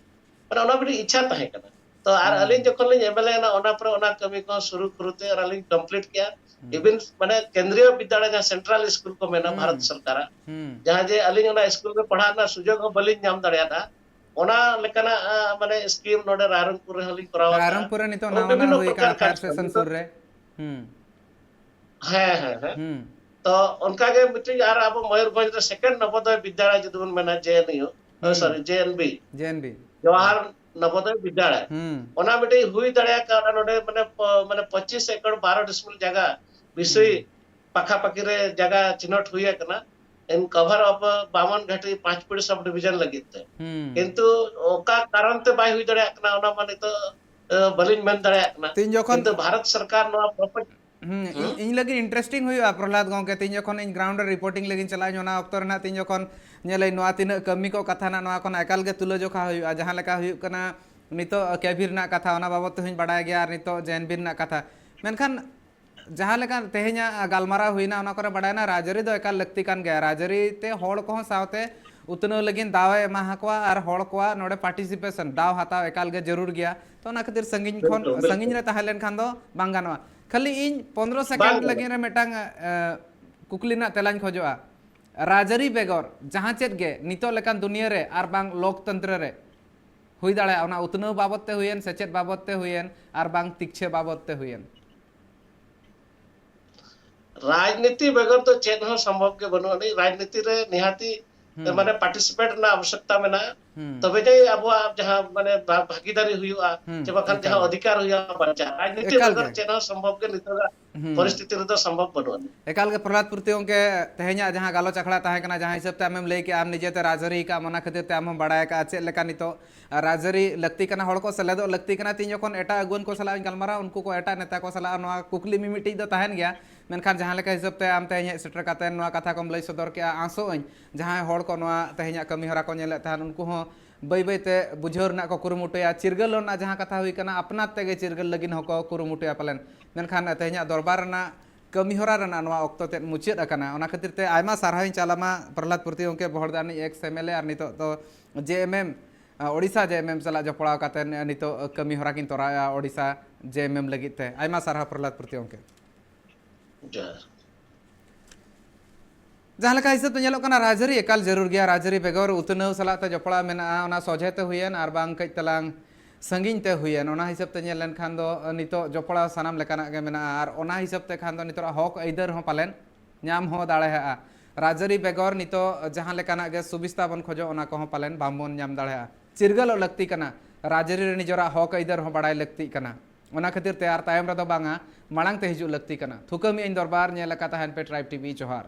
ᱢᱟᱱᱮ ᱚᱱᱟ ᱢᱤᱫᱴᱤᱡ ᱤᱪᱪᱷᱟ ᱛᱟᱦᱮᱸ ᱠᱟᱱᱟ᱾ ᱛᱚ ᱟᱨ ᱦᱩᱸ ᱟᱹᱞᱤᱧ ᱡᱚᱠᱷᱚᱱ ᱞᱤᱧ ᱮᱢ ᱮᱞ ᱮ ᱮᱱᱟ, ᱚᱱᱟ ᱯᱚᱨᱮ ᱚᱱᱟ ᱠᱟᱹᱢᱤ ᱠᱚ ᱥᱩᱨᱩ ᱠᱷᱩᱨᱩ ᱛᱮ ᱚᱱᱟ ᱞᱤᱧ ᱠᱚᱢᱯᱞᱤᱴ ᱠᱮᱜᱼᱟ᱾ ᱦᱩᱸ ᱤᱵᱷᱤᱱ ᱢᱟᱱᱮ ᱠᱮᱱᱫᱨᱤᱭᱚ ᱵᱤᱫᱽᱫᱟᱞᱚᱭ, ᱡᱟᱦᱟᱸ ᱥᱮᱱᱴᱨᱟᱞ ᱥᱠᱩᱞ ᱠᱚ ᱢᱮᱱᱟ ᱦᱩᱸ ᱵᱷᱟᱨᱚᱛ ᱥᱚᱨᱠᱟᱨᱟᱜ, ᱦᱩᱸ ᱡᱟᱦᱟᱸ ᱡᱮ ᱟᱹᱞᱤᱧ ᱚᱱᱟ ᱥᱠᱩᱞ ᱨᱮ ᱯᱟᱲᱦᱟᱜ ᱨᱮᱱᱟᱜ ᱥᱩᱡᱳᱜᱽ ᱦᱚᱸ ᱵᱟᱹᱞᱤᱧ ᱧᱟᱢ ᱫᱟᱲᱮᱭᱟᱫᱟ, ᱚᱱᱟ ᱞᱮᱠᱟᱱᱟᱜ ᱟ, ᱢᱟᱱᱮ ᱥᱠᱤᱢ ᱱᱚᱰᱮ ᱨᱟᱭᱨᱚᱝᱯᱩᱨ ᱨᱮᱦᱚᱸ ᱞᱤᱧ ᱠᱚᱨᱟᱣ ᱟᱠᱟᱫᱼᱟ᱾ ᱨᱟᱭᱨᱚᱝᱯᱩᱨ ᱨᱮ ᱱᱤᱛᱚᱜ ᱛᱚ ᱱᱟᱣᱟ ᱱᱟᱣᱟ ᱵᱤᱵᱷᱤᱱᱱᱚ ᱦᱩᱭ ᱯᱨᱚᱠᱟᱨ ᱟᱠᱟᱱᱟ, ᱯᱷᱟᱭᱟᱨ ᱠᱟᱨᱡᱚ ᱥᱴᱮᱥᱚᱱ ᱱᱤᱛᱚᱜ ᱥᱩᱨ ᱨᱮ᱾ ᱦᱩᱸ ᱦᱮᱸ ᱦᱮᱸ ᱦᱮᱸ᱾ ᱦᱩᱸ ᱛᱚ ᱚᱱᱠᱟᱜᱮ ᱢᱤᱫᱴᱤᱡ ᱟᱨ ᱟᱵᱚ ᱢᱚᱭᱩᱨᱵᱷᱚᱸᱡᱽ ᱨᱮ ᱥᱮᱠᱮᱱᱰ ᱱᱚᱵᱚᱫᱚᱭ ᱵᱤᱫᱽᱭᱟᱞᱚᱭ ᱡᱩᱫᱤ ᱵᱚᱱ ᱢᱮᱱᱟ, ᱡᱮ ᱮᱱ ᱭᱩ, ᱦᱩᱸ ᱥᱚᱨᱤ, ᱡᱮ ᱮᱱ ᱵᱤ, ᱡᱮ ᱮᱱ ᱵᱤ᱾ ᱡᱚᱣᱟᱦᱚᱨ ᱱᱚᱵᱚᱫᱚᱭ ᱵᱤᱫᱽᱭᱟᱞᱚᱭ, ᱦᱩᱸ ᱚᱱᱟ ᱢᱤᱫᱴᱤᱡ ᱦᱩᱭ ᱫᱟᱲᱮ ᱠᱟᱣᱫᱟ ᱱᱚᱰᱮ, ᱢᱟᱱᱮ ᱯᱚ- ᱢᱟᱱᱮ ᱯᱚᱸᱪᱤᱥ ᱮᱠᱚᱨ ᱵᱟᱨᱚ ᱰᱤᱥᱢᱤᱞ ᱡᱟᱭᱜᱟ ᱵᱤᱥᱚᱭ ᱦᱩᱸ ᱯᱟᱠᱷᱟ ᱯᱟᱠᱤ ᱨᱮ ᱡᱟᱭᱜᱟ ᱪᱤᱱᱦᱟᱹᱴ ᱦᱩᱭ ᱟᱠᱟᱱᱟ, in cover of ᱵᱟᱢᱚᱱ ᱜᱷᱟᱴᱤ ᱯᱟᱸᱪᱯᱤᱲ ᱥᱟᱵ ᱰᱤᱵᱤᱡᱚᱱ ᱞᱟᱹᱜᱤᱫ ᱛᱮ᱾ ᱦᱩᱸ ᱠᱤᱱᱛᱩ ᱚᱠᱟ ᱠᱟᱨᱚᱱ ᱛᱮ ᱵᱟᱭ ᱦᱩᱭ ᱫᱟᱲᱮᱭᱟᱜ ᱠᱟᱱᱟ, ᱚᱱᱟ ᱢᱟ ᱱᱤᱛᱚᱜ ᱟ, ᱵᱟᱹᱞᱤᱧ ᱢᱮᱱ ᱫᱟᱲᱮᱭᱟᱜ ᱠᱟᱱᱟ᱾ ᱛᱤᱦᱤᱧ ᱡᱚᱠᱷᱚᱱ ᱠᱤᱱᱛᱩ ᱵᱷᱟᱨᱚᱛ ᱥᱚᱨᱠᱟᱨ ᱱᱚᱣᱟ ᱯᱨᱚᱯᱚᱡ- ᱦᱩᱸ, ᱦᱩᱸ? ᱤᱧ, ᱤᱧ ᱞᱟᱹᱜᱤᱫ ᱤᱱᱴᱟᱨᱮᱥᱴᱤᱝ ᱦᱩᱭᱩᱜᱼᱟ ᱯᱨᱚᱦᱞᱟᱫ ᱜᱚᱢᱠᱮ, ᱛᱤᱦᱤᱧ ᱡᱚᱠᱷᱚᱱ ᱤᱧ ᱜᱨᱟᱣᱩᱱᱰ ᱨᱮ ᱨᱤᱯᱳᱨᱴᱤᱝ ᱞᱟᱹᱜᱤᱫ ᱪᱟᱞᱟᱜ ᱟᱹᱧ, ᱚᱱᱟ ᱚᱠᱛᱚ ᱨᱮᱱᱟᱜ ᱛᱤᱦᱤᱧ ᱡᱚᱠᱷᱚᱱ ᱧᱮᱞᱟᱹᱧ ᱱᱚᱣᱟ ᱛᱤᱱᱟᱹᱜ ᱠᱟᱹᱢᱤ ᱠᱚ ᱠᱟᱛᱷᱟ ᱨᱮᱱᱟᱜ, ᱱᱚᱣᱟ ᱠᱷᱚᱱ ᱮᱠᱟᱞ ᱜᱮ ᱛᱩᱞᱟᱹ ᱡᱚᱠᱷᱟ ᱦᱩᱭᱩᱜᱼᱟ᱾ ᱡᱟᱦᱟᱸ ᱞᱮᱠᱟ ᱦᱩᱭᱩᱜ ᱠᱟᱱᱟ ᱱᱤᱛᱚᱜ ᱠᱮᱵᱷᱤ ᱨᱮᱱᱟᱜ ᱠᱟᱛᱷᱟ, ᱚᱱᱟ ᱵᱟᱵᱚᱫ ᱛᱮᱦᱚᱸᱧ ᱵᱟᱲᱟᱭ ᱜᱮᱭᱟ, ᱟᱨ ᱱᱤᱛᱚᱜ ᱡᱮ ᱮᱱ ᱵᱤ ᱨᱮᱱᱟᱜ ᱠᱟᱛᱷᱟ᱾ ᱢᱮᱱᱠᱷᱟᱱ ᱡᱟᱦᱟᱸ ᱞᱮᱠᱟ ᱛᱮᱦᱮᱧᱟᱜ ᱜᱟᱞᱢᱟᱨᱟᱣ ᱦᱩᱭᱱᱟ, ᱚᱱᱟ ᱠᱚᱨᱮ ᱵᱟᱰᱟᱭᱱᱟ ᱨᱟᱡᱽᱟᱹᱨᱤ ᱫᱚ ᱮᱠᱟᱞ ᱞᱟᱹᱠᱛᱤ ᱠᱟᱱ ᱜᱮᱭᱟ᱾ ᱨᱟᱡᱽᱟᱹᱨᱤ ᱛᱮ ᱦᱚᱲ ᱠᱚᱦᱚᱸ ᱥᱟᱶᱛᱮ ᱩᱛᱱᱟᱹᱣ ᱞᱟᱹᱜᱤᱫ ᱫᱟᱣ ᱮ ᱮᱢᱟ ᱟᱠᱚᱣᱟ ᱟᱨ ᱦᱚᱲ ᱠᱚᱣᱟᱜ ᱱᱚᱰᱮ ᱯᱟᱨᱴᱤᱥᱤᱯᱮᱥᱚᱱ, ᱫᱟᱣ ᱦᱟᱛᱟᱣ ᱮᱠᱟᱞ ᱜᱮ ᱡᱟᱹᱨᱩᱲ ᱜᱮᱭᱟ᱾ ᱛᱚ ᱚᱱᱟ ᱠᱷᱟᱹᱛᱤᱨ ᱥᱟᱺᱜᱤᱧ ᱠᱷᱚᱱ, ᱵᱤᱞᱠᱩᱞ, ᱵᱤᱞᱠᱩᱞ᱾ ᱥᱟᱺᱜᱤᱧ ᱨᱮ ᱛᱟᱦᱮᱸ ᱞᱮᱱᱠᱷᱟᱱ ᱫᱚ ᱵᱟᱝ ᱜᱟᱱᱚᱜᱼᱟ᱾ ᱠᱷᱟᱹᱞᱤ ᱤᱧ ᱯᱚᱱᱫᱽᱨᱚ ᱵᱟᱝ ᱥᱮᱠᱮᱱᱰ ᱜᱟᱱᱚᱜᱼᱟ᱾ ᱞᱟᱹᱜᱤᱫ ᱨᱮ ᱢᱤᱫᱴᱟᱝ ᱮ, ᱠᱩᱠᱞᱤ ᱨᱮᱱᱟᱜ ᱛᱮᱞᱟᱧ ᱠᱷᱚᱡᱚᱜᱼᱟ᱾ ᱨᱟᱡᱽᱟᱹᱨᱤ ᱵᱮᱜᱚᱨ ᱡᱟᱦᱟᱸ ᱪᱮᱫ ᱜᱮ ᱱᱤᱛᱚᱜ ᱞᱮᱠᱟᱱ ᱫᱩᱱᱤᱭᱟᱹ ᱨᱮ ᱟᱨ ᱵᱟᱝ ᱞᱳᱠᱛᱚᱱᱛᱨᱚ ᱨᱮ ᱦᱩᱭ ᱫᱟᱲᱮᱭᱟᱜᱼᱟ, ᱚᱱᱟ ᱩᱛᱱᱟᱹᱣ ᱵᱟᱵᱚᱫ ᱛᱮ ᱦᱩᱭᱮᱱ, ᱥᱮᱪᱮᱫ ᱵᱟᱵᱚᱫ ᱛᱮ ᱦᱩᱭᱮᱱ, ᱟᱨ ᱵᱟᱝ ᱛᱤᱠᱪᱷᱟᱹ ᱵᱟᱵᱚᱫ ᱛᱮ ᱦᱩᱭᱮᱱ? ᱨᱟᱡᱽᱱᱤᱛᱤ ᱵᱮᱜᱚᱨ ᱫᱚ ᱪᱮᱫ ᱦᱚᱸ ᱥᱚᱢᱵᱷᱚᱵ ᱜᱮ ᱵᱟᱹᱱᱩᱜ ᱟᱹᱱᱤᱡ᱾ ᱨᱟᱡᱽᱱᱤᱛᱤ ᱨᱮ ᱱᱤᱦᱟᱹᱛᱤ ᱦᱩᱸ᱾ ᱢᱟᱱᱮ ᱯᱟᱨᱴᱤᱥᱤᱯᱮᱴ ᱨᱮᱱᱟᱜ ᱟᱵᱚᱥᱭᱚᱠᱛᱟ ᱢᱮᱱᱟᱜᱼᱟ᱾ ᱦᱩᱸ᱾ ᱛᱚᱵᱮ ᱡᱮ ᱟᱵᱚᱣᱟᱜ ᱡᱟᱦᱟᱸ ᱢᱟᱱᱮ ᱵᱷᱟ-, ᱵᱷᱟᱜᱤᱫᱟᱨᱤ ᱦᱩᱭᱩᱜᱼᱟ, ᱦᱩᱸ, ᱪᱮ ᱵᱟᱝᱠᱷᱟᱱ ᱮᱠᱟᱞ ᱡᱟᱦᱟᱸ ᱜᱮ᱾ ᱚᱫᱷᱤᱠᱟᱨ ᱦᱩᱭᱩᱜᱼᱟ ᱵᱟᱧᱪᱟᱜᱼᱟ᱾ ᱨᱟᱡᱽᱱᱤᱛᱤ ᱮᱠᱟᱞ ᱵᱮᱜᱚᱨ ᱜᱮ᱾ ᱪᱮᱫ ᱦᱚᱸ ᱥᱚᱢᱵᱷᱚᱵ ᱜᱮ ᱱᱤᱛᱚᱜᱟᱜ ᱦᱩᱸ᱾ ᱯᱚᱨᱤᱥᱛᱷᱤᱛᱤ ᱨᱮᱫᱚ ᱥᱚᱢᱵᱷᱚᱵ ᱵᱟᱹᱱᱩᱜ ᱟᱹᱱᱤᱡ᱾ ᱮᱠᱟᱞ ᱜᱮ ᱯᱨᱚᱦᱞᱟᱫ ᱯᱩᱨᱛᱤ ᱜᱚᱢᱠᱮ, ᱛᱮᱦᱮᱧᱟᱜ ᱡᱟᱦᱟᱸ ᱜᱟᱞᱚᱪ ᱟᱠᱷᱲᱟ ᱛᱟᱦᱮᱸ ᱠᱟᱱᱟ, ᱡᱟᱦᱟᱸ ᱦᱤᱥᱟᱹᱵ ᱛᱮ ᱟᱢᱮᱢ ᱞᱟᱹᱭ ᱠᱮᱜᱼᱟ, ᱟᱢ ᱱᱤᱡᱮᱛᱮ ᱨᱟᱡᱽᱟᱹᱨᱤ ᱠᱟᱜᱼᱟᱢ, ᱚᱱᱟ ᱠᱷᱟᱹᱛᱤᱨ ᱛᱮ ᱟᱢ ᱦᱚᱸ ᱵᱟᱲᱟᱭ ᱟᱠᱟᱫᱼᱟ ᱪᱮᱫ ᱞᱮᱠᱟ ᱱᱤᱛᱚᱜ ᱨᱟᱡᱽᱟᱹᱨᱤ ᱞᱟᱹᱠᱛᱤ ᱠᱟᱱᱟ, ᱦᱚᱲ ᱠᱚ ᱥᱮᱞᱮᱫᱚᱜ ᱞᱟᱹᱠᱛᱤ ᱠᱟᱱᱟ᱾ ᱛᱤᱧ ᱡᱚᱠᱷᱚᱱ ᱮᱴᱟᱜ ᱟᱹᱜᱩᱣᱟᱹᱱ ᱠᱚ ᱥᱟᱞᱟᱜ ᱤᱧ ᱜᱟᱞᱢᱟᱨᱟᱣᱟ, ᱩᱱᱠᱩ ᱠᱚ ᱮᱴᱟᱜ ᱱᱮᱛᱟ ᱠᱚ ᱥᱟᱞᱟᱜ ᱱᱚᱣᱟ ᱠᱩᱠᱞᱤ ᱢᱤᱢᱤᱫᱴᱤᱡ ᱫᱚ ᱛᱟᱦᱮᱱ ᱜᱮᱭᱟ᱾ ᱢᱮᱱᱠᱷᱟᱱ ᱡᱟᱦᱟᱸ ᱞᱮᱠᱟ ᱦᱤᱥᱟᱹᱵ ᱛᱮ ᱟᱢ ᱛᱮᱦᱮᱧ ᱦᱮᱡ ᱥᱮᱴᱮᱨ ᱠᱟᱛᱮ ᱱᱚᱣᱟ ᱠᱟᱛᱷᱟ ᱠᱚᱢ ᱞᱟᱹᱭ ᱥᱚᱫᱚᱨ ᱠᱮᱜᱼᱟ, ᱟᱸᱥᱚᱜ ᱟᱹᱧ ᱡᱟᱦᱟᱸᱭ ᱦᱚᱲ ᱠᱚ ᱱᱚᱣᱟ ᱛᱮᱦᱮᱧᱟᱜ ᱠᱟᱹᱢᱤ ᱦᱚᱨᱟ ᱠᱚ ᱧᱮᱞᱮᱫ ᱛᱟᱦᱮᱱ, ᱩᱱᱠᱩ ᱦᱚᱸ ᱵᱟᱹᱭ ᱵᱟᱹᱭ ᱛᱮ ᱵᱩᱡᱷᱟᱹᱣ ᱨᱮᱱᱟᱜ ᱠᱚ ᱠᱩᱨᱩᱢᱩᱴᱩᱭᱟ᱾ ᱪᱤᱨᱜᱟᱹᱞ ᱨᱮᱱᱟᱜ ᱡᱟᱦᱟᱸ ᱠᱟᱛᱷᱟ ᱦᱩᱭ ᱠᱟᱱᱟ, ᱟᱯᱱᱟᱨ ᱛᱮᱜᱮ ᱪᱤᱨᱜᱟᱹᱞ ᱞᱟᱹᱜᱤᱫ ᱦᱚᱸᱠᱚ ᱠᱩᱨᱩᱢᱩᱴᱩᱭᱟ ᱯᱟᱞᱮᱱ᱾ ᱢᱮᱱᱠᱷᱟᱱ ᱛᱮᱦᱮᱧᱟᱜ ᱫᱚᱨᱵᱟᱨ ᱨᱮᱱᱟᱜ ᱠᱟᱹᱢᱤ ᱦᱚᱨᱟ ᱨᱮᱱᱟᱜ ᱱᱚᱣᱟ ᱚᱠᱛᱚ ᱛᱮᱫ ᱢᱩᱪᱟᱹᱫ ᱟᱠᱟᱱᱟ᱾ ᱚᱱᱟ ᱠᱷᱟᱹᱛᱤᱨ ᱛᱮ ᱟᱭᱢᱟ ᱥᱟᱨᱦᱟᱣ ᱤᱧ ᱪᱟᱞ ᱟᱢᱟ ᱯᱨᱚᱦᱞᱟᱫ ᱯᱩᱨᱛᱤ ᱜᱚᱢᱠᱮ, ᱵᱚᱦᱚᱲᱫᱟ ᱨᱤᱱᱤᱡ ᱮᱠᱥ ᱮᱢ ᱮᱞ ᱮ ᱟᱨ ᱱᱤᱛᱚᱜ ᱫᱚ ᱡᱮ ᱮᱢ ᱮᱢ, ᱳᱰᱤᱥᱟ ᱡᱮ ᱮᱢ ᱮᱢ ᱥᱟᱞᱟᱜ ᱡᱚᱯᱲᱟᱣ ᱠᱟᱛᱮ ᱱᱤᱛᱚᱜ ᱠᱟᱹᱢᱤ ᱦᱚᱨᱟ ᱠᱤᱱ ᱛᱚᱨᱟᱣᱮᱫᱼᱟ ᱳᱰᱤᱥᱟ ᱡᱮ ᱮᱢ ᱮᱢ ᱞᱟᱹᱜᱤᱫ ᱛᱮ᱾ ᱟᱭᱢᱟ ᱥᱟᱨᱦᱟᱣ ᱯᱨᱚᱦᱞᱟᱫ ᱯᱩᱨᱛᱤ ᱜᱚᱢᱠᱮ᱾ ᱡᱚᱦᱟᱨ᱾ ᱡᱟᱦᱟᱸ ᱞᱮᱠᱟ ᱦᱤᱥᱟᱹᱵ ᱛᱮ ᱧᱮᱞᱚᱜ ᱠᱟᱱᱟ, ᱨᱟᱡᱽᱟᱹᱨᱤ ᱮᱠᱟᱞ ᱡᱟᱹᱨᱩᱲ ᱜᱮᱭᱟ᱾ ᱨᱟᱡᱽᱟᱹᱨᱤ ᱵᱮᱜᱚᱨ ᱩᱛᱱᱟᱹᱣ ᱥᱟᱞᱟᱜ ᱛᱮ ᱡᱚᱯᱲᱟᱣ ᱢᱮᱱᱟᱜᱼᱟ, ᱚᱱᱟ ᱥᱚᱡᱷᱮ ᱛᱮ ᱦᱩᱭᱮᱱ ᱟᱨ ᱵᱟᱝ ᱠᱟᱹᱡ ᱛᱟᱞᱟᱝ ᱥᱟᱺᱜᱤᱧ ᱛᱮ ᱦᱩᱭᱮᱱ, ᱚᱱᱟ ᱦᱤᱥᱟᱹᱵ ᱛᱮ ᱧᱮᱞ ᱞᱮᱱᱠᱷᱟᱱ ᱫᱚ ᱱᱤᱛᱚᱜ ᱡᱚᱯᱲᱟᱣ ᱥᱟᱱᱟᱢ ᱞᱮᱠᱟᱱᱟᱜ ᱜᱮ ᱢᱮᱱᱟᱜᱼᱟ᱾ ᱟᱨ ᱚᱱᱟ ᱦᱤᱥᱟᱹᱵ ᱛᱮ ᱠᱷᱟᱱ ᱫᱚ ᱱᱤᱛᱚᱜ ᱦᱚᱠ ᱟᱹᱭᱫᱟᱹᱨ ᱦᱚᱸ ᱯᱟᱞᱮᱱ ᱧᱟᱢ ᱦᱚᱸ ᱫᱟᱲᱮᱭᱟᱜᱼᱟ᱾ ᱨᱟᱡᱽᱟᱹᱨᱤ ᱵᱮᱜᱚᱨ ᱱᱤᱛᱚᱜ ᱡᱟᱦᱟᱸ ᱞᱮᱠᱟᱱᱟᱜ ᱜᱮ ᱥᱩᱵᱤᱥᱛᱟ ᱵᱚᱱ ᱠᱷᱚᱡᱚᱜ, ᱚᱱᱟ ᱠᱚᱦᱚᱸ ᱯᱟᱞᱮᱱ ᱵᱟᱝᱵᱚᱱ ᱧᱟᱢ ᱫᱟᱲᱮᱭᱟᱜᱼᱟ᱾ ᱪᱤᱨᱜᱟᱹᱞᱚᱜ ᱞᱟᱹᱠᱛᱤ ᱠᱟᱱᱟ, ᱨᱟᱡᱽᱟᱹᱨᱤ ᱨᱮ ᱱᱤᱡᱚᱨᱟᱜ ᱦᱚᱠ ᱟᱹᱭᱫᱟᱹᱨ ᱦᱚᱸ ᱵᱟᱲᱟᱭ ᱞᱟᱹᱠᱛᱤᱜ ᱠᱟᱱᱟ᱾ ᱚᱱᱟ ᱠᱷᱟᱹᱛᱤᱨ ᱛᱮ ᱟᱨ ᱛᱟᱭᱚᱢ ᱨᱮᱫᱚ ᱵᱟᱝᱟ, ᱢᱟᱲᱟᱝ ᱛᱮ ᱦᱤᱡᱩᱜ ᱞᱟᱹᱠᱛᱤ ᱠᱟᱱᱟ᱾ ᱛᱷᱩᱠᱟᱹᱢ ᱤᱧ ᱫᱚᱨᱵᱟᱨ, ᱧᱮᱞ ᱟᱠᱟ ᱛᱟᱦᱮᱱ ᱯᱮ ᱴᱨᱟᱭᱤᱵᱽ ᱴᱤᱵᱷᱤ᱾ ᱡᱚᱦᱟᱨ᱾